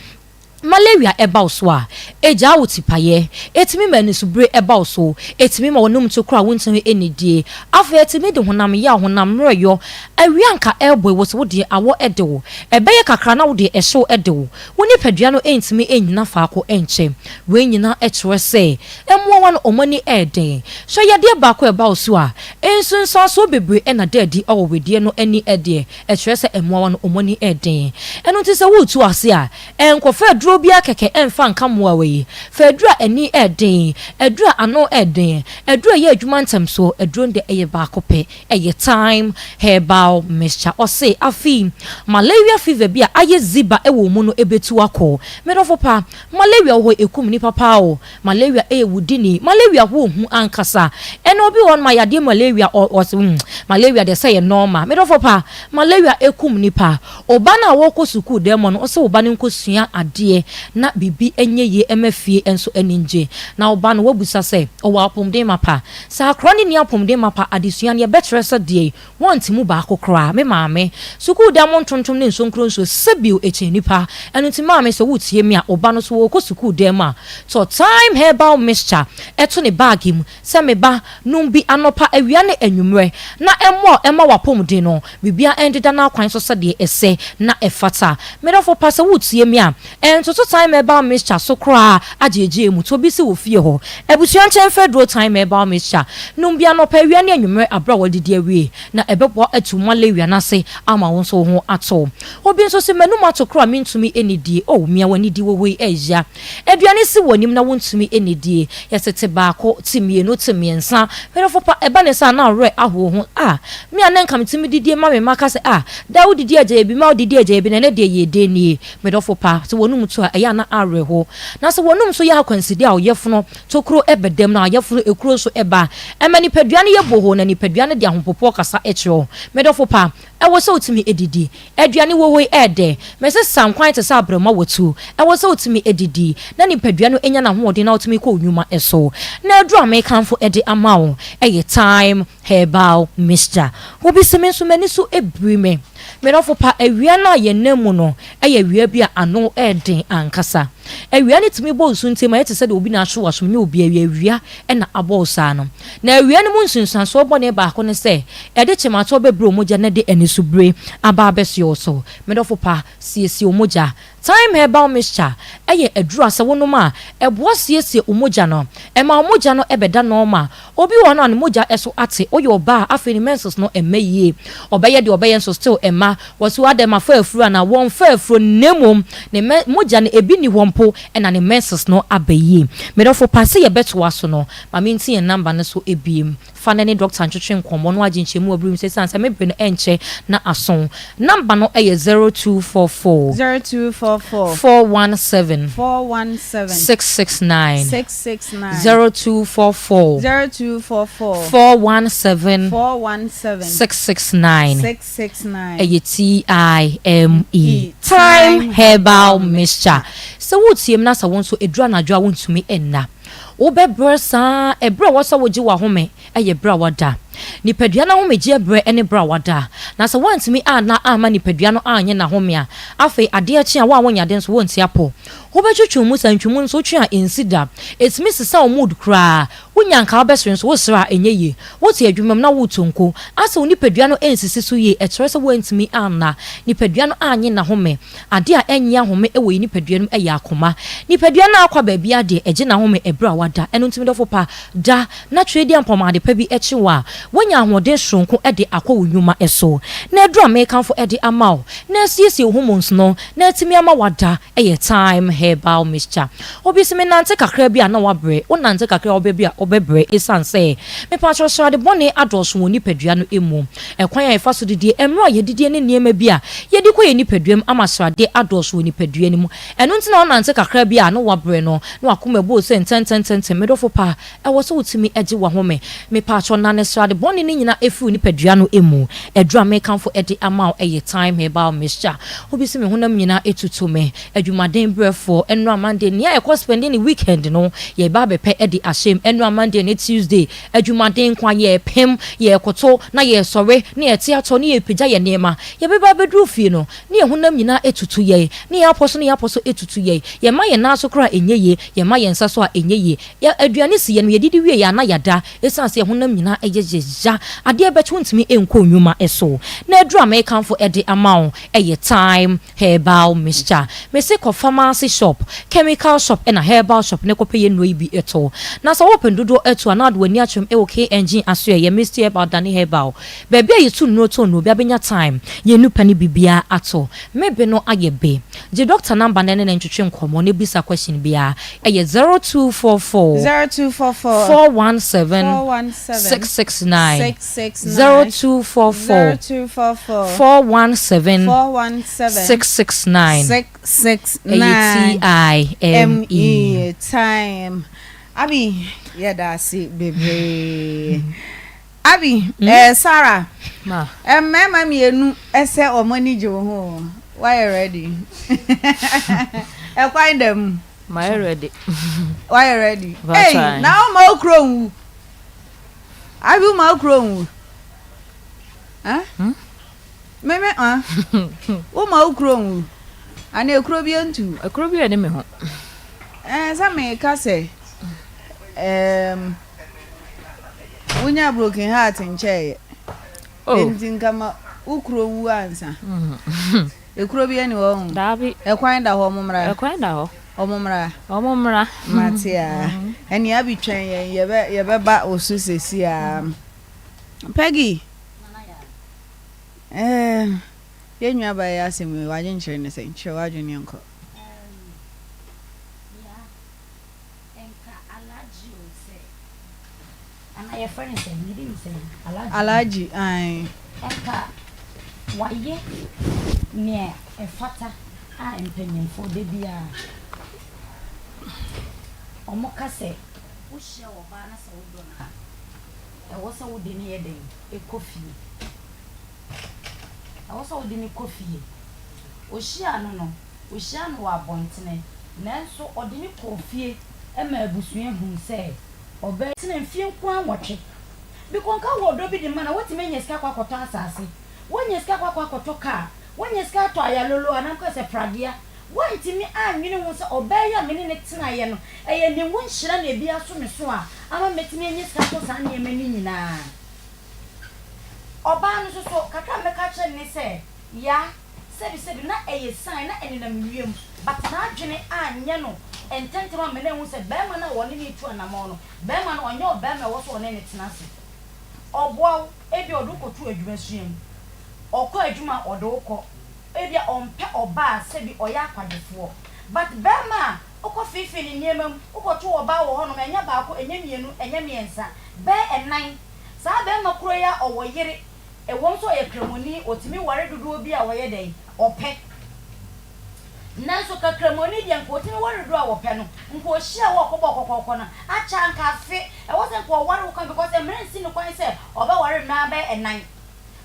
Malaria ba wo so a, egyaa wo tipaeɛ, ɛtumi ma anisobire ba wo so, ɛtumi ma w'anom to koro a wontumi nnidie, afei ɛtumi de honam yaw, honam mmerɛyɔ, awia anka ɛrebɔ yi wo so wo deɛ awɔ de wo, ɛbɛyɛ kakra na wo deɛ ɛhyew de wo, wo nipadua no ntumi nnyina faako nkyɛ. Wei nyinaa kyerɛ sɛ mmoawa no wɔn ani yɛ den. Hwɛ yadeɛ baako a ɛba wo so a, nsunsuansoɔ bebree na ɛda adi wɔ wedeɛ no ani deɛ, ɛkyerɛ sɛ mmoawa no wɔn ani yɛ den. Ɛno nti sɛ woretu ase a, Nkɔfa aduro biara kɛkɛ mfa nka mmoawa yi. Fa aduro a ani yɛ den, aduro a ano yɛ den, aduro a ɛyɛ adwuma ntɛm so. Aduro no deɛ ɛyɛ baako pɛ, ɛyɛ Thyme Herbal Mixture. Ɔse afei malaria fever bi a ayɛ ziba wɔ wo mu no bɛtu akɔ. Me dɔfo pa, malaria wɔ hɔ ɛkum nnipa paa o. Malaria ɛyɛ wudini. Malaria ho ohu ankasa. Ɛna obi wɔ hɔ nom a yadeɛ malaria ɔ ɔse hmm malaria deɛ sɛ yɛ normal. Me dɔfo pa, malaria ɛkum nipa. Oba no a wɔkɔ sukuu dɛm mɔ no ɔsɛ wo ba no nkɔ sua adeɛ na biribi nyɛ yie ɛma fie nso ani ngye. Na wo ba no wabusa sɛ ɔwɔ apomden mapa. Sɛ akora no nni apomden mapa adesua no yɛbɛkyerɛ sɛ deɛ Wɔnte mu baako koraa. Me maame, sukuu dan mu ntontom ne nsonkuro nsuo, sɛbio ɛkyɛn nnipa. Ɛno nti maame sɛ woretie me a, wo ba no so ɔrekɔ sukuu dan mu a, tɔ Thyme Herbal Mixture to ne baage mu sɛ me ba, nom bi anɔpa, awia ne anwummerɛ na ɛmmoa wo mma w'apɔmuden no biribiara ndeda n'akwan so sɛdeɛ ɛsɛ na ɛfata. Me dɔfo pa sɛ woretie me a, Ntoto Thyme Herbal Mixture so koraa agyeegyee mu. Tɔ bi si wo fie hɔ. Abusua nkyɛn fa aduro Thyme Herbal Mixture. Nom bi anɔpa, awia ne anwummere bere a woadidi awie, na ɛbɛboa atu malaria no ase ama wo nso wo ho atɔ wo. Obi nso se, M'anum ato koraa a mentumi nnidie. Oh, mia w'ani di wo hɔ yi ɛya. Aduane si w'anim na wontumi nnidie. Yɛse te baako, te mmienu, te mmiɛnsa. Me dɔfo pa, ɛba ne saa a na wo werɛ aho wo ho. Ah, me a na nka metumi didie ma me mma ka sɛ, ah, daa wodidi agya yɛ bi, ma wodidi agya yɛ bi, na ɛnnɛ deɛ yɛ dɛn nie? Me dɔfo pa, sɛ w'anom tu a, ɛyɛ a na awerɛhow. Na sɛ w'anom nso yɛ akwanside a, ɔyafunu tokuro ba mu, na ɔyafunu ekuro nso ba. Ɛma nipadua no yɛ bohoo, na nipadua no de ahopopoɔ kasa kyerɛ wo. Me dɔfo pa, ɛwɔ sɛ wotumi didi. Aduane wɔ hɔ yi, ɛyɛ dɛ. Mese sankwan te sɛ abrɛmma wɔ tuo. Ɛwɔ sɛ wotumi didi, na nipadua no nya n'ahoɔden na wotumi kɔ wo nnwuma so. Na aduru a mekamfo de ama wo yɛ Thyme Herbal Mixture. Obi se me nso m'ani so biri me. Me dɔfo pa, awia no a yɛnam mu no yɛ awia bi a ano yɛ den ankasa. Awia no tumi bɔ nsu ntam, ɛyɛ te sɛ deɛ obi na ahwe w'asom, nyɛ obi awia, awia na abɔ wo saa no. Na awia no mu nsunsuansoɔ bɔne baako ne sɛ, ɛde kyematɔ bɛbrɛ wo mogya na ɛde anisobire aba abɛsoɛ wo so. Me dɔfo pa, siesie wo mogya. Thyme Herbal Mixture yɛ aduru a sɛ wonom a, ɛboa siesie wo mogya no. Ɛma wo mogya no bɛda normal. Obi wɔ hɔ no a ne mogya so ate, woyɛ ɔbaa a afei ne menses no mma yie. Ɔbɛyɛ deɛ ɔbɛyɛ nso still ɛmma. Wɔse adɛn mafa afuro anaa? Wɔmfa afuro na mmom ne mogya no ebi nni hɔ mpo. mpo na ne menses no aba yie. Me dɔfo pa, sɛ yɛbɛtoa so no, ma menti yɛn number no so ebiem. Fa no ne dɔkta ntwetwe nkɔmmɔ na wagye nkyɛmu wɔ bere mu sɛ esiane sɛ me bere no ɛnkyɛ na aso. Number no yɛ 0244. 0244. 417. 417. 669. 669. 0244. 0244. 417. 417. 669. 669. Ɛyɛ TIME. Thyme Herbal Mixture. Sɛ woretie mu na sɛ wo nso ɛduru anadwo a wontumi nna. Wobɛbrɛ saa ara. Ɛberɛ a ɛwɔ sɛ wogye w'ahome yɛ berɛ a woada. Nipadua no ahomegyeɛ berɛ ne berɛ a woada. Na sɛ woantumi anna amma nipadua no annye n'ahome a, afei adeɛ kye a, wo a wonyɛ ade nso wonte apɔ. Wobɛtwetwe wo mu saa, ntwemu nso wotwe a ɛnsi da. Ɛtumi sesa wo mood koraa. Wonya anka wobɛsere nso wosere a ɛnyɛ yie. Wote adwuma mu na woretu nko. Asɛ wo nipadua no nsisi so yie, ɛkyerɛ sɛ woantumi anna. Nipadua no annye n'ahome. Ade a ɛnnye ahome wɔ yɛn nipadua no mu yɛ akoma. Nipadua no akɔ baabiara deɛ, ɛgye n'ahome ɛberɛ a wada. Ɛno nti me dɔfo pa, da, na Tweediampɔn ade pa bi kye wo a, woanya ahoɔden soronko de akɔ wo nnwuma so. Na aduru a merekamfo de ama wo, na asiesie wo hormones no, na atumi ama woada yɛ Thyme Herbal Mixture. Obi se menante kakra bi a na wabrɛ, wonante kakra a wobɛ bi a wobɛbrɛ esiane sɛ mepakyɛw srade bɔne adɔɔso wɔ nipadua no mu. Ɛkwan a yɛfa so didie, mmerɛ a yɛdidie ne nneɛma bi a yɛdi kɔ yɛn nipadua mu ama sradeɛ adɔɔso wɔ nipadua no mu. Ɛno nti na wonante kakra bi a na wabrɛ no, na wakoma abu wo sɛ ntɛntɛntɛntɛm. Me dɔfo pa, ɛwɔ sɛ wotumi gye w'ahome. Mepakyɛw, nane srade bɔne no nyinaa firi wo nipadua no mu. Aduru a mekamfo de ama wo yɛ Thyme Herbal Mixture. Obi se me honam nyinaa tutu me. Adwumaden brɛfoɔ, ɛnora Monday, nea yɛkɔ spɛnde ne weekend no, yɛreba abɛpɛ de ahyɛ mu. Ɛnora Monday ne Tuesday, Adwumaden nko ara, yɛrepem, yɛrekoto, na yɛresɔre, na yɛte atɔ, na yɛrepagya yɛn nneɛma. Yɛbɛba abɛduru fie no, na yɛn honam nyinaa atutu yɛn, na yɛn apɔ so ne yɛn apɔ so atutu yɛn. Yɛma yɛn nan so koraa a, ɛnyɛ yie, yɛma yɛn nsa so a, ɛnyɛ yie. Yɛn aduane si yɛn no, yɛdidi wie a, na yɛada, ɛsiane sɛ yɛn honam nyinaa yɛ yɛn ya. Adeɛ bɛkye, wontumi nkɔ nnwuma so. Na aduru a merekamfo de ama wo yɛ Thyme Herbal mixture. Mese kɔ pharmacy shop, chemical shop ɛna herbal shop ne kɔpɛ yɛ nnuro yi bi tɔ. Na sɛ wopɛ no dodoɔ atu a na wode w'ani akyerɛm ɛwɔ KNG asoɛeɛ, Misty Herbal, Dani Herbal. Baabi a yɛtu nnuro tɔ nnuro, obiara bɛnya time, yɛ nnupa ne biribiara atɔ. Me be no ayɛ be. Gye doctor number na ɛne no ntwetwe nkɔmmɔ na bisa question biara. Ɛyɛ 0244 0244 417 417 669 669 0244 0244 417 417 669 669 Ɛyɛ M TIME. E time. Abi yɛda ase bebree. Abi eh, Sarah Ma. eh, mmarima mmienu sɛ wɔn ani gye wo ho o. Woayɛ ready? Ɛkwan da mu. Mayɛ ready. Woayɛ ready? Mpakyɛ Ei, ae. na woma wo kuro nwu. Abi woma wo kuro nwu. Eh? Hmm? Me me ah. Woma wo kuro nwu. Ana ekuro bi ntu. Ekuro bi ɛne me ho. Eh, sɛ meka sɛ um, wonya broken heart nkyɛeɛ. Oh. Enti nka ma wo kuro nwu ansa. Ekuro bi ɛni hɔ ho. Daabi. Ɛkwan da hɔ ɔmo mmra. Ɛkwan da hɔ. Ɔmo mmra. Ɔmo mmra. Mate a. Ɛne Abi twɛn yɛn yɛbɛ yɛbɛba wo so sɛsi a. Peggy. Ɛɛ yɛn nua baa yi asɛm yi w'adwenkyerɛ ne sɛn? Kyerɛ w'adwene yɛnkɔ. Nka Alhaji o sɛ anaa yɛfrɛ no sɛn ne din sɛn Alhaji. Alhaji ae. Nka wayɛ nea ɛfata a mpanyinfoɔ da biara wɔn ka sɛ wohyia ɔbaa na sɛ wodɔ no a ɛwɔ sɛ wode no yɛ dɛn ɛkɔ fie ɛwɔ sɛ wode no kɔ fie ohyia no no Ohyiaa no wɔ abɔntene, nanso ɔde no kɔɔ fie ma abusua huu sɛ ɔbaa. Tena mfie nko ara nwɔtwe. Bikɔ nka wowɔ ɔdɔ bi de ma no a, woatumi anya sika akɔ akɔtɔ asase, woanya sika akɔ akɔ akɔtɔ kaa, woanya sika atɔ ayalolo anaa mka sɛ pragea. Woantumi annwene ho sɛ ɔbaa yi a me ne no tenaeɛ no, ɛyɛ ne ho nhyira na ebi aso me so a ama matumi anya sika atɔ saa nneɛma no nyinaa. Ɔbaa no nso so, kakra a mɛka akyerɛ no ne sɛ, Yaa, Sɛbi sɛbi na ɛyɛ sign na ɛnenam wiem but n'adwene anyɛ no ntɛntɛm amma no anhu sɛ barima no a ɔne no retu anamɔn no, barima no ɔnyɛ ɔbarima a ɛwɔ sɛ ɔne no tena ase. Ɔboa wo, ebia ɔde wo kɔto adwumasua mu, ɔkɔ adwuma a ɔde wo kɔ, ebia ɔmpɛ ɔbaa a sɛbi ɔyɛ akwadwofoɔ but barima a. Wokɔ feefee ne nneɛma mu, wokɔto ɔbaa wɔ hɔnom, ɛnyɛ baako, ɛnyɛ mmienu, ɛnyɛ mmiɛnsa, bɛyɛ nnan. Saa barima korɔ yi ara ɔwɔ yere, ɛwom sɛ ɔyɛ Kramoni, ɔtumi ware dodoɔ bi a ɔyɛ dɛn? Ɔpɛ. Nanso ka Kramoni deɛ nka ɔtumi ware dodoɔ a ɔpɛ no, nka ɔhyia wo a ɔkɔbɔ kɔkɔɔkɔ no, akyɛ a nka afe, ɛwɔ sɛ nka ɔware wo kan because mmara nsi no kwan sɛ ɔbɛware mmaa bɛyɛ nnan.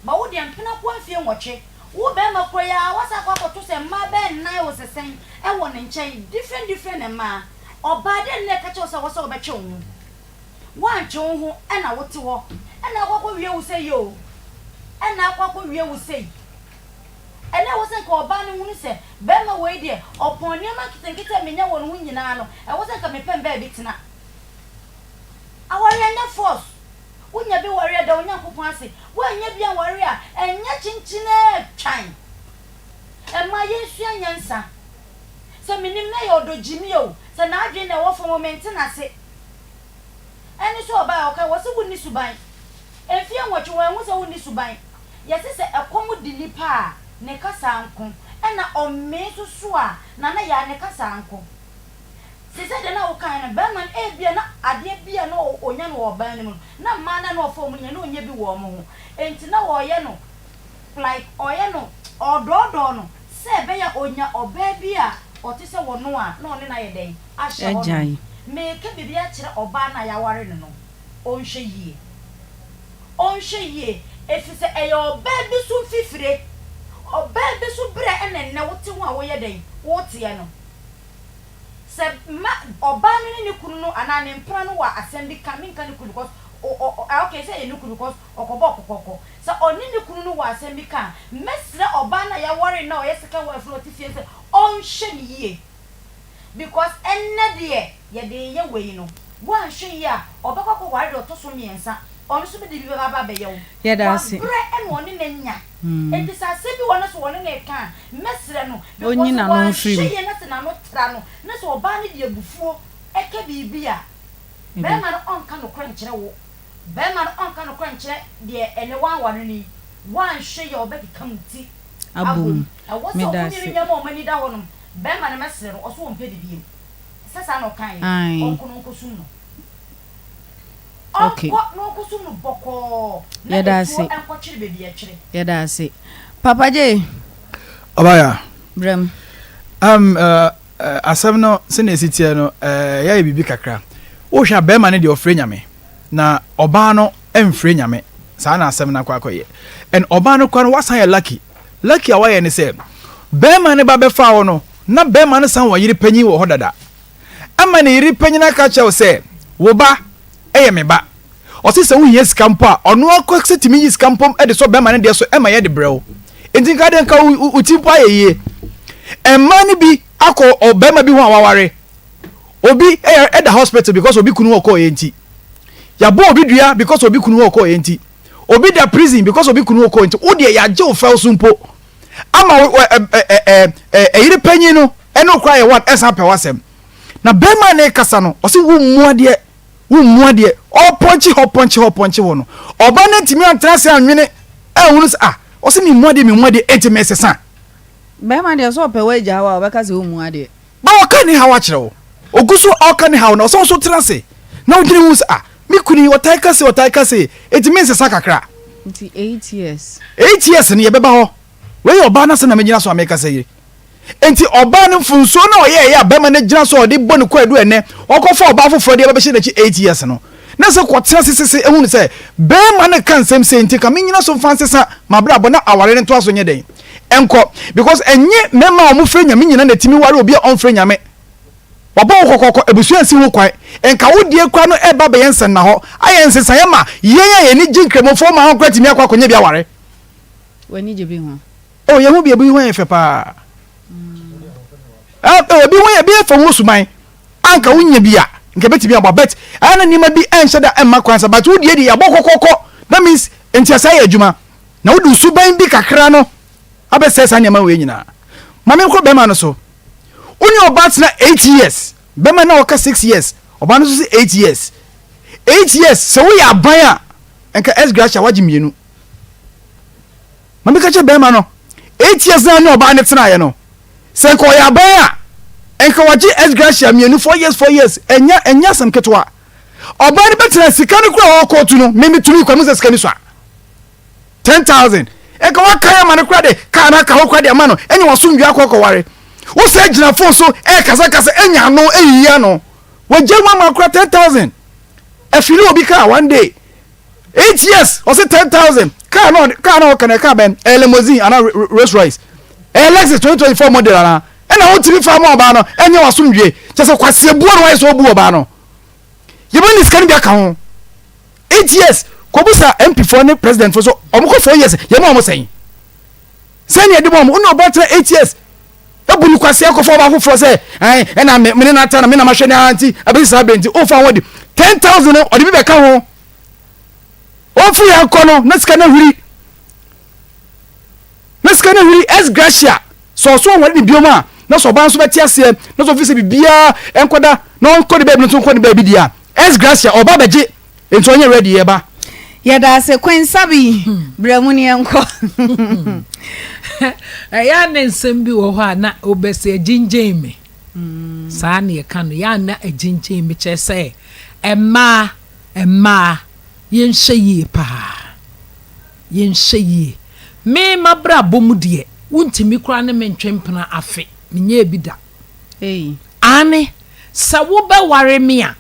But wo deɛ mpena nkoa mfie nwɔtwe, wo barima korɔ yi ara woasan akɔ akɔto sɛ mmaa bɛyɛ nnan wo sɛ sɛn wɔ ne nkyɛn, different different mmaa. Ɔbaa dɛn na ɛka kyerɛ wo sɛ ɛwɔ sɛ wobɛtwe wo ho? Woantwe wo ho na wote hɔ na akɔ akɔwie wo sei o, na akɔ akɔwie wo sei. Ɛnna ɛwɔ sɛ nka ɔbaa no hunu sɛ barima wei deɛ ɔpɔn nneɛma nketenkete a menya wɔ ne ho nyinaa no, ɛwɔ sɛ nka mepɛ me baabi tena. Awareɛ nyɛ force. Wonya bi ware a, da Onyankopɔn ase. Woannya bi anware a, ɛnyɛ kyenkyen ara twan. Ɛmma yɛnsua nyansa. Sɛ menim na ɛyɛ ɔdɔ gyimie o, sɛ n'adwene na ɛwɔ fam o, mente n'ase. Ɛne sɛ ɔbaa a ɔkae, wɔse wonni suban. Mfeɛ nwɔtwe wɔanhu sɛ wonni suban. Yɛse sɛ ɛkɔm de nipa a, ne kasa nko. Ɛna ɔmee nso so a, Nana Yaa ne kasa nko. Te sɛ deɛ na wokae no, barima no ebia na adeɛ bi a na ɔnya no wɔ ɔbaa no mu no, na mmaa no a na ɔfa wɔn nyinaa na ɔnya bi wɔ wɔn ho. Enti na ɔreyɛ no like ɔreyɛ no, ɔredɔɔdɔɔ no sɛ ɛbɛyɛ a ɔnya ɔbaa bi a ɔte sɛ ɔno a na ɔne no ayɛ dɛn? Ahyɛ hɔ nom. Mereka biribi akyerɛ ɔbaa no a yɛaware no no, ɔnhwɛ yie. Ɔnhwɛ yie, ɛfiri sɛ ɛyɛ ɔbaa bi so mfifire, ɔbaa bi so berɛ na ɛnnɛ wote ho a woyɛ dɛn? Woreteɛ no. Sɛ mma ɔbaa no ne ne kunu no anaa ne mpena no wɔ asɛm bi ka, menka ne kunu because o o o okay sɛ ɛyɛ ne kunu because ɔkɔbɔɔ kɔkɔkɔ. Sɛ ɔne ne kunu no wɔ asɛm bi ka a, mɛsrɛ ɔbaa no a yɛaware no a ɔyɛ second wife no a ɔte fie no sɛ ɔnhwɛ no yie because ɛnnɛ deɛ yɛde reyɛ wei no, woanhwɛ yie a ɔbɛkɔ akɔware deɛ ɔtɔ so mmiɛnsa, ɔno nso de bi bɛba aba abɛyɛ wo. Yɛda ase. Wabrɛ na ɔne no anya. Enti sɛ asɛm bi wɔ hɔ na sɛ ɔne no reka a, mɛsrɛ no because Ɔnyi n'ano mfiri wanhwɛ mu. yie na sɛ n'ano tra no na sɛ ɔbaa no de abufuo ka biribi a, barima no ɔnka nokorɛ nkyerɛ wo. Barima no ɔnka nokorɛ nkyerɛ deɛ ɛnnɛ woanware no yi. Woanhwɛ yie a ɔbɛkeka mo ti Abom. abom. Ɛwɔ sɛ Meda ɔmo ase. mmienu nya ma ɔmo ani da hɔnom. Barima no mɛsrɛ no, ɔse ɔmpɛ bi bio. Sɛ saa na ɔkaeɛ, Ae. ɔnkɔ na ɔnkɔsum no. Okay. Ɔnkɔ na ɔnkɔsum no bɔkɔɔ na Yɛda etuo ase. nkɔtwere baabi a ɛtwere. Yɛda ase. Papa J. Ɔbaya. Brɛ m. Um, uh, uh, asɛm no sɛnea ɛsi teɛ no, uh, yɛayɛ biribi kakra. Wohwɛ a bɛrima no deɛ ɔfrɛ Nyame, na ɔbaa no mfrɛ Nyame. Saa na asɛm no akɔ akɔyɛ. And ɔbaa no koraa no, wasan yɛ lucky. Lucky a wayɛ ne sɛ, bɛrima no ba bɛfaa wo no, na bɛrima no san wɔ yere panyin wɔ hɔ dada. Ama ne yere panyin aka akyerɛ wo sɛ, wo ba yɛ me ba. Ɔse sɛ wohia sika mpo a, ɔno ankasa tumi yi sika mpo de sɔ bɛrima no deɛ so ma yɛde brɛ wo. Enti nka deɛ nka wo ti mpo ayɛ yie. Mmaa no bi akɔ ɔbarima bi ho a waware. Obi ɛda hospital because obi kunu hɔ kɔɔeɛ nti. Yɛabɔ obi dua because obi kunu hɔ kɔɔeɛ nti. Obi da prison because obi kunu hɔ kɔɔeɛ nti. Wo deɛ yɛagye wo fɛw so mpo ama ɛyere panyin no ɛne wo koraa yɛ one ɛsan pɛ w'asɛm. Na bɛrima no rekasa no ɔse wo mmu adeɛ wo mmu adeɛ ɔpɔnkye hɔ pɔnkye hɔ pɔnkye hɔ no ɔba no ntumi antena ase anwene anhunu sɛ ah ɔse me mmu adeɛ me mmu adeɛ enti mesesa. Bɛrima deɛ sɛ ɔpɛ w'agya wo a ɔbɛka sɛ wo mmu adeɛ. Ba ɔka ne haw akyerɛ wo ogu so ɔka ne haw no ɔsɛ wo nso tena ase na wodwene ho sɛ ah me kunu yi ɔtae ka sei ɔtae ka sei enti mensesa kakra. Nti 8 years. 8 years no yɛbɛba hɔ wei yɛ ɔbaa no asɛm na megyina so a mekasa yi. Enti ɔbaa no mfomsoɔ no a ɔyɛeɛ a bɛrima no gyina so a ɔde bɔ no kwaadu ɛnnɛ, ɔkɔfa ɔbaa foforɔ de aba bɛhyɛ n'akyi 8 years no, na sɛ kɔtena ase sese ehunu sɛ bɛrima no ka nsɛm sei nti nka menyina so mfa nsesa m'abrabɔ na aware no ntoa so nyɛ dɛn ɛnkɔ because ɛnyɛ mmarima a wɔfrɛ Nyame nyina na ɛtumi ware obi a ɔmfrɛ Nyame. Wabɔ wo kɔkɔkɔ, abusua nsi ho kwan. Nka wo deɛ koraa no ɛreba abɛyɛ nsɛnnahɔ, ayɛ nsesaeɛ ma yɛn a yɛn ani gye Nkramofoɔ mmaa ho koraa atumi akɔ akɔnya bi aware. W'ani gye bi ho? Oh, yɛn ho bi, ebi ho yɛ fɛ paa. Eh, eh, ebi ho yɛ, ebi yɛ fɛ ho suban. Anka wonya bi a, nka ebetumi abɔ. But ɛyɛ na nneɛma bi ɛnhyɛ da ɛmma kwan sa. But wo deɛ deɛ yɛabɔ kɔkɔkɔ. That means nti ɛsɛ yɛ adwuma. Na wode suban bi kakra no abɛsɛe saa nneɛma wei nyinaa. Ma menkɔ bɛrima no so. Wo ne ɔbaa tena 8 years. Bɛrima na ɔka 6 years. Ɔbaa no nso sɛ 8 years. 8 years, sɛ woyɛ aban a, nka ex gratia wagye mmienu. Ma meka kyerɛ bɛrima no, 8 years na ɔne ɔbaa no tenaeɛ no, sɛ nka ɔyɛ aban a, Nka wagye ex gratia mienu 4 years 4 years, ɛnyɛ asɛm ketewa. Ɔbaa no bɛtena sika no kora a ɔkɔɔtu no, me metumi kɔ mu sɛ sika no so a 10,000 nka wakan ama no kora de kaa no aka hɔ kora de ama no, ɛnyɛ wasomdwe akɔ akɔware. Wo sɛ gyina phone so ɛrekasakasa, ɛnya ano ɛyiyi ano, wagya mu ama kora 10,000 afili obi kaa one day, 8 years, ɔsɛ 10,000 kaa no. Kaa no ɔka no, ɛkaa bɛn? Ɛyɛ limousine anaa Rolls Royce? Ɛyɛ Lexus 2024 model anaa? Ɛna wotumi fa ma ɔbaa no, ɛnyɛ wasomdwe kyɛ sɛ kwaseɛbuo no wayɛ sɛ ɔbu ɔbaa no, yɛbɛ ne sika no bi aka ho. 8 years, kɔbusa MP foɔ ne president foɔ so, ɔmo kɔ 4 years, yɛma ɔmo sɛn sɛnea ɛde ma ɔmo. Wone ɔbaa tena 8 years, ebu no kwaseɛ kɔfa ɔbaa foforɔ sɛ ɛn ɛna me me ne n'ata na me na mahwɛ ne ara, nti abɛsi saa bere nti ofa ho de 10,000 no ɔde bi bɛka ho. Ɔmfiri yɛn kɔ no na sika no ahuri, na sika no ahuri. Ex gratia sɛ ɔso ɔware ne biom a, na sɛ ɔbaa nso bɛte aseɛ na sɛ ɔfi sɛ biribiara nkɔda na ɔnkɔ ne baabi no nso nkɔ ne baabi deɛ a, ex gratia ɔba bɛgye, nti ɔnyɛ ready yɛ ba. Yɛda ase Kwensabi, brɛ mu ne yɛnkɔ. Ɛyɛ a na nsɛm bi wɔ hɔ a na wobɛsɛ agyingyen me saa ne yɛka no, yɛ a na agyingyen me kyerɛ sɛ mmaa mmaa yɛnhwɛ yie paa, yɛnhwɛ yie. Me mabrabɔ mu deɛ, wontumi koraa ne me ntwe mpena afe, menyɛɛ bi da. Aane, sɛ wobɛware me a,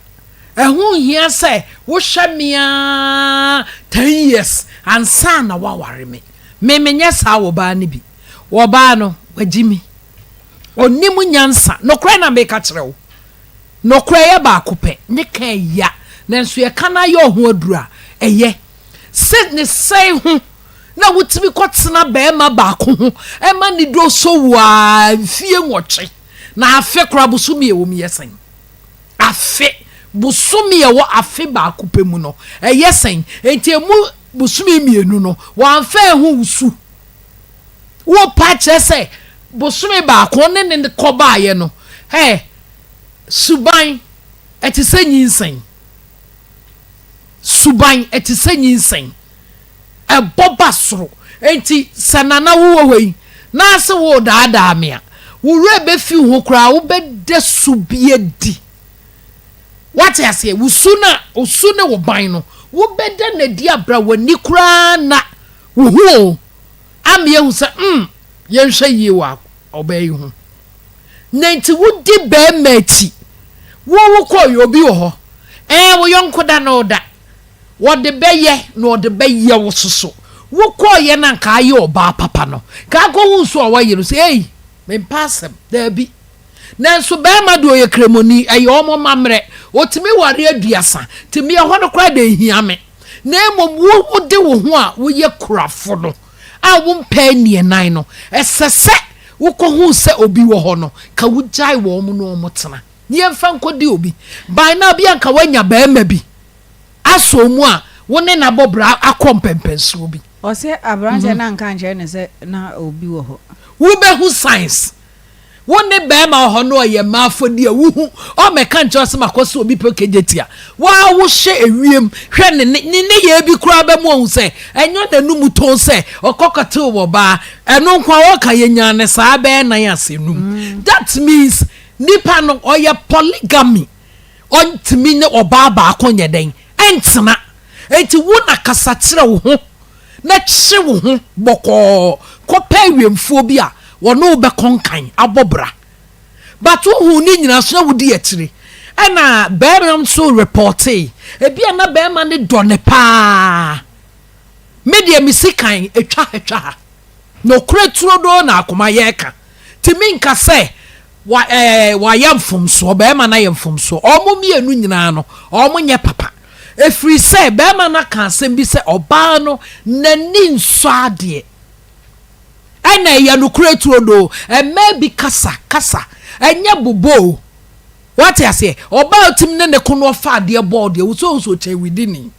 ɛho nhia sɛ wohwɛ me ara 10 years ansa na woaware me. Me menyɛ saa wɔ ɔbaa no bi. Ɔbaa no, wagye me. Ɔnim nyansa. Nokorɛ na meka kyerɛ wo. Nokorɛ yɛ baako pɛ, ne ka ɛya, nanso yɛka no ayɛ ɔho aduru a, ɛyɛ. Sɛ ne sɛe ho na wotumi kɔtena barima baako ho ma ne dɔ sɔ wo ara mfie 8, na afe koraa bosome a ɛwɔ mu yɛ sɛn? Afe, bosome a ɛwɔ afe baako pɛ mu no, ɛyɛ sɛn? Enti emu bosome mmienu no, wɔamfa anhu wo su. Wopa kyerɛ sɛ bosome baako ne ne kɔbaeɛ no, ɛ, suban, ɛte sɛ nyinsɛn. Suban, ɛte sɛ nyinsɛn. Ɛbɔ ba soro. Enti sɛ Nana wowɔ hɔ yi, na ase woredaadaa me a, wo werɛ bɛfi wo ho koraa, wobɛda su bi adi. Woate aseɛ? Wo su no a, wo su ne wo ban no, wobɛda no adi abra w'ani koraa na wo ho o, ama yɛahu sɛ, mm, yɛnhwɛ yie wɔ ɔbaa yi ho. Na enti wodi barima akyi. Wo wokɔeɛ, obi wɔ hɔ, ɛɛ, wo yɔnko da na ɔda. Wɔde bɛyɛ na ɔde bɛyɛ wo soso. Wokɔeɛ na anka ayɛ ɔbaa papa no, nka akɔhu nso a woayɛ no sɛ, ei, mempɛ asɛm. Daabi. Nanso barima deɛ ɔyɛ Kramoni, ɛyɛ wɔn amammerɛ. Ɔtumi ware 30, nti me ɛhɔ no koraa deɛ ɛnhia me. Na mmom wo wode wo ho a woyɛ kurafo no a wompɛ aniɛnan no, ɛsɛ sɛ wokɔhu sɛ obi wɔ hɔ no, ka wogyae wɔn ne wɔn tena. Na yɛmfa nkɔdi obi. By now bi anka woanya barima bi asɔ mu a wo ne no abɔ bra akɔ mpɛnpɛnsoɔ bi. Ɔse aberanteɛ no anka ankyerɛ no sɛ na obi wɔ hɔ. Wobɛhu signs. Wo ne barima wɔ hɔ na ɔyɛ mmaa afɔdi a wohu, ɔmmɛka nkyerɛ wo sɛ makɔ sɛ obi pɛ kegyetia. Wo ara wohyɛ ewiem hwɛ ne ne ne nneyɛɛ bi koraa bɛma wahu sɛ ɛnyɛ n'anum tɔn sɛ ɔkɔ kɔtew ɔbaa. Ɛno nko ara ɔka yɛnyaa no saa bɛyɛ nan ase num. That means nipa no ɔyɛ polygamy. Ɔntumi ne ɔbaa baako nyɛ dɛn? Ɛntena. Enti wo na kasa kyerɛ wo ho na kye wo ho bɔkɔɔ kɔpɛ awiɛmfoɔ bi a wɔne wo bɛkɔ nkan abɔ bra. But wohuu ne nyinaa so na wodi akyire. Ɛna barima nso repɔtee. Ebia na barima no dɔ no paa. Me deɛ me sikan ɛtwa ha twa ha. Nokorɛ turodoo na akoma yɛreka. Nti menka sɛ Wa ɛɛ wayɛ mfomsoɔ, barima no ayɛ mfomsoɔ. Wɔn mmienu nyinaa no, wɔnyɛ papa. Ɛfiri sɛ, barima no aka asɛm bi sɛ ɔbaa no n'ani nsɔ adeɛ. Ɛna ɛyɛ nokorɛ turodoo. Mmaa bi kasa, kasa. Ɛnyɛ bobɔ o. Wate aseɛ? Ɔbaa a ɔtumi ne ne ko no ɔfa adeɛ bɔɔ deɛ, wo sɛ ɔhu sɛ ɔkyɛn widini.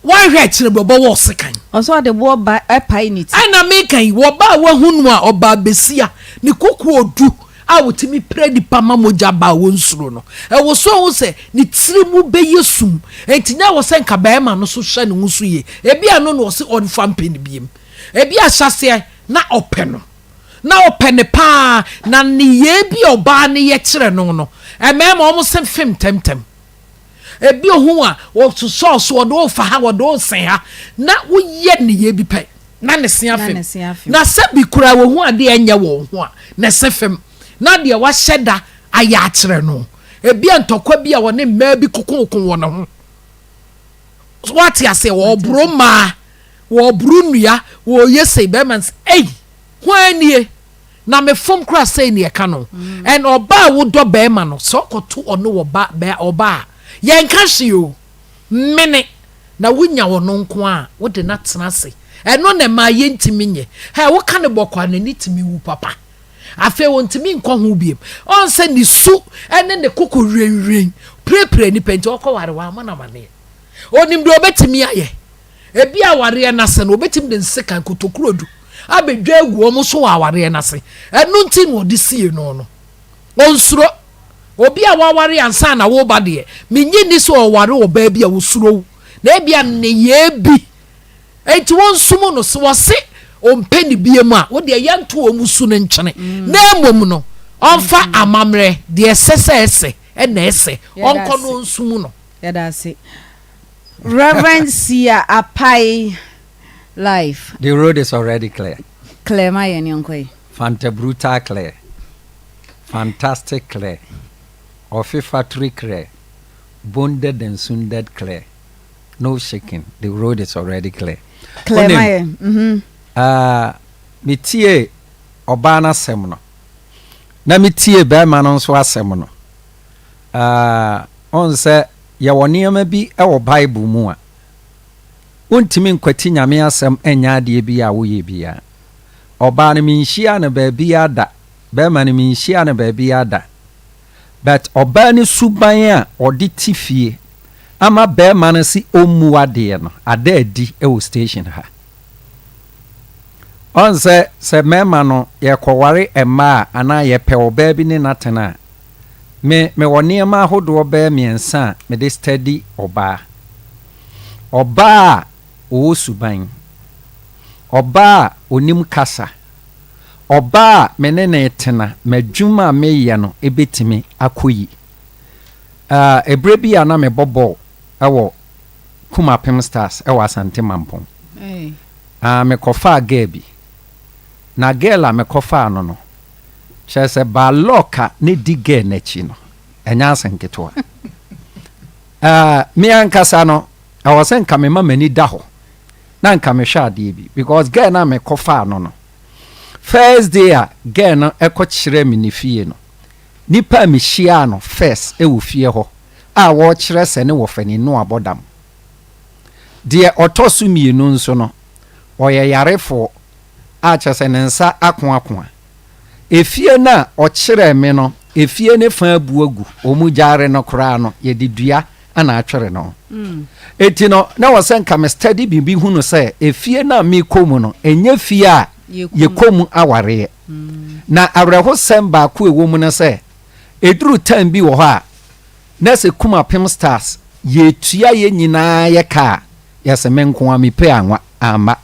Woanhwɛ akyire bi ɔbɛwɔ wo sekan. Ɔsɛ ɔde boɔ ba pae ne ti. Ɛna meka yi, wɔ ɔbaa a woahu no a ɔbaa besia, ne koko odu a ɔtumi pira nipa ma mogya ba a wɔnsuro no, ɛwɔ sɛ ɔhu sɛ ne tiri mu bɛyɛ sum. Enti na ɛwɔ sɛ nka barima no nso hwɛ ne ho so yie. Ebia ɛno na ɔse ɔmfa mpɛ no biom. Ebia ahyɛaseɛ na ɔpɛ no. na ɔpɛ no paa, na nneyɛɛ bi a ɔbaa no yɛ kyerɛ no no, mmarima wɔn se fem ntɛmntɛm. Ebi ohu a, wɔsosɔɔ so, wɔde wo fa ha, wɔde wo sen ha, na woyɛ nneyɛɛ bi pɛ, na ne se afem. Na sɛ bi koraa wɔhu adeɛ a ɛnyɛ wɔn ho a, ne se fem. Na deɛ wahyɛ da ayɛ akyerɛ no, ebi a ntɔkwa bi a wɔne mmaa bi kokooko wɔ ne ho. Wate aseɛ, wɔboro mmaa, wɔboro nnua, wɔyɛ sei, bɛrima no sɛ, ei, hwan nie? Na me fom koraa sei ne ɛka no. And ɔbaa a wodɔ bɛrima no, sɛ ɔkɔto ɔne ɔba, bɛ, ɔbaa a, yɛnka hwee o, mene, na wonya ɔno nko a, wode no atena ase. Ɛno na ɛmaa yɛntumi nyɛ. Hɛ, woka no bɔkɔ a, n'ani tumi wu papa. Afei ɔntumi nkɔ ho biom. Ɔn sɛ ne su ne ne koko wirenwiren pirapira nnipa nti ɔkɔware wammɔ no amaneɛ. Ɔnim deɛ ɔbɛtumi ayɛ. Ebia awareɛ no ase no ɔbɛtumi de nsekan kotokurodu abɛdwa agu wɔn so wɔ awareɛ no ase. Ɛno nti na ɔde sie no no. Ɔnsuro. Obi a waware ansa na woreba deɛ, mennye nni sɛ ɔware ɔbaa bi a ɔsuro wo. Na ebia nneyɛɛ bi Enti wɔnsom no. Sɛ wɔse ɔmpɛ ne biam a, wo deɛ yɛnto wɔn su no nkyene, na mmom no, ɔmfa amammerɛ, deɛ ɛsɛ sɛ ɛsɛ na ɛsɛ, ɔnkɔ na ɔnsom no. Yɛda ase. Rev. Sia Apai life. The road is already clear. Clear ma yɛn yɛnkɔ yi. Fanta brutal clear. Fantastic clear. Ɔfefatory clear. Bonded and sunded clear. No shaking, the road is already clear. Clear ma yɛ. Mhm. Ah, me tie ɔbaa no asɛm no, na me tie bɛrima no nso asɛm no. Ah, ɔn sɛ yɛwɔ nneɛma bi wɔ Bible mu a, wontumi nkwati Nyame asɛm nyɛ adeɛ bi a woyɛ biara. Ɔbaa no menhyia no baabiara da, bɛrima no menhyia no baabiara da. But ɔbaa no suban a ɔde te fie ama barima no se ɔmmu adeɛ no ada adi wɔ station ha. Ɔn sɛ sɛ mmarima no yɛkɔware mmaa a anaa yɛpɛ ɔbaa bi ne no atena a, me mewɔ nneɛma ahodoɔ bɛyɛ mmiɛnsa a mede study ɔbaa. Ɔbaa a ɔwɔ suban, ɔbaa a ɔnim kasa, ɔbaa a me ne no retena, m'adwuma a meyɛ no bɛtumi akɔ yi. Ah, ɛberɛ bi a na mebɔ bɔɔl wɔ Kumapem Stars wɔ Asante Mampong. Ah, mekɔfaa girl bi. Na girl a mekɔfaa no no, kyerɛ sɛ baalɔk a na ɛdi girl no akyi no, ɛnyɛ asɛm ketewa. Ah, me ankasa no, ɛwɔ sɛ nka mema m'ani da hɔ na nka mehwɛ adeɛ bi because girl no a mekɔfaa no no, first day a girl no kɔkyerɛɛ me ne fie no, Nipa a mehyiaa no first wɔ fie hɔ a wɔrekyerɛ sɛ ne wɔfa ni no abɔ dam. Deɛ ɔtɔ so mienu nso no, ɔyɛ yarefoɔ a kyerɛ sɛ ne nsa akoakoa. Efie no a ɔkyerɛɛ me no, efie no fa abu agu, wɔn gyaare no koraa no, yɛde dua na atwere no. Enti no, na ɛwɔ sɛ nka me study biribi hunu sɛ efie no a merekɔ mu no, ɛnyɛ fie a yɛkɔ mu awareɛ. Na awerɛhosɛm baako a ɛwɔ mu ne sɛ, ɛduru time bi wɔ hɔ a, na sɛ Kumapem Stars yɛtua yɛn nyinaa yɛ ka a, yɛse me nko ara me pay anwa, amma.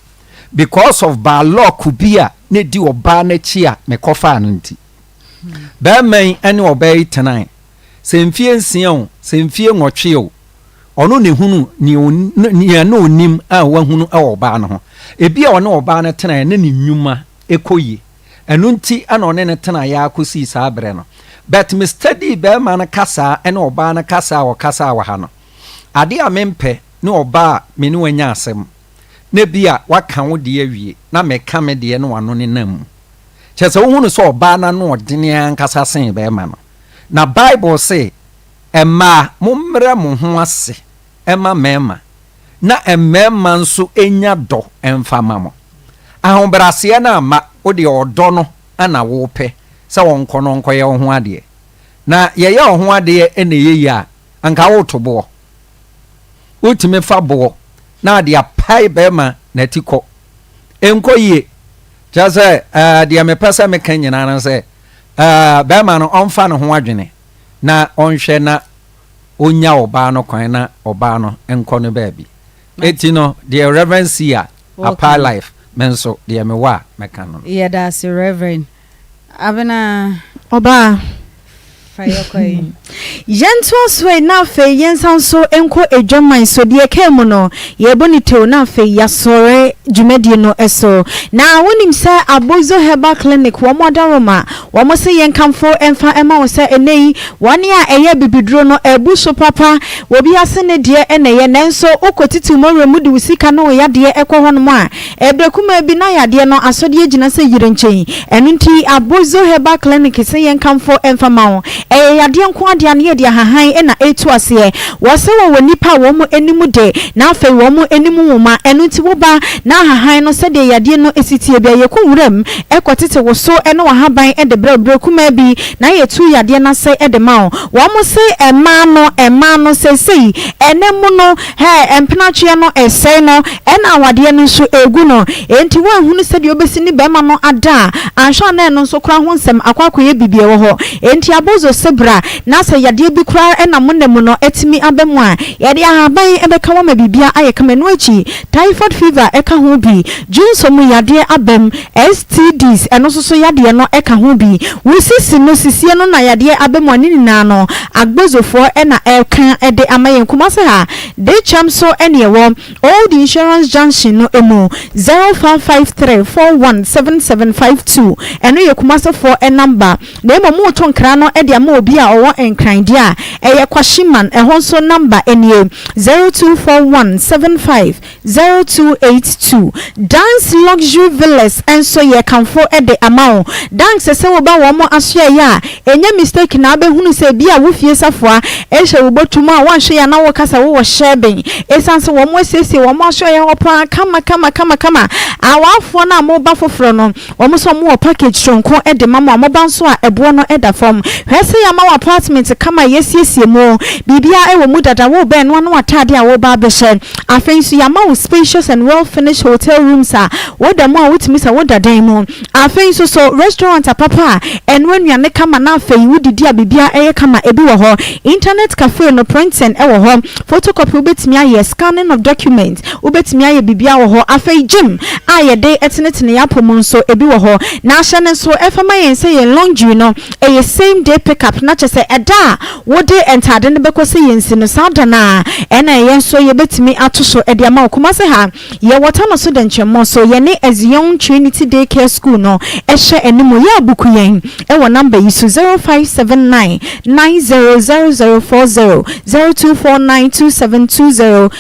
Because of bad luck bi a na ɛdi ɔbaa no akyi a mekɔfaa no nti. Barima yi ne ɔbaa yi tenae, sɛ mfie nsia o, sɛ mfie nwɔtwe o, ɔno na ɛhunu nea na ɔnim a wahunu wɔ ɔbaa no ho. Ebia ɔne ɔbaa no tenae na ne nnwuma ɛkɔ yie. Ɛno nti na ɔne no tenaeɛ ara kɔsii saa berɛ no. But me study barima no kasaa ne ɔbaa no kasa a ɔkasaa wɔ ha no, adeɛ a mempɛ ne ɔbaa a me ne wo anya asɛm na bi a waka wo deɛ awie na meka me deɛ na w'ano nenam mu. Kyerɛ sɛ wohunu sɛ ɔbaa no ano ɔdene ankasa sen barima no. Na Bible se, Mmaa, mommrɛ mo ho ase mma mmarima, na mmarima nso nya dɔ mfa ma mo. Ahobrɛaseɛ no amma, wo deɛ ɔdɔ no na wopɛ sɛ ɔnkɔ na ɔnkɔyɛ wo ho adeɛ. Na yɛyɛ wo ho adeɛ na ɛyɛ yie a, anka woreto boɔ. Wotumi fa boɔ na ade apae barima n'atikɔ. Ɛnkɔ yie. Kyerɛ sɛ, ɛɛ, deɛ mepɛ sɛ meka nyinaa ne sɛ, ɛɛ, barima no ɔmfa ne ho adwene na ɔnhwɛ na ɔnya ɔbaa no kwan na ɔbaa no nkɔ no baabi. Eti no, deɛ Reverend Sia, Apae Life, Me nso, deɛ mewɔ a mɛka no no. Yɛda ase Rev. Abena. Ɔbaa. Fa yɛ kɔ yi. Yɛntoa so ɛ na afei yɛnsan nso nkɔ adwaman so. Deɛ ɛkaa mu no, yɛrebɔ no tew na afei yɛasɔre dwumadie no so. Na wonim sɛ Abozo Herbal Clinic wɔn adaworoma, wɔn se yɛnkamfo mfa mma wo sɛ ɛnnɛ yi wɔn a ɛyɛ abibiduro no abu so papa. Obi ase ne deɛ na ɛyɛ nanso wokɔ titiw mɔwerɛ mu de wo sika ne wo yadeɛ kɔ hɔnom a, Ɛberɛ kumaa bi na yadeɛ no asɔdeɛ gyina sɛ yirenkyɛn. Ɛno nti Abozo Herbal Clinic se yɛnkamfo mfa ma wo. Ɛyɛ yadeɛ nko ara deɛ a na yɛde ahahan na ɛretu aseɛ. Wɔse wɔwɔ nnipa a wɔn anim de na afei wɔn anim nwoma. Ɛno nti woba na ahahan no sɛdeɛ yadeɛ no si teɛ biara yɛkɔ nwuram kɔtete wo so ne w'ahaban de brɛ wo. Berɛ kumaa bi na yɛtu yadeɛ no ase de ma wo. Wɔn se mmaa no, mmaa no seesei ɛnɛ mu no, Hɛɛ, mpenatweɛ no ɛsɛe no, ɛna awadeɛ no nso ɛgu no. Enti woanhunu sɛdeɛ wobɛsi ne barima no ada a, anhwɛ a na ɛno nso koraa ho nsɛm akɔ akɔyɛ biribi ɛwɔ hɔ. Enti abozo se bra, na sɛ yadeɛ bi koraa na mo nna mu no atumi aba mu a, yɛde ahaban bɛka wo ama biribiara ayɛ kama. Ɛno akyi, typhoid fever ka ho bi, dwonsɔ mu yadeɛ aba mu, STDs, ɛno nso so yadeɛ no ka ho bi. Wo sisi no, sisie no na yadeɛ aba mu a, ne nyinaa no, Agbozofoɔ na ɛreka de ama yɛn. Kumasi ha, Dekyɛm so na ɛwɔ, Old Insurance Junction no mu, 0553 41 7752, ɛno yɛ Kumasefoɔ number. Na mmom moreto nkra no de ama obi a ɔwɔ Nkran deɛ a, ɛyɛ Kwashiman, ɛhɔ nso number nie, 0241 75 0282 Dance Luxury Villas nso yɛkamfo de ama wo. Danks sɛ woba wɔn asoɛeɛ a, ɛnyɛ mistake na wobɛhunu sɛ ebia wo fie safoa hyɛ wo bɔtɔ mu a woanhwɛ yie a na woka sɛ wowɔ hyɛben. Ɛsiane sɛ wɔn asiesie wɔn asoɛeɛ hɔ paa kama kama kama kama. Awarefoɔ no a moba foforɔ no, Wɔn nso wɔn wɔ package soronko de ma mo a moba nso a ɛboɔ no da fam. Hwɛ sɛ yɛama wo apartment kama a yɛasiesie mu. Biribiara wɔ mu dada, worebɛn no ara ne w'atadeɛ a woreba abɛhyɛ. Afei nso yɛama wo spacious and well finished hotel rooms a woda mu a wotumi sɛ woda dan mu. Afei nso so restaurant apapa a ɛnoa nnuane kama na afei wodidi a biribiara yɛ kama ebi wɔ hɔ. Internet cafe no printing wɔ hɔ, photocopy wobɛtumi ayɛ, scanning of documents. Wobɛtumi ayɛ biribiara wɔ hɔ. Afei gym a yɛde tenetene yɛn apɔ mu nso, ebi wɔ hɔ. Na ahyɛ no nso, ɛfa ma yɛn sɛ yɛn laundry no, ɛyɛ same day pick up, na kyerɛ sɛ ɛda a wode ntaade no bɛkɔ sɛ yɛnsi no, saa da no ara ɛna yɛn nso yɛbɛtumi ato so de ama wo. Kumasi ha, yɛwɔ Tano so Dɛnkyɛmmɔ so, yɛne Zion Trinity Day Care School no hyɛ anim. Yɛ abuku yɛn wɔ number yi so, 0579 900040, 0249 2720.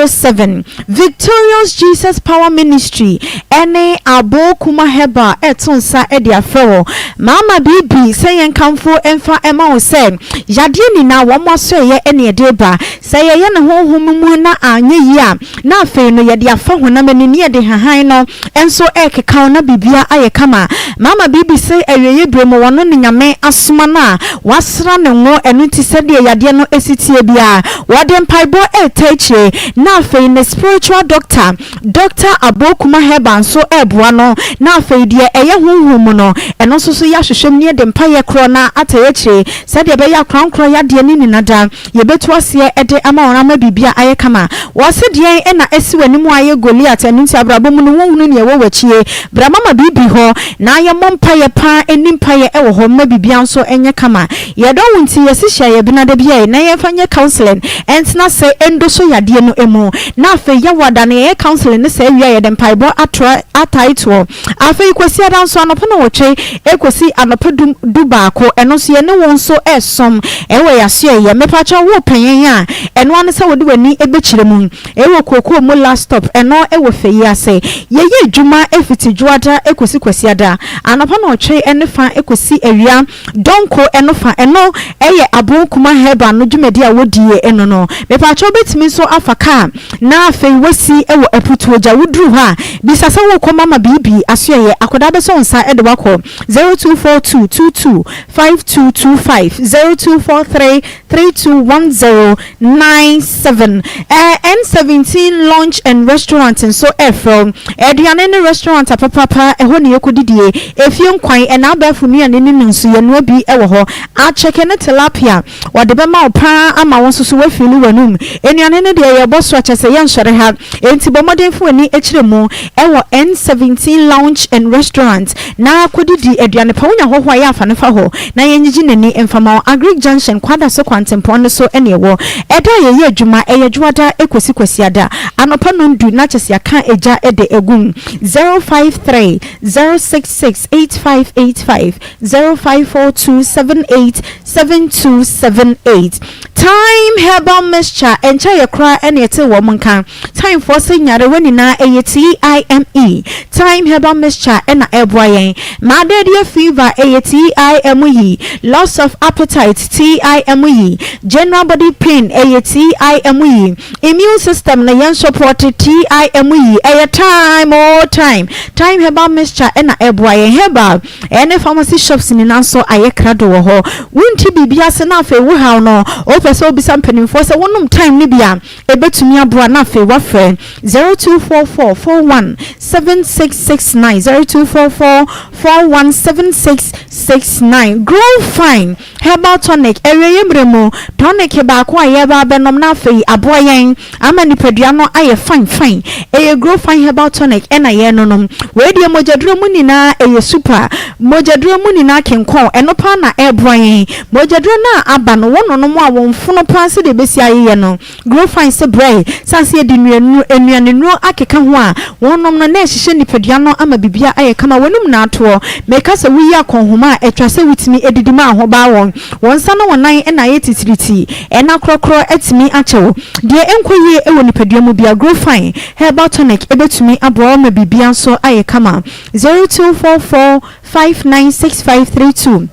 07, Victorious Jesus Power Ministry ne Aboo Kuma Herbal reto nsa de afrɛ wo. Mama Bibi sɛ yɛnkamfo mfa mma wo sɛ yadeɛ nyinaa wɔn asoɛeɛ ne ɛde reba. Sɛ yɛyɛ no honhom mu na anyɛ yie a, na afei no yɛde afa honam ani ne yɛde hahan no nso rekeka wo na biribiara ayɛ kama. Mama Bibi se awieeɛ berɛ mu wɔno ne Nyame asoma no a wasra no ngo ɛno nti sɛdeɛ yadeɛ no si teɛ biara wɔde mpaebɔ reta akyire na afei ne spiritual doctor Doctor Abokuma Herbal nso reboa no na afei deɛ ɛyɛ honhom mu no ɛno nso so yɛahwehwɛ mu na yɛde mpaeɛ korɔ no ata akyire sɛdeɛ ɛbɛyɛ a korankorɔ yadeɛ no nyina da Yɛbɛtu aseɛ de ama wɔn ama biribiara ayɛ kama. Wɔse deɛn na asi w'anim a ayɛ Goliat ɛno nti abrabɔ mu no wonhunu neɛ ɛwɔ w'akyie. Bra mama biribi hɔ na yɛmmɔ mpaeɛ paa nni mpaeɛ wɔ hɔ mma biribiara nso nyɛ kama. Yɛdɔ wo nti yɛse hyia yɛn benada bi ɛ na yɛmfa nyɛ counseling ntena ase ndoso yadeɛ no mu na afei yɛwɔ da no yɛyɛ counseling no saa wie a yɛde mpaebɔ atoa atae toɔ. Afei Kwasiada nso anɔpa nnɔnwɔtwe kɔsi anɔpa du dubaako, ɛno nso yɛne wo nso resom wɔ yɛn asoɛeɛ. Mepakyɛw wo repɛ yɛn a, ɛno ara ne sɛ wode w'ani bɛkyerɛ mu wɔ Kookoo mu last stop, ɛno wɔ fɛ yi ase. Yɛyɛ adwuma fiti Dwoada kɔsi Kwasiada, anɔpa nnɔnwɔtwe ne fa kɔsi awia dɔnko no fa, ɛno yɛ Abon Kuma Herbal no dwumadi a wɔdie no no. Mepakyɛw wobɛtumi nso afa kaa Na afei woasi wɔ Aputuogya. Woduru hɔ a, bisa sɛ worekɔ Mama Biibi asoɛeɛ. Akwadaa bɛsɔ wo nsa de wo akɔ. 0242 22 52. 3225, 0243 3210 97. Ɛɛ N17 Lounge and Restaurant nso ɛrefrɛ wo. Aduane ne restaurant apapapa, ɛhɔ na yɛkɔdidie. Efie nkwan, ɛna abɛɛfo nnuane no mu nso yɛnoa bi wɔ hɔ. Akyɛkɛ ne tilapia, wɔde bɛma wo paa ama wo nso so woafeeli w'anum. Nnuane no deɛ yɛbɔ so a kyerɛ sɛ yɛnsɔre ha. Enti bɔ mmɔden fa w'ani kyerɛ mu wɔ N17 Lounge and Restaurant na kɔdidi aduane pa. Wonya hɔhoɔ a, yɛ a fa no fa hɔ na yɛngyegye n'ani mfa ma wo. Agric Junction, Kwadaso kwantempɔn no so na ɛwɔ. Ɛda a yɛyɛ adwuma, ɛyɛ Dwoada kɔsi Kwasiada anɔpa nnɔndu na kyerɛ sɛ yɛaka gya de agu mu. 053 066 8585, 0542 78 7278. Thyme Herbal Mixture, ɛnkyɛeɛ koraa na yɛtee wɔn nka. Thymefoɔ se nyarewa nyinaa ɛyɛ TIME. Thyme Herbal Mixture na ɛreboa yɛn. Malaria fever ɛyɛ TIME. Loss of appetite TIME. General body pain ɛyɛ TIME. Immune system no yɛn support TIME. Ɛyɛ Thyme oo Thyme. Thyme Herbal Mixture na ɛreboa yɛn. Herbal Ɛne pharmacy shops nyinaa nso ayɛ krado wɔ hɔ. Wonte biribi ase na afei wo haw no, wopɛ sɛ wobisa mpanimfoɔ sɛ wonom time no bi a, ɛbɛtumi aboa na afei woafrɛ 0244 41 7669, 0244 41 7669. Grow Fine Herbal Tonic, Awieeɛ mmerɛ mu tonic baako a yɛreba abɛnom na afei aboa yɛn ama nipadua no ayɛ fine fine. Ɛyɛ Grow Fine Herbal Tonic ɛna yɛrenonom. Wei deɛ mogyaduro mu nyinaa ɛyɛ super. Mogyaduro mu nyinaa kenkɔn, ɛno paa na ɛreboa yɛn. Mogyaduro no a aba no, wononom a wo mfono paa sɛdeɛ ɛbɛsi ayeyɛ no. Grow Fine se brɛ, sane sɛ yɛde nnuanuro, nnuanennuro akeka ho a wonom no na ɛhyehyɛ nipadua no ama biribiara ayɛ kama. W'anum na atoɔ. Meka sɛ woyi akɔnhoma a, ɛtwa sɛ wotumi didi ma ahobaa wɔn. Wɔn nsa ne wɔn nan na ayɛ titiritii. Ɛna korɔkorɔ atumi akyɛ wo. Deɛ ɛnkɔ yie wɔ nipadua mu biara, Grow Fine Herbal Tonic bɛtumi aboa wo ama biribiara nso ayɛ kama. 0244 596532.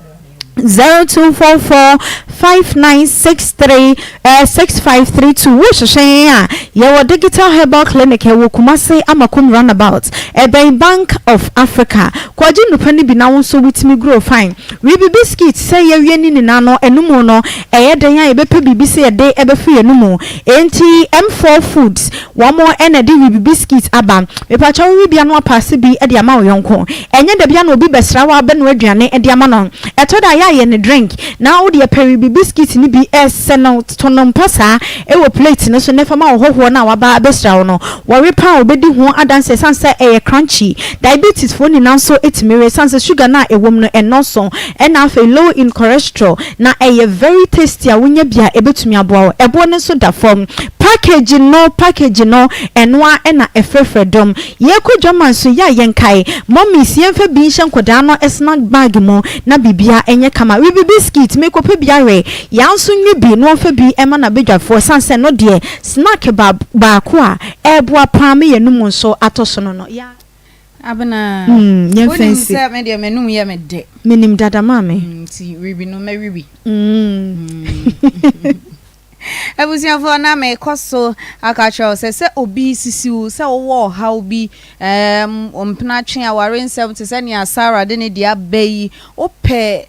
0244 5963 6532 Wohwehwɛ yɛn a, yɛwɔ Digital Herbal Clinic ɛwɔ Kumasi Amakom Runabout, ɛbɛn Bank of Africa. Kɔgye nnupa no bi na wo nso wotumi grow fine. Wibi biscuit sɛ yɛawie ne nyinaa no ɛno mu no ɛyɛ dɛn a yɛbɛpɛ biribi sɛ yɛde ɛbɛfo yɛn mu. Enti M4 Foods wɔn na ɛde wibi biscuit aba. Mepakyɛw wo wibia no apaase bi de ama wo yɔnko. Ɛnyɛ dabia na obi bɛsra wo abɛnoa aduane de ama no. Ɛtɔ da a yɛ a yɛ no drink na wo deɛ pɛ wibi biscuit no bi sɛ no to no mpa saa wɔ plate no so na fa ma wo hɔhoɔ no a waba abɛsra wo no. Wɔwe paa a wɔbɛdi ho adanseɛ ɛsiane sɛ ɛyɛ crunchy. Diabetes foɔ nyinaa nso tumi we ɛsiane sɛ sugar no a ɛwɔ mu no ɛnnɔɔso ɛna afei low in cholesterol na ɛyɛ very tasty a wonya bi a ɛbɛtumi aboa wo. Ɛboɔ no nso da fam. Package no package no ɛno ara na ɛfrɛfrɛ dɔm. Yɛrekɔ dwaman so yɛ a yɛnkae. Mummies yɛmfa bi nhyɛ nkwadaa no snack bag mu na biribiara nyɛ kama. Webi biscuit merekɔpɛ bi awe. Yaa nso nwe bi na ɔmfa bi mma n'abadwafoɔ ɛsiane sɛ ɛno deɛ snack ba baako a ɛreboa paa ma yɛn anum nso atɔ so no no. Yaa. Abena, Mm, yɛmfa wonim nsi. sɛ me deɛ m'anum yɛ me dɛ. Menim dada maame. Nti webi no mɛwe bi. Mm. Abusuafoɔ, na mekɔ so aka akyerɛ wo sɛ, sɛ obi resisi wo, sɛ wowɔ ɔhaw bi, ɛɛm, mpenatwe, aware nsɛm te sɛ nea Sarah de ne deɛ aba yi, wopɛ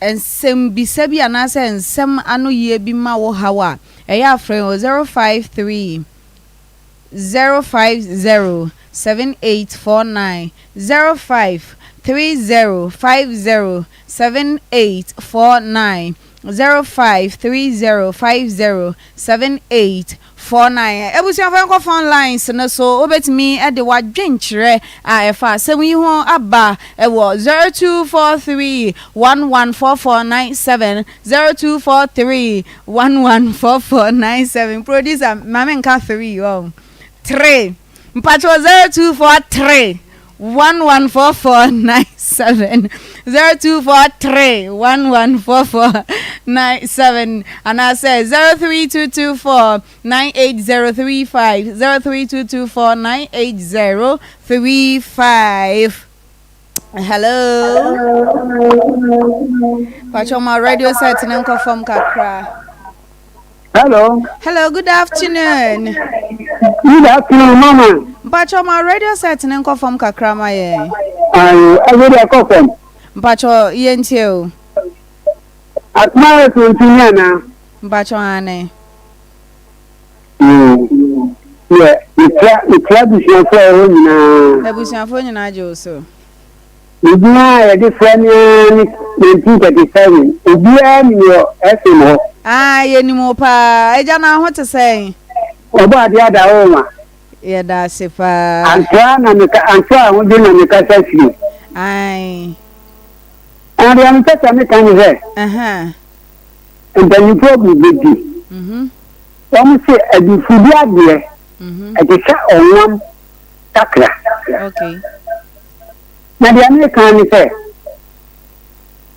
nsɛmbisa bi anaasɛ nsɛm anoyie bi ma wo haw a, ɛyɛ a frɛ yɛn wɔ 053 050 7849, 0530 50 7849. 0530507849 Abusuafo yɛnkɔ phone lines no so wobɛtumi de w'adwenkyerɛ a ɛfa asɛm yi ho aba wɔ 0243114497 0243114497 Producer ma menka 3 ɔ 3 Mpakyɛw 0243 114497 0243 114497 anaasɛ 03224 98035 03224 98035. Hello. Pacho ma radio set ne nkɔ fam kakra. Hello. Hello, good afternoon. Good afternoon, mama. Mpacho ma radio set ne nkɔ fam kakra ma yɛn. Ayo, ɛyɛ de ɛkɔ fam. Mpacho yɛntie o. Atoma yɛ tonton ni anaa? Mpakyɛw aane. Yoo. Yɛ mekyia mekyia abusuafoɔ a ɛwɔ hɔ nyinaa. Abusuafoɔ nyinaa gye wo so. Me din a yɛde frɛ me ara ne 1937. Obiara nim wɔ FM hɔ. Aah yɛnim wo paa. Agya na ho te sɛn? Ɔbɔ adeɛ ada wo ma. Yɛda ase paa. Antoa na meka Antoa Ahodwo na mekasa firi. Ae. Na deɛ mepɛ sɛ meka ne sɛ. Ɛhɛn. Mpanyinfoɔ bu bɛ bi. Wɔn se adufudie adeɛ ɛte sɛ ɔnwam kakra. Okay. Na deɛ meka ne sɛ,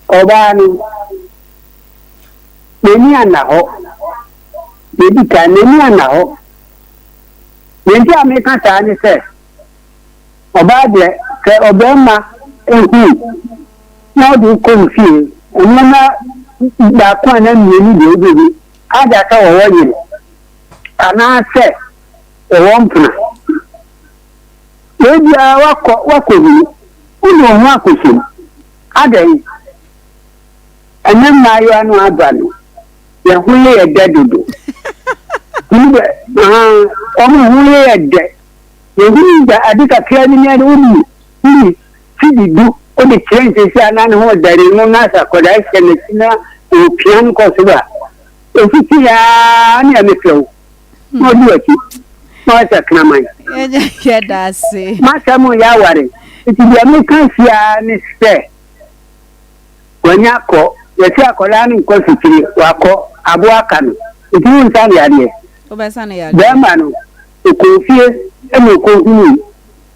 ɔbaa no, n'ani anna hɔ. Deɛ ɛdi kan, n'ani anna hɔ. Deɛ nti a meka saa ne sɛ, ɔbaa deɛ, sɛ ɔbarima hu na ɔde wo kɔ ne fie, nneɛma baako anaa mmienu deɛ wobɛhu, either sɛ ɔwɔ yere anaasɛ ɔwɔ mpena. Wei biara woakɔ woakɔhunu, wode wo ho akɔhyɛ mu. Adɛn? Ɛnnɛ mmaayewa no aba no, yɛn ho yɛ yɛ dɛ dodo. Tumi dɛ, ahaa, wɔn ho yɛ yɛ dɛ. Yɛhunu da ade kakra bi na wode wode sidi du wode kyerɛ nsɛsi a na ne ho dɛre no na sɛ akwadaa hyɛ n'akyi na ɔpia no kɔ soro a, ɛfiti aa ne ɛmefrɛ wo. na ɔdi w'akyi na ɔyɛ sɛ kraman. Yɛda ase. M'asɛm yɛ aware nti deɛ meka si ara ne sɛ wanya kɔ yɛsi akwadaa no nkɔ fikyire wakɔ aboa aka no nti wonsa no yadeɛ. Wobɛsa no yadeɛ. Bɛrima no ɔkɔɔ fie ɛna ɔkɔhunuu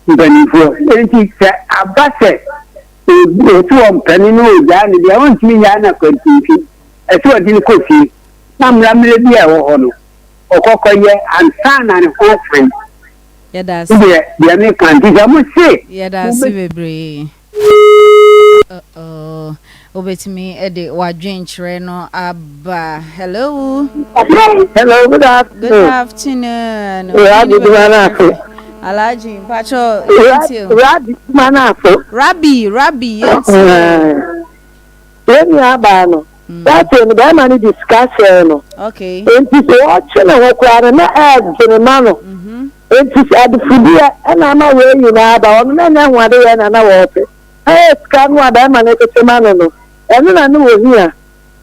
mpanimfoɔ nti sɛ aba sɛ ɔsi ɔmpɛ no na ɔgyaa no deɛ ɔntumi nnyaa no akwantinti ɛsɛ ɔde no kɔ fie. na amammerɛ bi a ɛwɔ hɔ no, ɔkɔ kɔyɛ ansa na ne ho asan. Yɛda ase. Deɛ deɛ meka nti sɛ mo se. Yɛda ase bebree. Uh-oh. Wobɛtumi de w'adwenkyerɛ no aba. Hello. Hello, good afternoon. Good afternoon. Rabi Dumanafo. Alhaji, mpacho, yɛntie o. Rabi Dumanafo. Rabi, Rabi, yɛntie o. Yɛn nuabaa no, afei no barima no de sika hyɛɛ no. Enti sɛ ɔtwe ne ho koraa no, na ɛredwene ma no. Enti sɛ adefudeɛ na ama wei nyinaa aba, ɔno na ɛnyɛ ho adeyɛ na na wɔrepɛ. Ɛyɛ sika no a barima no tete ma no no, ɛno na na ɔhia.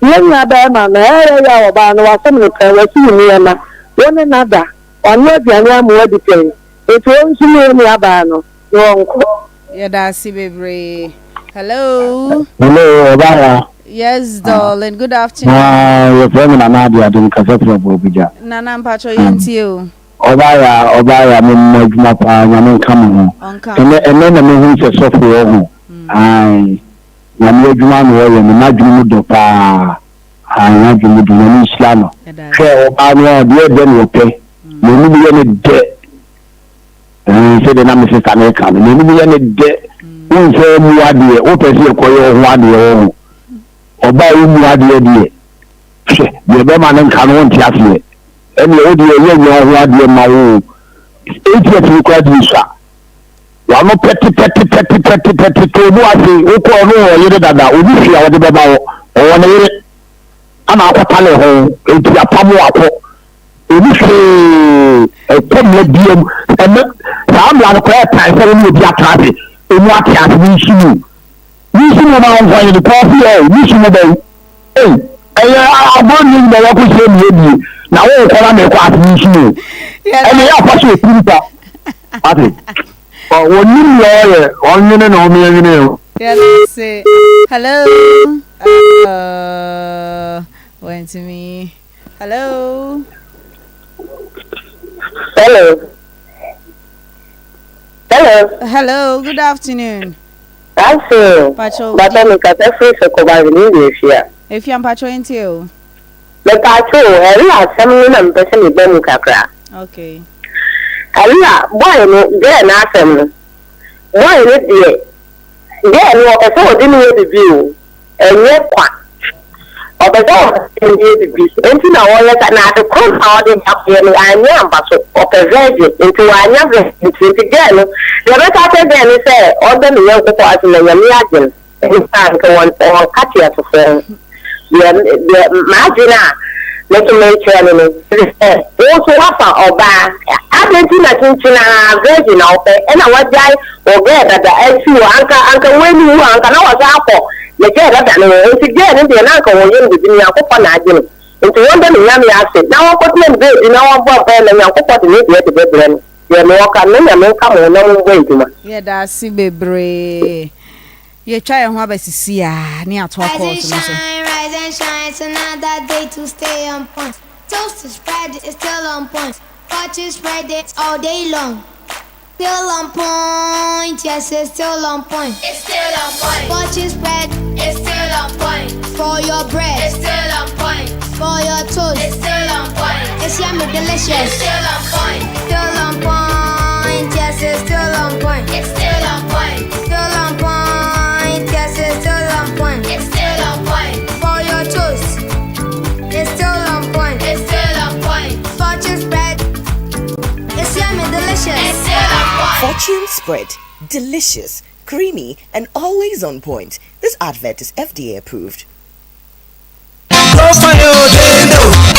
Yɛn nuabarima no, ɛyɛ yɛ a ɔbaa no, wasom no pɛn, wasi wo nneɛma, wo ne no ada, wanoa aduane ama woadi pɛn. Enti ɔnsom yɛn nuabaa no na ɔnkɔ. Yɛda ase bebree. Hello. Hello, Ɔbaa. Yes, darling. Good afternoon. Ah, yɛfrɛ me Nana Adeade mekasa firi Aburobuja. Nana mpakyɛ yɛntie o. Ɔbaa ya, ɔbaa ya, me mmɔ adwuma paa, nyame nka mo ho. Ɔnka Ɛnɛ, ɛnɛ na mehu sɛ sɔfo wɔ ho. Ae, nyame adwuma na ɔyɛ no, n'adwene mu dɔ paa. Ae, n'adwene mu dɔ, nyame nhyira no. Hwɛ, ɔbaa no a, deɛ ɛdɛ na ɔpɛ, n'anim yɛ ne dɛ. Ɛɛ, sɛdeɛ na me sista no reka no, n'anim yɛ no dɛ. Wohu sɛ mmu adeɛ, wopɛ sɛ yɛkɔyɛ wo ho adeɛ wɔ ho. Ɔbaa a wommu adeɛ deɛ, hwɛ, deɛ bɛrima no nka no wonte aseɛ. Ɛnneɛ wo deɛ yɛnyɛ wo ho adeɛ mma wo o. ATF no koraa deɛ sua. W'ano pɛtepɛtepɛtepɛtepɛte too mu ase, wokɔɔ no wɔ yere dada, ɔni hwee a ɔde bɛma wo, ɔwɔ ne yere. Ana akɔtale ho, enti apam wo akɔ. Ɛnni hwee ɛkɔ mmara biara mu. Ɛnɛ saa mmara no koraa ɛtan sɛ wo ne obi atena ase, emu ate ase, ne nsu mu. Ne nsu mu ma nkwa yɛ ne kɔɔfi ɛ, ne nsu mu bɛn. Ei, ɛyɛ agorɔ ne nyina yɛkɔ hyɛ mu yɛdie, na wo kɔ na mekɔ ase ne nsu mu. Ɛne yɛ afa so ɛpiri pa. Ate, wɔnim deɛ ɔyɛ, ɔnwene na ɔmeɛ nwene o. Yɛda ase. Hello. Uh, wantumi. Hello. Hello. Hello. Hello, good afternoon. Afternoon. Pacho. Bàtà mi kàtà firi sɛ kɔba mi ni efia. Efia mpacho nti o. Mepatwo ɛri asɛm no na mepɛ sɛ meba mu kakra. Okay. Ɛri a boy no gɛɛ n'asɛm no. Boy no deɛ gɛɛ no ɔpɛ sɛ ɔde no yɛ bibi o. Ɛnyɛ kwa. Ɔpɛ sɛ ɔde no yɛ bibi nti na ɔyɛ sa na ade koro na ɔde akɔyɛ no anyɛ ampa so. Ɔpɛ virgin nti wanya virgin nti nti gɛɛ no deɛ ɔbɛka akyerɛ gɛɛ no sɛ ɔda ne Nyankopɔn ase na Nyame agye no. Ɛno a nka wɔn wɔnka teasefoɔ ho. Deɛ deɛ m'adwene a me nso mekyerɛ no no sɛ wo nso woafa ɔbaa adɛn nti na kyenkyen ara virgin na wopɛ ɛna wagyae wo girl dada asi hɔ anka anka w'ani wu a anka na wasan akɔ ne girl dada no hɔ nti girl no deɛ na anka wɔyɛ no biribi no Nyankopɔn na agye no nti wɔnda ne Nyame ase na wɔnkɔtena ne baabi na wɔmbɔ mpaeɛ na Nyankopɔn de ne deɛ de bɛbrɛ no deɛ mewɔ ka no na Nyame nka mo ho na mombɔ adwuma. Yɛda ase bebree. Yɛatwa yɛn ho aba sisi a ne yɛatoa Rise and course no so. shine, rise and shine, it's another day to stay on point. Toast is spread, it's still on point. Fortune spread it all day long. Still on point, yes, it's still on point. It's still on point. Fortune spread, It's still on point. for your bread, It's still on point. for your toast. It's still on point. It's yummy, delicious. It's still on point. Still on point, yes, it's still on point. It's still on point. Still on point, yes, it's still on point. It's still on point. For your toast, it's still on point. It's still on point. Fortune spread, it's yummy, delicious. It's still on point. Fortune spread. Delicious, creamy, and always on point. This advert is FDA approved.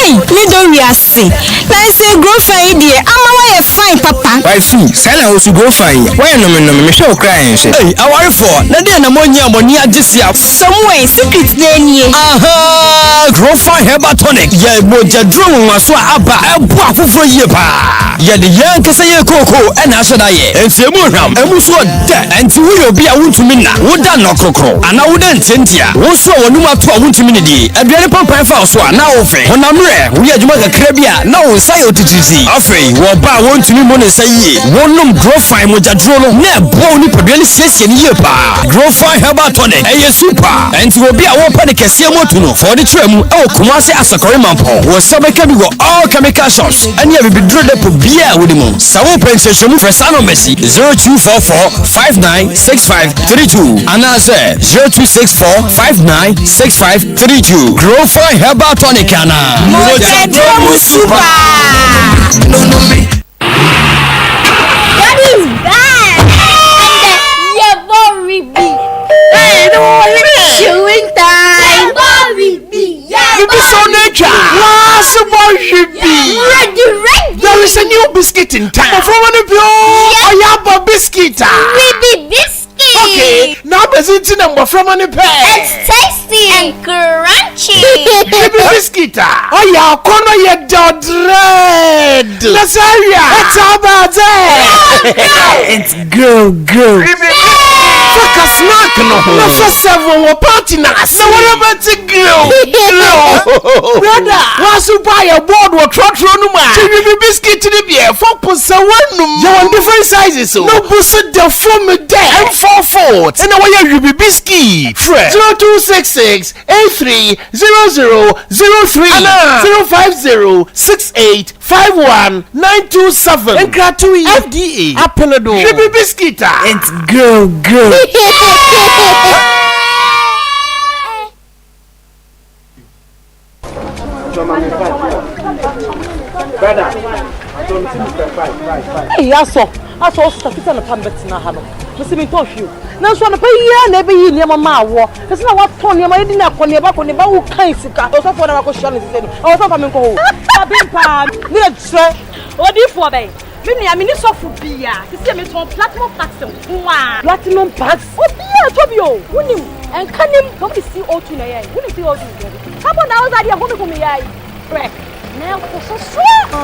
Ei, me dɔ wiase. Nanso Grofa yi deɛ, ama woayɛ fine papa. Wifey, saa na wo so Grofa yi, woayɛ nomennome, mehwɛ wo koraa ɛnhwɛ. Ei, awarefoɔ, na deɛn na moanyi a mo ani agye sea? Samuel, secret no nie. Ahaa! Grofa Herbal Tonic yɛ mogyaduro nwonwaso a aba a ɛboa afoforɔ yie paa. Yɛde yɛn ankasa yɛn kookoo na ahyɛ da yɛ. Enti emu hwam, emu nso ɔdɛ. Enti woyɛ obi a wontumi nna, woda nnɔkrokro, anaa woda ntiantia, wo nso a w'anum ato a wontumi nnidi, aduane pampan fa wo so a na wofe, honam mmerɛ, woyɛ adwuma kakra bi a na wo nsa yɛ wo titiritii. Afei, wɔ ɔbaa a wontumi mmu ne nsa yie, wonom Grofine mogyaduro no na ɛboa wo nipadua no siesie no yie paa. Grofine Herbal Tonic, ɛyɛ super! Enti obi a wɔpɛ ne kɛseɛ mu atu no, fa w'ani kyerɛ mu wɔ Kumasi Asakɔre Mampɔn. Wo nsa bɛka bi wɔ all chemical shops ne abibiduro depot biara a wode mu. Sɛ wopɛ nkyerɛkyerɛmu frɛ saa nɔmba yi, 0244 596532 anaasɛ 0264 596532. Grofine Herbal Tonic anaa? Mogyaduro mu super! Daddy is back! And the yɛbɔ ribi. Hey, no, Chewing time. Yɛbɔ ribi. Bibi so nature. Last ribi. Ready, ready. There is a new biscuit in town. Mmɔframma no bi o. Ɔyɛ aba biscuit a. Ribi biscuit. Okay, na abɛdze nti na mbɔframma no pɛ. It's tasty and crunchy. Ribi biscuit a. Ɔyɛ akɔnɔ yɛ dɛ ɔdrɛd. Na sɛ awie a, ɛtse abadze. It's grow, grow. Ribi fa ka snack no ho. Na fa serve wɔ party no ase. Na wɔn abɛtse grill grill. Brother, wɔaso ba yɛ board wɔ trɔtrɔ no mu a. Gye ribi biscuit no bi ɛ, fa posa w'anum. Yɛwɔ different sizes o. No bu so da fam dɛ. M4 Fort na wɔyɛ ribi biscuit. Frɛ 0266 83 0003 anaa 050 68 51 927. Nkratow yi, FDA apene do. Ribi biscuit a. It's grow, grow. Ei, asɔ, asɔ, ɔsesa fiti anɔpa mebɛtena ha no, mese mentɔ hwee o. Nanso anɔpa yi ara na ɛbɛyi nneɛma maa woɔ. Ɛsɛ na watɔn nneɛma, yɛdi no akɔneaba akɔneaba, wokan sika. Ɔsɔfoɔ na wakɔhyia no sese no, ɛwɔ sɛ ɔmfa me nkɔ hɔ o. Dabi paa, me na kyerɛ. Odiyifoɔ bɛn? Me nua, menni sɔfo biara. Sese metɔn platinum packs nko ara. Platinum packs? Obiara tɔ bi o. Wonim, ɛnka nim, na wɔde CO2 na ɛyɛe. Wonim CO2? Carbon dioxide yɛ home home yɛ yi. Brɛ. Na ɛkɔ so soa. Ah,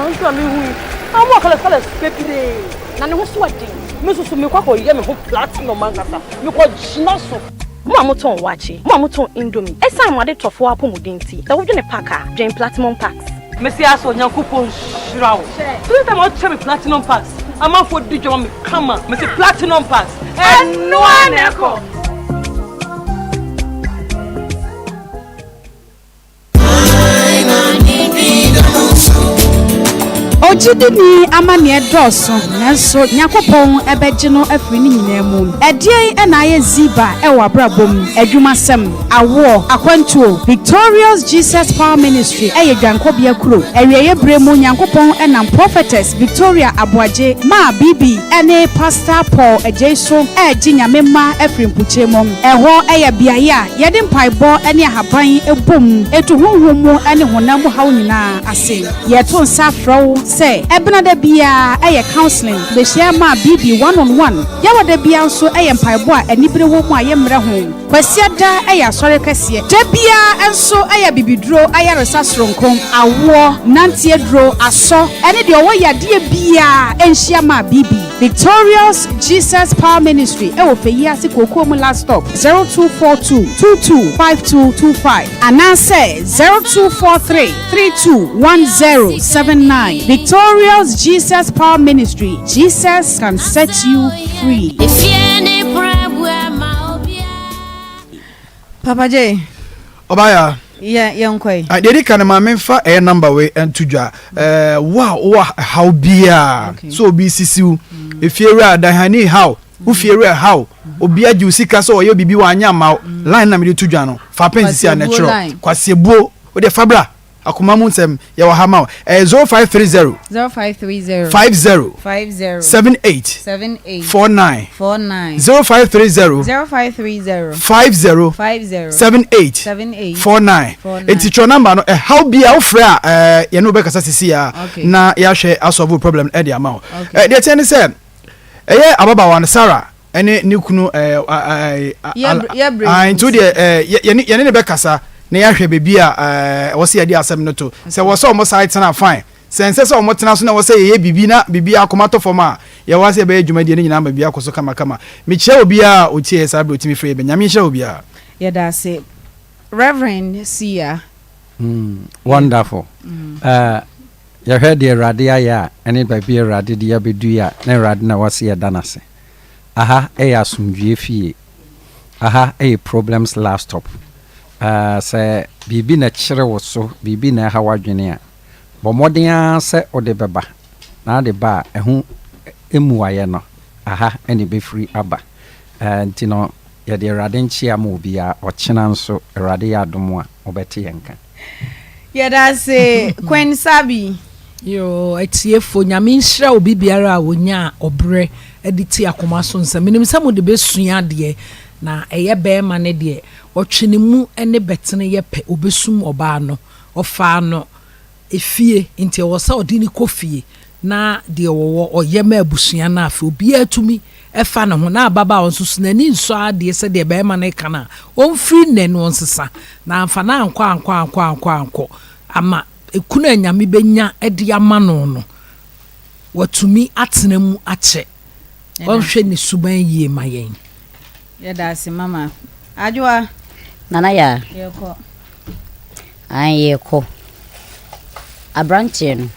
nti na mehu yi. Ah, mo colours colours bebree. Na ne ho so ɔden. Me nso so mekɔ akɔyɛ me ho platinum ankasa. Mekɔ gyina so. Mo a motɔn waakye, mo a motɔn indomie, ɛsiane mo adetɔfoɔ apɔmuden nti, sɛ wodwene pack a, dwen platinum packs. Mese asɔ Onyankopɔn nhyira wo. This time ɔkyerɛ me platinum packs. Amanfoɔ di dwama me kama. Mese platinum packs. Ɛnoa na ɛkɔ. Ogyidini amanneɛ dɔɔso, nanso Nyankopɔn bɛgye no afiri ne nyinaa mu. Ɛdeɛn na ayɛ Ziba wɔ w'abrabɔ mu? Adwumasɛm? Awoɔ? Akwantuo? Victorious Jesus Power Ministry yɛ dwankɔbea kuro. Awieeɛ berɛ mu Nyankopɔn nam Prophetess Victoria Aboagye, Maa Bibi ne Pastor Paul Adjei so regye Nyame mma afiri mpokyerɛ mu. Ɛhɔ yɛ beaeɛ a yɛde mpaebɔ ne ahaban bom tu honhom mu ne honam mu haw nyinaa ase. Yɛto nsa frɛ wo sɛ Ɛbenada biara yɛ counseling, bɛhyia ma BB one on one. Yawada biara nso yɛ mpaebɔ a anibere wɔ mu a yɛmmrɛ ho. Kwasiada yɛ asɔre kɛseɛ. Da biara nso yɛ abibiduro ayaresa soronko, awoɔ, nanteɛ duro, asɔ, ne deɛ ɔwɔ yadeɛ biara nhyia ma BB. Victorious Jesus Power Ministry wɔ Feyiase Kookoo mu last stop, 0242 22 5225 anaasɛ 0243 321079. Victorious Jesus Power Ministry, Jesus can set you free. Papa J. Ɔbaa Yɛ yɛnkɔ yi. Deɛ ɛdi kan no ma memfa ɛyɛ number wei nto dwa. Ɛɛ wo a wowɔ haw biara sɛ obi sisiw, efie wura dahani haw, wo fie wura haw, obi agye wo sika sɛ ɔyɛ biribi wanyɛ amma wo, line na mede to dwa no, fa pɛn sisi a na kyerɛ. Kwasiebuo, wo deɛ fa bra. Akoma mu nsɛm, yɛwɔ ha ma wo. Ɛyɛ 0530. 0530. 50. 50. 78. 78. 49. 49. 0530. 0530. 50. 50. 78. 78. 49. 49. Enti twerɛ namba no, ɛhaw bi a wofrɛ a ɛɛ yɛne wo bɛkasa sisi a Okay. na yɛahwɛ asɔlvo problem ɛde ama wo. Okay. Ɛ deɛ ɛteɛ ne sɛ ɛyɛ ababaawa no Sarah ɛne ne kunu ɛɛ ɛɛ Yɛ ɛɛ nti deɛ ɛɛ yɛne yɛne ne bɛkasa na yɛahwɛ baabi a ɛɛ ɛwɔ sɛ yɛde asɛm no to sɛ wɔ sɛ wɔn san tena fine sɛ nsɛ sɛ wɔn tena so na wɔ sɛ yɛyɛ biribi na biribi akoma tɔ fam a yɛwɔ sɛ yɛbɛyɛ dwumadie no nyinaa ma biribi akɔ so kamakama mekyia obiara a ɔtie yɛ saa berɛ ɔtumi frɛ yɛ bɛ Nyame nhyira obiara. Yɛda ase Reverend Sia. Mm, wonderful. Mm. Uh, yɛhwɛ deɛ Awurade ayɛ a ɛne baabi Awurade de yɛabɛdu yi a na Awurade na wase yɛda no ase. Aha yɛ asomdwoeɛ fie. Aha yɛ problems last stop. Uh, sɛ biribi na ɛkyere wo so, biribi na ɛha w'adwene a, bɔ mmɔden ara sɛ wode bɛba. Na wode ba a, ɛho mmuaeɛ no, aha na ɛbɛfiri aba. Uh, nti no, yɛde Awurade nkyea ma obiara. Ɔkyena nso, Awurade yɛ adom a, mobɛte yɛn nka. Yɛda ase Queen Sabi. Yoo atiefo Nyame nhyira obi biara a onyaa ɔbrɛ de ti akoma so nsɛm. Menim sɛ mode bɛsua adeɛ na ɛyɛ bɛɛma no deɛ ɔtwe ne mu ne bɛtene yɛ pɛ ɔbɛsum ɔbaa no ɔfaa no efie nti ɛwɔ sɛ ɔde no kɔ fie na deɛ ɔwɔ ɔyɛ ma abusua no afei obiara tumi fa ne ho na ababaawa nso so n'ani nsɔ adeɛ sɛdeɛ bɛɛma no reka no a ɔmfiri nnɛ no ɔnsesa na amfa no ankɔ ankɔ ankɔ ankɔ ankɔ ama Ekunu a Nyame bɛnya de ama no no, watumi atena mu akyɛ. Ɔnhwɛ ne suban yie ma yɛn. Yɛda ase mama. Adwoa. Nana Yaa. Yɛkɔ. Ae yɛkɔ. Abranteɛ no,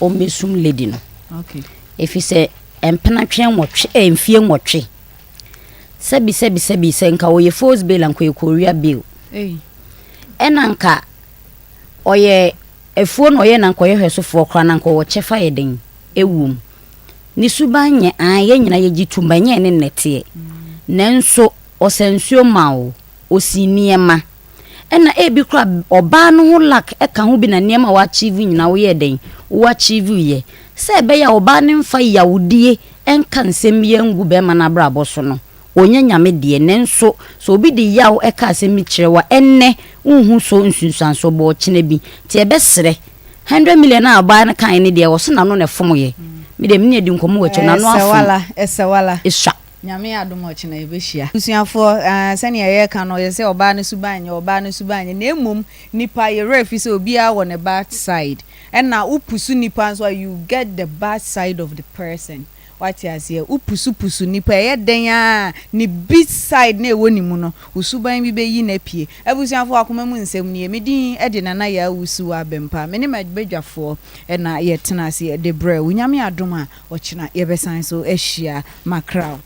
ɔmmɛsum lady no. Okay. Ɛfiri sɛ mpena twe nwɔtwe, eh, mfie nwɔtwe. Sɛbi sɛbi sɛbi sɛ nka ɔyɛ force bail anka ɔyɛ Korea bail. Ei. Ɛna nka Ɔyɛ afuo na ɔyɛ na nka ɔyɛ hwɛsofoɔ koraa na nka ɔwɔ kyɛfa yɛ den ɛwɔ mu. Ne suban nyɛ aane yɛn nyinaa yɛgye tom but ɛnyɛ ɛne nnɛteɛ. Nanso ɔsa nsuo ma wo, ɔsi nneɛma. Ɛna ebi koraa ɔbaa no ho luck ɛka ho bi na nneɛma a w'achieve nyinaa woyɛɛ dɛn wo achieve yɛ. Sɛ ɛbɛyɛ a ɔbaa no mfa yawdie nka nsɛm biara ngu bɛrima no abrabɔ so no, Ɔnyɛ Nyame deɛ, nanso sɛ obi de yaw ka asɛm bi kyerɛ wo a, ɛnnɛ wonhu so nsunsuansoɔ, but ɔkyena bi. Nti yɛbɛsrɛ, hundred million a ɔbaa no kaeɛ no deɛ, ɔse n'ano na ɛfomoeɛ. Me deɛ me ne adi nkɔmmɔ wɔ akyire, n'ano Ɛsɛ afom. wala, ɛsɛ wala. Esua. Nyame adom a ɔkyena yɛbɛhyia. Abusuafoɔ, ah, sɛnea yɛreka no, yɛsɛ ɔbaa no suban nyɛ, ɔbaa no suban nyɛ, na mmom nipa, yɛ werɛ fi sɛ obiara wɔ ne bad side, ɛna wo pusu nipa nso a, you get the bad side of the person. Wate aseɛ? Wo pusupusu nipa, ɛyɛ dɛn ara a, ne bi side no a ɛwɔ ne mu no, wo suban bi bɛyi no apue. Abusuafoɔ, akoma mu nsɛm nie. Me din de Nana Yaa Wusu Abɛmpa. Me ne m'abadwafoɔ na yɛtena ase de brɛ wo. Nyame adom a, ɔkyena yɛbɛsan so ahyia. Mackerel.